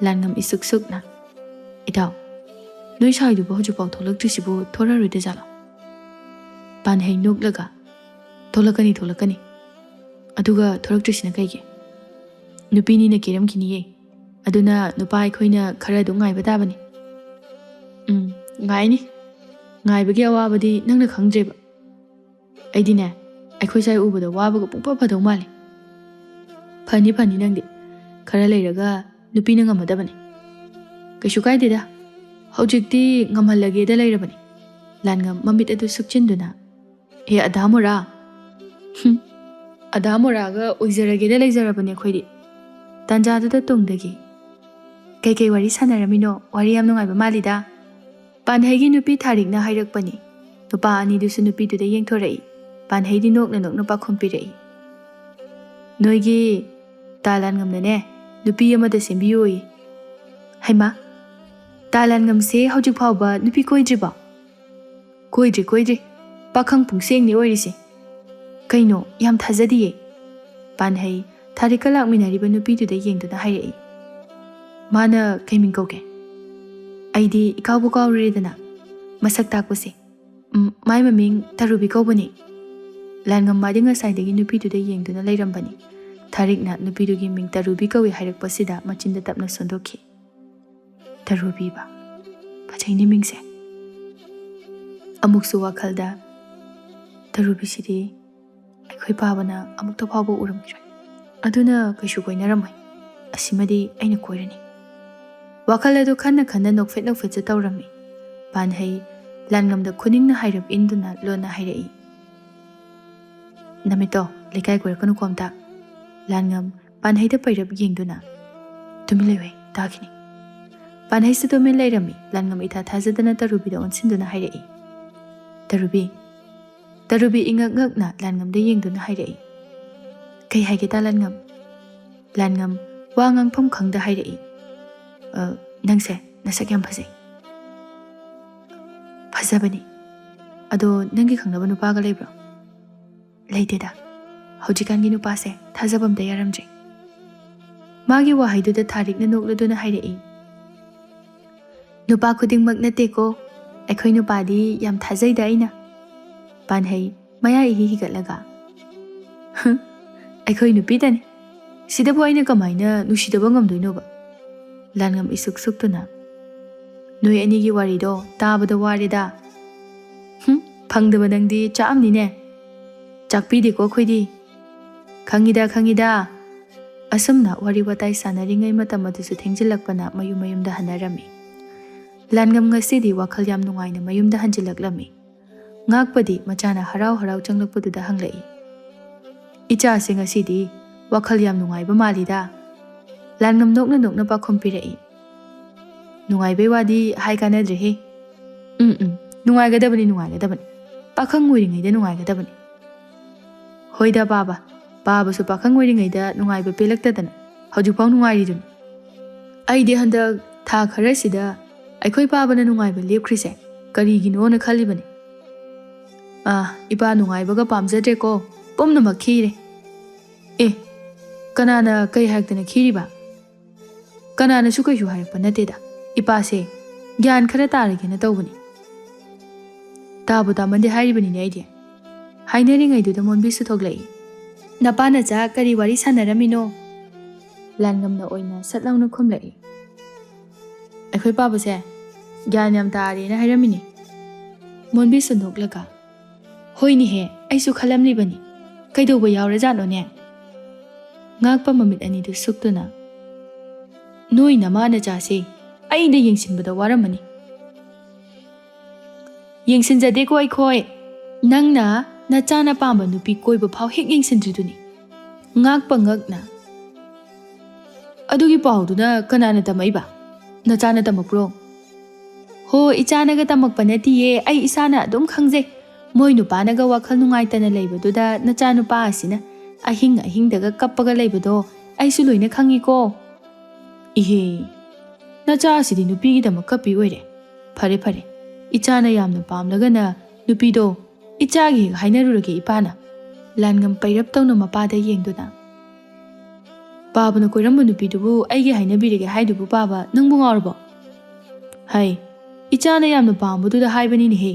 ꯂꯥꯟꯉꯝ ꯏꯁꯨꯛ ꯁꯨꯛꯅ, "ꯏꯇꯥꯎ, ꯅꯣꯏ ꯁꯥꯏꯗꯨꯕꯨ ꯍꯧꯖꯤꯛꯐꯥꯎ ꯊꯣꯛꯂꯛꯇ꯭ꯔꯤꯁꯤꯕꯨ ꯊꯣꯔꯛꯑꯔꯣꯏꯗ ꯖꯥꯠꯂꯣ?" ꯄꯥꯟꯍꯩ ꯅꯣꯛꯂꯒ, "ꯊꯣꯛꯂꯛꯀꯅꯤ, ꯊꯣꯛꯂꯛꯀꯅꯤ꯫ ꯑꯗꯨꯒ ꯊꯣꯔꯛꯇ꯭ꯔꯤꯁꯤꯅ ꯀꯩꯒꯤ? ꯅꯨꯄꯤꯅꯤꯅ ꯀꯦꯔꯝꯈꯤꯅꯤꯌꯦ꯫ ꯑꯗꯨꯅ ꯅꯨꯄꯥ ꯑꯩꯈꯣꯏꯅ ꯈꯔ ꯑꯗꯨꯝ ꯉꯥꯏꯕ ꯇꯥꯕꯅꯤ꯫" "ꯎꯝ, ꯉꯥꯏꯅꯤ꯫ ꯉꯥꯏꯕꯒꯤ ꯑꯋꯥꯕꯗꯤ ꯅꯪꯅ ꯈꯪꯗ꯭ꯔꯦꯕ꯫ ꯑꯩꯗꯤꯅꯦ, ꯑꯩꯈꯣꯏ ꯁꯥꯏ ꯎꯕꯗ ꯋꯥꯕꯒ ꯄꯨꯡꯐ ꯐꯗꯧ ꯃꯥꯜꯂꯦ꯫" "ꯐꯅꯤ, ꯐꯅꯤ ꯅꯪꯗꯤ꯫ ꯈꯔ ꯂꯩꯔꯒ ꯅꯨꯄꯤꯅ ꯉꯝꯃꯗꯕꯅꯤ꯫" "ꯀꯩꯁꯨ ꯀꯥꯏꯗꯦꯗ꯫ ꯍꯧꯖꯤꯛꯇꯤ ꯉꯝꯍꯜꯂꯒꯦꯗ ꯂꯩꯔꯕꯅꯤ꯫" ꯂꯥꯟꯉꯝ ꯃꯃꯤꯠ ꯑꯗꯨ ꯁꯨꯛꯆꯤꯟꯗꯨꯅ, "ꯑꯦ ꯑꯗꯥ ꯃꯣꯔꯥ꯫ ꯍꯨꯝ, ꯑꯗꯥ ꯃꯣꯔꯥꯒ ꯑꯣꯏꯖꯔꯒꯦꯗ ꯂꯩꯖꯔꯕꯅꯤ ꯑꯩꯈꯣꯏꯗꯤ꯫" ꯇꯥꯟꯖꯥꯗꯨꯗ ꯇꯨꯡꯗꯒꯤ, "ꯀꯩꯀꯩ ꯋꯥꯔꯤ ꯁꯥꯟꯅꯔꯝꯃꯤꯅꯣ? ꯋꯥꯔꯤ ꯌꯥꯝ ꯅꯨꯡꯉꯥꯏꯕ ꯃꯥꯜꯂꯤꯗ꯫" ꯄꯥꯟꯍꯩꯒꯤ ꯅꯨꯄꯤ ꯊꯥꯔꯤꯛꯅ ꯍꯥꯏꯔꯛꯄꯅꯤ꯫ ꯅꯨꯄꯥ ꯑꯅꯤꯗꯨꯁꯨ ꯅꯨꯄꯤꯗꯨꯗ ꯌꯦꯡꯊꯣꯔꯛꯏ꯫ ꯄꯥꯟꯍꯩꯗꯤ ꯅꯣꯛꯅ ꯅꯣꯛꯅ ꯄꯥꯈꯨꯝ ꯄꯤꯔꯛꯏ, "ꯅꯣꯏꯒꯤ ꯇꯥ ꯂꯥꯟꯉꯝꯅꯅꯦ ꯅꯨꯄꯤ ꯑꯃꯗ ꯁꯦꯝꯕꯤꯌꯨꯌꯦ꯫" "ꯍꯩꯃꯥ, "ꯇꯥ ꯂꯥꯟꯉꯝꯁꯦ ꯍꯧꯖꯤꯛ ꯐꯥꯎꯕ ꯅꯨꯄꯤ ꯀꯣꯏꯗ꯭ꯔꯤꯕꯣ?" "ꯀꯣꯏꯗ꯭ꯔꯤ, ꯀꯣꯏꯗ꯭ꯔꯤ꯫ ꯄꯥꯈꯪ ꯄꯨꯡꯁꯦꯡꯅꯤ ꯑꯣꯏꯔꯤꯁꯦ꯫" "ꯀꯩꯅꯣ, ꯌꯥꯝ ꯊꯥꯖꯗꯤꯌꯦ꯫" ꯄꯥꯟꯍꯩ ꯊꯥꯔꯤꯛꯀ ꯂꯥꯛꯃꯤꯟꯅꯔꯤꯕ ꯅꯨꯄꯤꯗꯨꯗ ꯌꯦꯡꯗꯨꯅ ꯍꯥꯏꯔꯛꯏ꯫ "ꯃꯥꯅ ꯀꯩ ꯃꯤꯡ ꯀꯧꯒꯦ?" "ꯑꯩꯗꯤ ꯏꯀꯥꯎꯕꯨ ꯀꯥꯎꯔꯨꯔꯦꯗꯅ꯫ ꯃꯁꯛ ꯇꯥꯛꯄꯁꯦ꯫ ꯎꯝ, ꯃꯥꯏ ꯃꯃꯤꯡ ꯇꯔꯨꯕꯤ ꯀꯧꯕꯅꯤ꯫" ꯂꯥꯟꯉꯝ ꯃꯥꯗꯤ ꯉꯁꯥꯏꯗꯒꯤ ꯅꯨꯄꯤꯗꯨꯗ ꯌꯦꯡꯗꯨꯅ ꯂꯩꯔꯝꯕꯅꯤ꯫ ꯊꯥꯔꯤꯛꯅ ꯅꯨꯄꯤꯗꯨꯒꯤ ꯃꯤꯡ ꯇꯔꯨꯕꯤ ꯀꯧꯏ ꯍꯥꯏꯔꯛꯄꯁꯤꯗ ꯃꯆꯤꯟꯗ ꯇꯞꯅ ꯁꯣꯟꯗꯣꯛꯈꯤ꯫ "ꯇꯔꯨꯕꯤꯕ꯫ ꯐꯖꯩꯅꯦ ꯃꯤꯡꯁꯦ꯫" ꯑꯃꯨꯛꯁꯨ ꯋꯥꯈꯜꯗ, "ꯇꯔꯨꯕꯤꯁꯤꯗꯤ ꯑꯩꯈꯣꯏ ꯄꯥꯕꯅ ꯑꯃꯨꯛꯇ ꯐꯥꯎꯕ ꯎꯔꯝꯈꯤꯔꯣꯏ꯫ ꯑꯗꯨꯅ ꯀꯩꯁꯨ ꯀꯣꯏꯅꯔꯝꯃꯣꯏ꯫ ꯑꯁꯤꯃꯗꯤ ꯑꯩꯅ ꯀꯣꯏꯔꯅꯤ꯫" ꯋꯥꯈꯜ ꯑꯗꯨ ꯈꯟꯅ ꯈꯟꯅ ꯅꯣꯛꯐꯦꯠ ꯅꯣꯛꯐꯦꯠꯁꯨ ꯇꯧꯔꯝꯃꯤ꯫ ꯄꯥꯟꯍꯩ ꯂꯥꯟꯉꯝꯗ ꯈꯨꯅꯤꯡꯅ ꯍꯥꯏꯔꯞ ꯏꯟꯗꯨꯅ ꯂꯣꯟꯅ ꯍꯥꯏꯔꯛꯏ꯫ "ꯅꯃꯤꯠꯇꯣ ꯂꯩꯀꯥꯏ ꯀꯣꯏꯔꯛꯀꯅꯨꯀꯣ ꯑꯝꯇ꯫" ꯂꯥꯟꯉꯝ ꯄꯥꯟꯍꯩꯗ ꯄꯩꯔꯞ ꯌꯦꯡꯗꯨꯅ, "ꯇꯨꯃꯤꯟ ꯂꯩꯌꯨꯍꯦ, ꯇꯥꯈꯤꯅꯤ꯫" ꯄꯥꯟꯍꯩꯁꯨ ꯇꯨꯃꯤꯟ ꯂꯩꯔꯝꯃꯤ꯫ ꯂꯥꯟꯉꯝ ꯏꯊꯥ ꯊꯥꯖꯗꯅ ꯇꯔꯨꯕꯤꯗ ꯑꯣꯟꯁꯤꯟꯗꯨꯅ ꯍꯥꯏꯔꯛꯏ꯫ "ꯇꯔꯨꯕꯤ꯫" ꯇꯔꯨꯕꯤ ꯏꯉꯛ ꯉꯛꯅ ꯂꯥꯟꯉꯝꯗ ꯌꯦꯡꯗꯨꯅ ꯍꯥꯏꯔꯛꯏ꯫ "ꯀꯩ ꯍꯥꯏꯒꯦ ꯇꯥ ꯂꯥꯟꯉꯝ?" ꯂꯥꯟꯉꯝ ꯋꯥ ꯉꯥꯡꯐꯝ ꯈꯪꯗ ꯍꯥꯏꯔꯛꯏ꯫ "ꯑ, ꯅꯪꯁꯦ ꯅꯁꯛ ꯌꯥꯝ ꯐꯖꯩ꯫" "ꯐꯖꯕꯅꯤ꯫ ꯑꯗꯣ ꯅꯪꯒꯤ ꯈꯪꯅꯕ ꯅꯨꯄꯥꯒ ꯂꯩꯕ꯭ꯔꯣ?" "ꯂꯩꯇꯦꯗ꯫ ꯍꯧꯖꯤꯛꯀꯥꯟꯒꯤ ꯅꯨꯄꯥꯁꯦ ꯊꯥꯖꯕ ꯑꯝꯇ ꯌꯥꯔꯝꯗ꯭ꯔꯦ꯫" ꯃꯥꯒꯤ ꯋꯥꯍꯩꯗꯨꯗ ꯊꯥꯔꯤꯛꯅ ꯅꯣꯛꯂꯗꯨꯅ ꯍꯥꯏꯔꯛꯏ꯫ "ꯅꯨꯄꯥ ꯈꯨꯗꯤꯡꯃꯛ ꯅꯠꯇꯦꯀꯣ꯫ ꯑꯩꯈꯣꯏ ꯅꯨꯄꯥꯗꯤ ꯌꯥꯝ ꯊꯥꯖꯩꯗ ꯑꯩꯅ꯫" ꯄꯥꯟꯍꯩ ꯃꯌꯥ ꯏꯍꯤ ꯍꯤꯒꯠꯂꯒ, "ꯍꯨꯝ, ꯑꯩꯈꯣꯏ ꯅꯨꯄꯤꯗꯅꯤ꯫ ꯁꯤꯗꯕꯨ ꯑꯩꯅ ꯀꯃꯥꯏꯅ ꯅꯨꯡꯁꯤꯗꯕ ꯉꯝꯗꯣꯏꯅꯣꯕ?" ꯂꯥꯟꯉꯝ ꯏꯁꯨꯛ ꯁꯨꯛꯇꯨꯅ, "ꯅꯣꯏ ꯑꯅꯤꯒꯤ ꯋꯥꯔꯤꯗꯣ ꯇꯥꯕꯗ ꯋꯥꯔꯦꯗ꯫ ꯍꯨꯝ, ꯐꯪꯗꯕ ꯅꯪꯗꯤ ꯆꯥꯛꯑꯝꯅꯤꯅꯦ꯫ ꯆꯥꯛꯄꯤꯗꯦꯀꯣ ꯑꯩꯈꯣꯏꯗꯤ꯫" "ꯈꯪꯉꯤꯗ, ꯈꯪꯉꯤꯗ꯫" ꯑꯁꯨꯝꯅ ꯋꯥꯔꯤ ꯋꯥꯇꯥꯏ ꯁꯥꯟꯅꯔꯤꯉꯩ ꯃꯇꯝ ꯑꯗꯨꯁꯨ ꯊꯦꯡꯖꯤꯜꯂꯛꯄꯅ ꯃꯌꯨꯝ ꯃꯌꯨꯝꯗ ꯍꯟꯅꯔꯝꯃꯤ꯫ ꯂꯥꯟꯉꯝ ꯉꯁꯤꯗꯤ ꯋꯥꯈꯜ ꯌꯥꯝ ꯅꯨꯡꯉꯥꯏꯅ ꯃꯌꯨꯝꯗ ꯍꯟꯖꯤꯜꯂꯛꯂꯝꯃꯤ꯫ ꯉꯥꯛꯄꯗꯤ ꯃꯆꯥꯅ ꯍꯔꯥꯎ ꯍꯔꯥꯎ ꯆꯪꯂꯛꯄꯗꯨꯗ ꯍꯪꯂꯛꯏ, "ꯏꯆꯥꯁꯦ ꯉꯁꯤꯗꯤ ꯋꯥꯈꯜ ꯌꯥꯝ ꯅꯨꯡꯉꯥꯏꯕ ꯃꯥꯜꯂꯤꯗ?" ꯂꯥꯟꯉꯝ ꯅꯣꯛꯅ ꯅꯣꯛꯅ ꯄꯥꯈꯨꯝ ꯄꯤꯔꯛꯏ, "ꯅꯨꯡꯉꯥꯏꯕꯩ ꯋꯥꯗꯤ ꯍꯥꯏ ꯀꯥꯟꯅꯗ꯭ꯔꯦꯍꯦ꯫ ꯎꯝ, ꯎꯝ, ꯅꯨꯡꯉꯥꯏꯒꯗꯕꯅꯤ, ꯅꯨꯡꯉꯥꯏꯒꯗꯕꯅꯤ꯫ ꯄꯥꯈꯪ ꯑꯣꯏꯔꯤꯉꯩꯗ ꯅꯨꯡꯉꯥꯏꯒꯗꯕꯅꯤ꯫" "ꯍꯣꯏꯗ ꯄꯥꯕ, ꯄꯥꯕꯁꯨ ꯄꯥꯈꯪ ꯑꯣꯏꯔꯤꯉꯩꯗ ꯅꯨꯡꯉꯥꯏꯕ ꯄꯦꯜꯂꯛꯇꯗꯅ ꯍꯧꯖꯤꯛꯐꯥꯎ ꯅꯨꯡꯉꯥꯏꯔꯤꯗꯨꯅꯤ꯫ ꯑꯩꯗꯤ ꯍꯟꯗꯛ ꯊꯥ ꯈꯔꯁꯤꯗ ꯑꯩꯈꯣꯏ ꯄꯥꯕꯅ ꯅꯨꯡꯉꯥꯏꯕ ꯂꯦꯞꯈ꯭ꯔꯤꯁꯦ ꯀꯔꯤꯒꯤꯅꯣꯅ ꯈꯜꯂꯤꯕꯅꯤ꯫ ꯑꯥ, ꯏꯄꯥ ꯅꯨꯡꯉꯥꯏꯕꯒ ꯄꯥꯝꯖꯗ꯭ꯔꯦꯀꯣ, ꯄꯨꯝꯅꯃꯛ ꯈꯤꯔꯦ꯫ ꯑꯦ, ꯀꯅꯥꯅ ꯀꯩ ꯍꯥꯏꯔꯛꯇꯅ ꯈꯤꯔꯤꯕ? ꯀꯅꯥꯅꯁꯨ ꯀꯩꯁꯨ ꯍꯥꯏꯔꯛꯄ ꯅꯠꯇꯦꯗ꯫ ꯏꯄꯥꯁꯦ ꯒ꯭ꯌꯥꯟ ꯈꯔ ꯇꯥꯔꯒꯦꯅ ꯇꯧꯕꯅꯤ꯫ ꯇꯥꯕꯨ ꯇꯥꯃꯟꯗꯦ ꯍꯥꯏꯔꯤꯕꯅꯤꯅꯦ ꯑꯩꯗꯤ꯫ ꯍꯥꯏꯅꯔꯤꯉꯩꯗꯨꯗ ꯃꯣꯟꯕꯤꯁꯨ ꯊꯣꯛꯂꯛꯏ꯫ "ꯅꯄꯥ ꯅꯆꯥ ꯀꯔꯤ ꯋꯥꯔꯤ ꯁꯥꯟꯅꯔꯝꯃꯤꯅꯣ?" ꯂꯥꯟꯉꯝꯅ ꯑꯣꯏꯅ ꯁꯠ ꯂꯥꯎꯅ ꯈꯨꯝꯂꯛꯏ꯫ "ꯑꯩꯈꯣꯏ ꯄꯥꯕꯁꯦ ꯒ꯭ꯌꯥꯟ ꯌꯥꯝ ꯇꯥꯔꯦꯅ ꯍꯥꯏꯔꯝꯃꯤꯅꯦ꯫" ꯃꯣꯟꯕꯤꯁꯨ ꯅꯣꯛꯂꯒ, "ꯍꯣꯏꯅꯦꯍꯦ, ꯑꯩꯁꯨ ꯈꯜꯂꯝꯂꯤꯕꯅꯤ꯫ ꯀꯩꯗꯧꯕ ꯌꯥꯎꯔꯖꯥꯠꯅꯣꯅꯦ?" ꯉꯥꯛꯄ ꯃꯃꯤꯠ ꯑꯅꯤꯗꯨ ꯁꯨꯛꯇꯨꯅ, "ꯅꯣꯏ ꯅꯃꯥ ꯅꯆꯥꯁꯦ ꯑꯩꯅ ꯌꯦꯡꯁꯤꯟꯕꯗ ꯋꯥꯔꯝꯃꯅꯤ꯫" "ꯌꯦꯡꯁꯤꯟꯖꯗꯦꯀꯣ ꯑꯩꯈꯣꯏ꯫ ꯅꯪꯅ ꯅꯆꯥꯅ ꯄꯥꯝꯕ ꯅꯨꯄꯤ ꯀꯣꯏꯕ ꯐꯥꯎ ꯍꯦꯛ ꯌꯦꯡꯁꯤꯟꯗ꯭ꯔꯤꯗꯨꯅꯤ꯫" ꯉꯥꯛꯄ ꯉꯛꯅ, "ꯑꯗꯨꯒꯤ ꯄꯥꯎꯗꯨꯅ ꯀꯅꯥꯅ ꯇꯝꯃꯛꯏꯕ? ꯅꯆꯥꯅ ꯇꯝꯃꯛꯄ꯭ꯔꯣ?" "ꯍꯣ, ꯏꯆꯥꯅꯒ ꯇꯝꯃꯛꯄ ꯅꯠꯇꯤꯌꯦ, ꯑꯩ ꯏꯁꯥꯅ ꯑꯗꯨꯝ ꯈꯪꯖꯩ꯫ ꯃꯣꯏ ꯅꯨꯄꯥꯅꯒ ꯋꯥꯈꯜ ꯅꯨꯡꯉꯥꯏꯇꯅ ꯂꯩꯕꯗꯨꯗ ꯅꯆꯥꯅꯨꯄꯥ ꯑꯁꯤꯅ ꯑꯍꯤꯡ ꯑꯍꯤꯡꯗꯒ ꯀꯞꯄꯒ ꯂꯩꯕꯗꯣ ꯑꯩꯁꯨ ꯂꯣꯏꯅ ꯈꯪꯉꯤꯀꯣ꯫" "ꯏꯍꯦ, ꯅꯆꯥ ꯑꯁꯤꯗꯤ ꯅꯨꯄꯤꯒꯤꯗꯃꯛ ꯀꯞꯄꯤ ꯑꯣꯏꯔꯦ꯫ ꯐꯔꯦ ꯐꯔꯦ, ꯏꯆꯥꯅ ꯌꯥꯝꯅ ꯄꯥꯝꯂꯒꯅ ꯅꯨꯄꯤꯗꯣ ꯏꯆꯥꯒꯤ ꯍꯦꯛ ꯍꯥꯏꯅꯔꯨꯔꯒꯦ ꯏꯄꯥꯅ꯫" ꯂꯥꯟꯉꯝ ꯄꯩꯔꯞ ꯇꯧꯅ ꯃꯄꯥꯗ ꯌꯦꯡꯗꯨꯅ, "ꯄꯥꯕꯅ ꯀꯣꯏꯔꯝꯕ ꯅꯨꯄꯤꯗꯨꯕꯨ ꯑꯩꯒꯤ ꯍꯥꯏꯅꯕꯤꯔꯒꯦ ꯍꯥꯏꯗꯨꯕꯨ ꯄꯥꯕ ꯅꯪꯕꯨ ꯉꯥꯎꯔꯕꯣ?" "ꯍꯩ, ꯏꯆꯥꯅ ꯌꯥꯝꯅ ꯄꯥꯝꯕꯗꯨꯗ ꯍꯥꯏꯕꯅꯤꯅꯦꯍꯦ꯫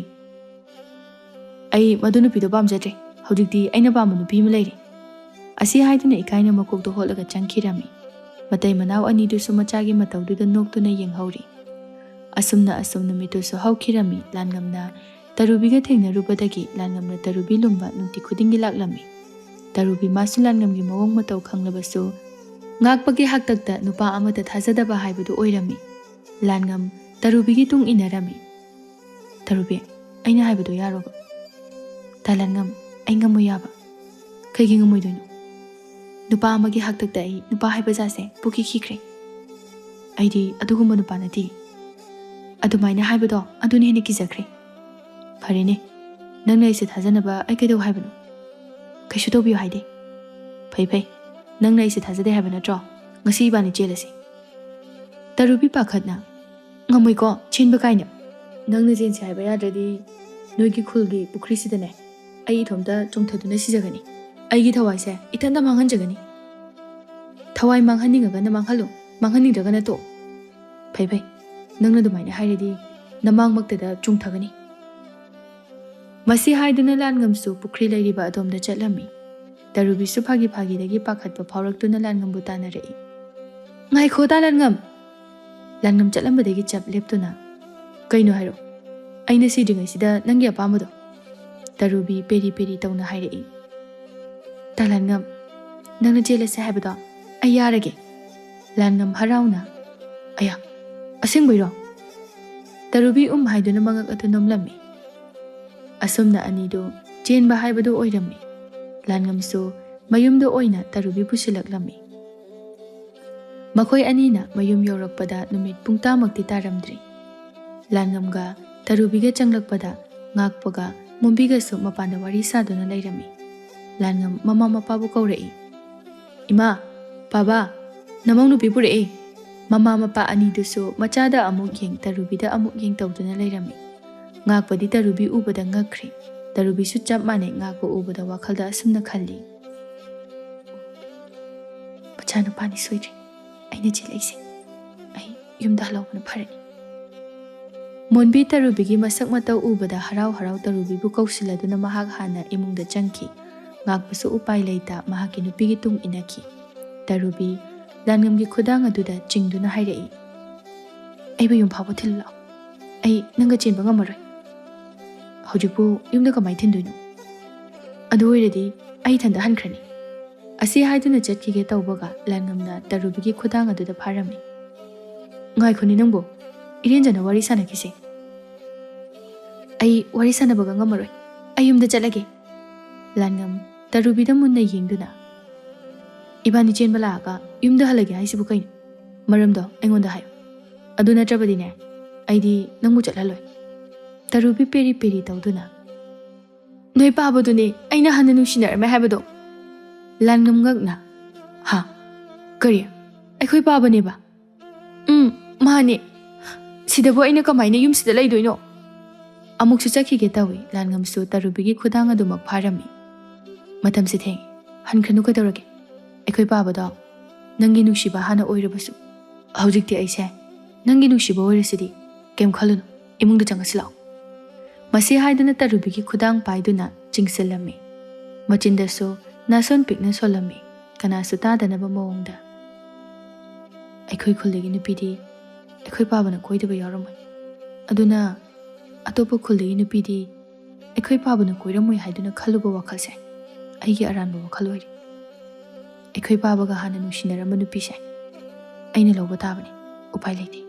ꯑꯩ ꯃꯗꯨ ꯅꯨꯄꯤꯗꯣ ꯄꯥꯝꯖꯗ꯭ꯔꯦ꯫ ꯍꯧꯖꯤꯛꯇꯤ ꯑꯩꯅ ꯄꯥꯝꯕ ꯅꯨꯄꯤ ꯑꯃ ꯂꯩꯔꯦ꯫" ꯑꯁꯤ ꯍꯥꯏꯗꯨꯅ ꯏꯀꯥꯏꯅ ꯃꯀꯣꯛꯇꯣ ꯍꯣꯠꯂꯒ ꯆꯪꯈꯤꯔꯝꯃꯤ꯫ ꯃꯇꯩ ꯃꯅꯥꯎ ꯑꯅꯤꯗꯨꯁꯨ ꯃꯆꯥꯒꯤ ꯃꯇꯧꯗꯨꯗ ꯅꯣꯛꯇꯨꯅ ꯌꯦꯡꯍꯧꯔꯤ꯫ ꯑꯁꯨꯝꯅ ꯑꯁꯨꯝ ꯅꯨꯃꯤꯠꯇꯨꯁꯨ ꯍꯧꯈꯤꯔꯝꯃꯤ꯫ ꯂꯥꯟꯉꯝꯅ ꯇꯔꯨꯕꯤꯒ ꯊꯦꯡꯅꯔꯨꯕꯗꯒꯤ ꯂꯥꯟꯉꯝꯅ ꯇꯔꯨꯕꯤ ꯂꯨꯝꯕ ꯅꯨꯡꯇꯤ ꯈꯨꯗꯤꯡꯒꯤ ꯂꯥꯛꯂꯝꯃꯤ꯫ ꯇꯔꯨꯕꯤ ꯃꯥꯁꯨ ꯂꯥꯟꯉꯝꯒꯤ ꯃꯑꯣꯡ ꯃꯇꯧ ꯈꯪꯂꯕꯁꯨ, ꯉꯥꯛꯄꯒꯤ ꯍꯥꯛꯇꯛꯇ ꯅꯨꯄꯥ ꯑꯃꯠꯇ ꯊꯥꯖꯗꯕ ꯍꯥꯏꯕꯗꯨ ꯑꯣꯏꯔꯝꯃꯤ꯫ ꯂꯥꯟꯉꯝ ꯇꯔꯨꯕꯤꯒꯤ ꯇꯨꯡ ꯏꯟꯅꯔꯝꯃꯤ꯫ "ꯇꯔꯨꯕꯤ, ꯑꯩꯅ ꯍꯥꯏꯕꯗꯣ ꯌꯥꯔꯣꯕ?" "ꯇꯥ ꯂꯥꯟꯉꯝ, ꯑꯩ ꯉꯝꯃꯣꯏ ꯌꯥꯕ꯫" "ꯀꯩꯒꯤ ꯉꯝꯃꯣꯏꯗꯣꯏꯅꯣ?" "ꯅꯨꯄꯥ ꯑꯃꯒꯤ ꯍꯥꯛꯇꯛꯇ ꯑꯩ ꯅꯨꯄꯥ ꯍꯥꯏꯕ ꯖꯥꯠꯁꯦ ꯄꯨꯈꯤ ꯈꯤꯈ꯭ꯔꯦ꯫ ꯑꯩꯗꯤ ꯑꯗꯨꯒꯨꯝꯕ ꯅꯨꯄꯥ ꯅꯠꯇꯦ꯫" "ꯑꯗꯨꯃꯥꯏꯅ ꯍꯥꯏꯕꯗꯣ ꯑꯗꯨꯅ ꯍꯦꯟꯅ ꯀꯤꯖꯈ꯭ꯔꯦ꯫" "ꯐꯔꯦꯅꯦ, ꯅꯪꯅ ꯑꯩꯁꯦ ꯊꯥꯖꯅꯕ ꯑꯩ ꯀꯩꯗꯧ ꯍꯥꯏꯕꯅꯣ?" "ꯀꯩꯁꯨ ꯇꯧꯕꯤꯌꯨ ꯍꯥꯏꯗꯦ꯫" "ꯐꯩ ꯐꯩ, ꯅꯪꯅ ꯑꯩꯁꯦ ꯊꯥꯖꯗꯦ ꯍꯥꯏꯕ ꯅꯠꯇ꯭ꯔꯣ? ꯉꯁꯤ ꯏꯕꯥꯅꯤ ꯆꯦꯜꯂꯁꯤ꯫" ꯇꯔꯨꯕꯤ ꯄꯥꯈꯠꯅ, "ꯉꯝꯃꯣꯏꯀꯣ ꯆꯦꯟꯕ ꯀꯥꯏꯅ꯫ ꯅꯪꯅ ꯆꯦꯟꯁꯦ ꯍꯥꯏꯕ ꯌꯥꯗ꯭ꯔꯗꯤ ꯅꯣꯏꯒꯤ ꯈꯨꯜꯒꯤ ꯄꯨꯈ꯭ꯔꯤꯁꯤꯗꯅꯦ ꯑꯩ ꯏꯊꯣꯝꯇ ꯆꯣꯡꯊꯗꯨꯅ ꯁꯤꯖꯒꯅꯤ꯫ ꯑꯩꯒꯤ ꯊꯋꯥꯏꯁꯦ ꯏꯊꯟꯇ ꯃꯥꯡꯍꯟꯖꯒꯅꯤ꯫ ꯊꯋꯥꯏ ꯃꯥꯡꯍꯟꯅꯤꯡꯉꯒꯅ ꯃꯥꯡꯍꯜꯂꯨ, ꯃꯥꯡꯍꯟꯅꯤꯡꯗ꯭ꯔꯒꯅ ꯇꯣꯛꯎ꯫ ꯐꯩ ꯐꯩ, ꯅꯪꯅ ꯑꯗꯨꯃꯥꯏꯅ ꯍꯥꯏꯔꯗꯤ ꯅꯃꯥꯡꯃꯛꯇꯗ ꯆꯣꯡꯊꯒꯅꯤ"꯫ ꯃꯁꯤ ꯍꯥꯏꯗꯨꯅ ꯂꯥꯟꯉꯝꯁꯨ ꯄꯨꯈ꯭ꯔꯤ ꯂꯩꯔꯤꯕ ꯑꯗꯣꯝꯗ ꯆꯠꯂꯝꯃꯤ꯫ ꯇꯔꯨꯕꯤꯁꯨ ꯐꯥꯒꯤ ꯐꯥꯒꯤꯗꯒꯤ ꯄꯥꯈꯠꯄ ꯐꯥꯎꯔꯛꯇꯨꯅ ꯂꯥꯟꯉꯝꯕꯨ ꯇꯥꯟꯅꯔꯛꯏ꯫ "ꯉꯥꯏꯈꯣꯗ ꯂꯥꯟꯉꯝ!" ꯂꯥꯟꯉꯝ ꯆꯠꯂꯝꯕꯗꯒꯤ ꯆꯞ ꯂꯦꯞꯇꯨꯅ, "ꯀꯩꯅꯣ ꯍꯥꯏꯔꯣ, ꯑꯩꯅ ꯁꯤꯗ꯭ꯔꯤꯉꯩꯁꯤꯗ ꯅꯪꯒꯤ ꯑꯄꯥꯝꯕꯗꯣ?" ꯇꯔꯨꯕꯤ ꯄꯦꯔꯤ ꯄꯦꯔꯤ ꯇꯧꯅ ꯍꯥꯏꯔꯛꯏ꯫ "ꯇꯥ ꯂꯥꯟꯉꯝ, ꯅꯪꯅ ꯆꯦꯜꯂꯁꯦ ꯍꯥꯏꯕꯗꯣ ꯑꯩ ꯌꯥꯔꯒꯦ"꯫ ꯂꯥꯟꯉꯝ ꯍꯔꯥꯎꯅ, "ꯑꯌꯥ, ꯑꯁꯦꯡꯕꯩꯔꯣ?" ꯇꯔꯨꯕꯤ ꯎꯝ ꯍꯥꯏꯗꯨꯅ ꯃꯉꯛ ꯑꯗꯨ ꯅꯣꯝꯂꯝꯃꯤ꯫ ꯑꯁꯨꯝꯅ ꯑꯅꯤꯗꯨ ꯆꯦꯟꯕ ꯍꯥꯏꯕꯗꯨ ꯑꯣꯏꯔꯝꯃꯤ꯫ ꯂꯥꯟꯉꯝꯁꯨ ꯃꯌꯨꯝꯗ ꯑꯣꯏꯅ ꯇꯔꯨꯕꯤ ꯄꯨꯁꯤꯜꯂꯛꯂꯝꯃꯤ꯫ ꯃꯈꯣꯏ ꯑꯅꯤꯅ ꯃꯌꯨꯝ ꯌꯧꯔꯛꯄꯗ ꯅꯨꯃꯤꯠ ꯄꯨꯡꯇꯥꯃꯛꯇꯤ ꯇꯥꯔꯝꯗ꯭ꯔꯤ꯫ ꯂꯥꯟꯉꯝꯒ ꯇꯔꯨꯕꯤꯒ ꯆꯪꯂꯛꯄꯗ ꯉꯥꯛꯄꯒ ꯃꯣꯝꯕꯤꯒꯁꯨ ꯃꯄꯥꯟꯗ ꯋꯥꯔꯤ ꯁꯥꯗꯨꯅ ꯂꯩꯔꯝꯃꯤ꯫ ꯂꯥꯟꯉꯝ ꯃꯃꯥ ꯃꯄꯥꯕꯨ ꯀꯧꯔꯛꯏ꯫ "ꯏꯃꯥ, ꯄꯥꯕꯥ, ꯅꯃꯧ ꯅꯨꯄꯤ ꯄꯨꯔꯛꯑꯦ"꯫ ꯃꯃꯥ ꯃꯄꯥ ꯑꯅꯤꯗꯨꯁꯨ ꯃꯆꯥꯗ ꯑꯃꯨꯛ ꯌꯦꯡ, ꯇꯔꯨꯕꯤꯗ ꯑꯃꯨꯛ ꯌꯦꯡ ꯇꯧꯗꯨꯅ ꯂꯩꯔꯝꯃꯤ꯫ ꯉꯥꯛꯄꯗꯤ ꯇꯔꯨꯕꯤ ꯎꯕꯗ ꯉꯛꯈ꯭ꯔꯦ꯫ ꯇꯔꯨꯕꯤꯁꯨ ꯆꯞ ꯃꯥꯟꯅꯩ, ꯉꯥꯛꯄ ꯎꯕꯗ ꯋꯥꯈꯜꯗ ꯑꯁꯨꯝꯅ ꯈꯜꯂꯤ, "ꯃꯆꯥꯅꯨꯄꯥꯅꯤ ꯁꯣꯏꯗ꯭ꯔꯦ ꯑꯩꯅ ꯆꯦꯜꯂꯛꯏꯁꯦ꯫ ꯑꯩ ꯌꯨꯝꯗ ꯍꯜꯍꯧꯕꯅ ꯐꯔꯅꯤ"꯫ ꯃꯣꯟꯕꯤ ꯇꯔꯨꯕꯤꯒꯤ ꯃꯁꯛ ꯃꯇꯧ ꯎꯕꯗ ꯍꯔꯥꯎ ꯍꯔꯥꯎ ꯇꯔꯨꯕꯤꯕꯨ ꯀꯧꯁꯤꯜꯂꯗꯨꯅ ꯃꯍꯥꯛ ꯍꯥꯟꯅ ꯏꯃꯨꯡꯗ ꯆꯪꯈꯤ꯫ ꯉꯥꯛꯄꯁꯨ ꯎꯄꯥꯏ ꯂꯩꯇ ꯃꯍꯥꯛꯀꯤ ꯅꯨꯄꯤꯒꯤ ꯇꯨꯡ ꯏꯟꯅꯈꯤ꯫ ꯇꯔꯨꯕꯤ ꯂꯥꯟꯉꯝꯒꯤ ꯈꯨꯗꯥꯡ ꯑꯗꯨꯗ ꯆꯤꯡꯗꯨꯅ ꯍꯥꯏꯔꯛꯏ, "ꯑꯩꯕꯨ ꯌꯨꯝ ꯐꯥꯎꯕ ꯊꯤꯜꯂꯨ ꯂꯥꯛꯑꯣ꯫ ꯑꯩ ꯅꯪꯒ ꯆꯦꯟꯕ ꯉꯝꯃꯔꯣꯏ"꯫ "ꯍꯧꯖꯤꯛꯄꯨ ꯌꯨꯝꯗ ꯀꯃꯥꯏꯅ ꯊꯤꯟꯗꯣꯏꯅꯣ? ꯑꯗꯨ ꯑꯣꯏꯔꯗꯤ ꯑꯩ ꯏꯊꯟꯗ ꯍꯟꯈ꯭ꯔꯅꯤ"꯫ ꯑꯁꯤ ꯍꯥꯏꯗꯨꯅ ꯆꯠꯈꯤꯒꯦ ꯇꯧꯕꯒ ꯂꯥꯟꯉꯝꯅ ꯇꯔꯨꯕꯤꯒꯤ ꯈꯨꯗꯥꯡ ꯑꯗꯨꯗ ꯐꯥꯔꯝꯃꯤ꯫ "ꯉꯥꯏꯈꯣꯅꯦ ꯅꯪꯕꯨ, ꯏꯔꯦꯟꯖꯅ ꯋꯥꯔꯤ ꯁꯥꯟꯅꯈꯤꯁꯦ"꯫ "ꯑꯩ ꯋꯥꯔꯤ ꯁꯥꯟꯅꯕꯒ ꯉꯝꯃꯔꯣꯏ, ꯑꯩ ꯌꯨꯝꯗ ꯆꯠꯂꯒꯦ"꯫ ꯂꯥꯟꯉꯝ ꯇꯔꯨꯕꯤꯗ ꯃꯨꯟꯅ ꯌꯦꯡꯗꯨꯅ, "ꯏꯕꯥꯅꯤ ꯆꯦꯟꯕ ꯂꯥꯛꯑꯒ ꯌꯨꯝꯗ ꯍꯜꯂꯒꯦ ꯍꯥꯏꯁꯤꯕꯨ ꯀꯩꯅꯣ? ꯃꯔꯝꯗꯣ ꯑꯩꯉꯣꯟꯗ ꯍꯥꯏꯌꯨ꯫ ꯑꯗꯨ ꯅꯠꯇ꯭ꯔꯕꯗꯤꯅꯦ, ꯑꯩꯗꯤ ꯅꯪꯕꯨ ꯆꯠꯍꯜꯂꯣꯏ"꯫ ꯇꯔꯨꯕꯤ ꯄꯦꯔꯤ ꯄꯦꯔꯤ ꯇꯧꯗꯨꯅ, "ꯅꯣꯏ ꯄꯥꯕꯗꯨꯅꯦ ꯑꯩꯅ ꯍꯥꯟꯅ ꯅꯨꯡꯁꯤꯅꯔꯝꯃꯦ ꯍꯥꯏꯕꯗꯣ"꯫ ꯂꯥꯟꯉꯝ ꯉꯛꯅ, "ꯍꯥ? ꯀꯔꯤ? ꯑꯩꯈꯣꯏ ꯄꯥꯕꯅꯦꯕ?" "ꯎꯝ, ꯃꯥꯅꯦ"꯫ "ꯁꯤꯗꯕꯨ ꯑꯩꯅ ꯀꯃꯥꯏꯅ ꯌꯨꯝꯁꯤꯗ ꯂꯩꯗꯣꯏꯅꯣ?" ꯑꯃꯨꯛꯁꯨ ꯆꯠꯈꯤꯒꯦ ꯇꯧꯏ꯫ ꯂꯥꯟꯉꯝꯁꯨ ꯇꯔꯨꯕꯤꯒꯤ ꯈꯨꯗꯥꯡ ꯑꯗꯨꯃꯛ ꯐꯥꯔꯝꯃꯤ꯫ "ꯃꯇꯝꯁꯦ ꯊꯦꯡꯉꯦ, ꯍꯟꯈ꯭ꯔꯅꯨ ꯀꯩꯗꯧꯔꯒꯦ? ꯑꯩꯈꯣꯏ ꯄꯥꯕꯗꯣ ꯅꯪꯒꯤ ꯅꯨꯡꯁꯤꯕ ꯍꯥꯟꯅ ꯑꯣꯏꯔꯕꯁꯨ, ꯍꯧꯖꯤꯛꯇꯤ ꯑꯩꯁꯦ ꯅꯪꯒꯤ ꯅꯨꯡꯁꯤꯕ ꯑꯣꯏꯔꯁꯤꯗꯤ꯫ ꯀꯩꯝ ꯈꯜꯂꯨꯅꯨ, ꯏꯃꯨꯡꯗ ꯆꯪꯉꯁꯤ ꯂꯥꯛꯑꯣ꯫" ꯃꯁꯤ ꯍꯥꯏꯗꯨꯅ ꯇꯔꯨꯕꯤꯒꯤ ꯈꯨꯗꯥꯡ ꯄꯥꯏꯗꯨꯅ ꯆꯤꯡꯁꯤꯜꯂꯝꯃꯤ꯫ ꯃꯆꯤꯟꯗꯁꯨ ꯅꯥꯁꯣꯟ ꯄꯤꯛꯅ ꯁꯣꯜꯂꯝꯃꯤ, ꯀꯅꯥꯁꯨ ꯇꯥꯗꯅꯕ ꯃꯑꯣꯡꯗ꯫ "ꯑꯩꯈꯣꯏ ꯈꯨꯜꯗꯒꯤ ꯅꯨꯄꯤꯗꯤ ꯑꯩꯈꯣꯏ ꯄꯥꯕꯅ ꯀꯣꯏꯗꯕ ꯌꯥꯎꯔꯝꯃꯣꯏ꯫ ꯑꯗꯨꯅ ꯑꯇꯣꯞꯄ ꯈꯨꯜꯗꯒꯤ ꯅꯨꯄꯤꯗꯤ ꯑꯩꯈꯣꯏ ꯄꯥꯕꯅ ꯀꯣꯏꯔꯝꯃꯣꯏ ꯍꯥꯏꯗꯨꯅ ꯈꯜꯂꯨꯕ ꯋꯥꯈꯜꯁꯦ ꯑꯩꯒꯤ ꯑꯔꯥꯟꯕ ꯋꯥꯈꯜ ꯑꯣꯏꯔꯦ꯫ ꯑꯩꯈꯣꯏ ꯄꯥꯕꯒ ꯍꯥꯟꯅ ꯅꯨꯡꯁꯤꯅꯔꯝꯕ ꯅꯨꯄꯤꯁꯦ ꯑꯩꯅ ꯂꯧꯕ ꯇꯥꯕꯅꯤ, ꯎꯄꯥꯏ ꯂꯩꯇꯦ꯫"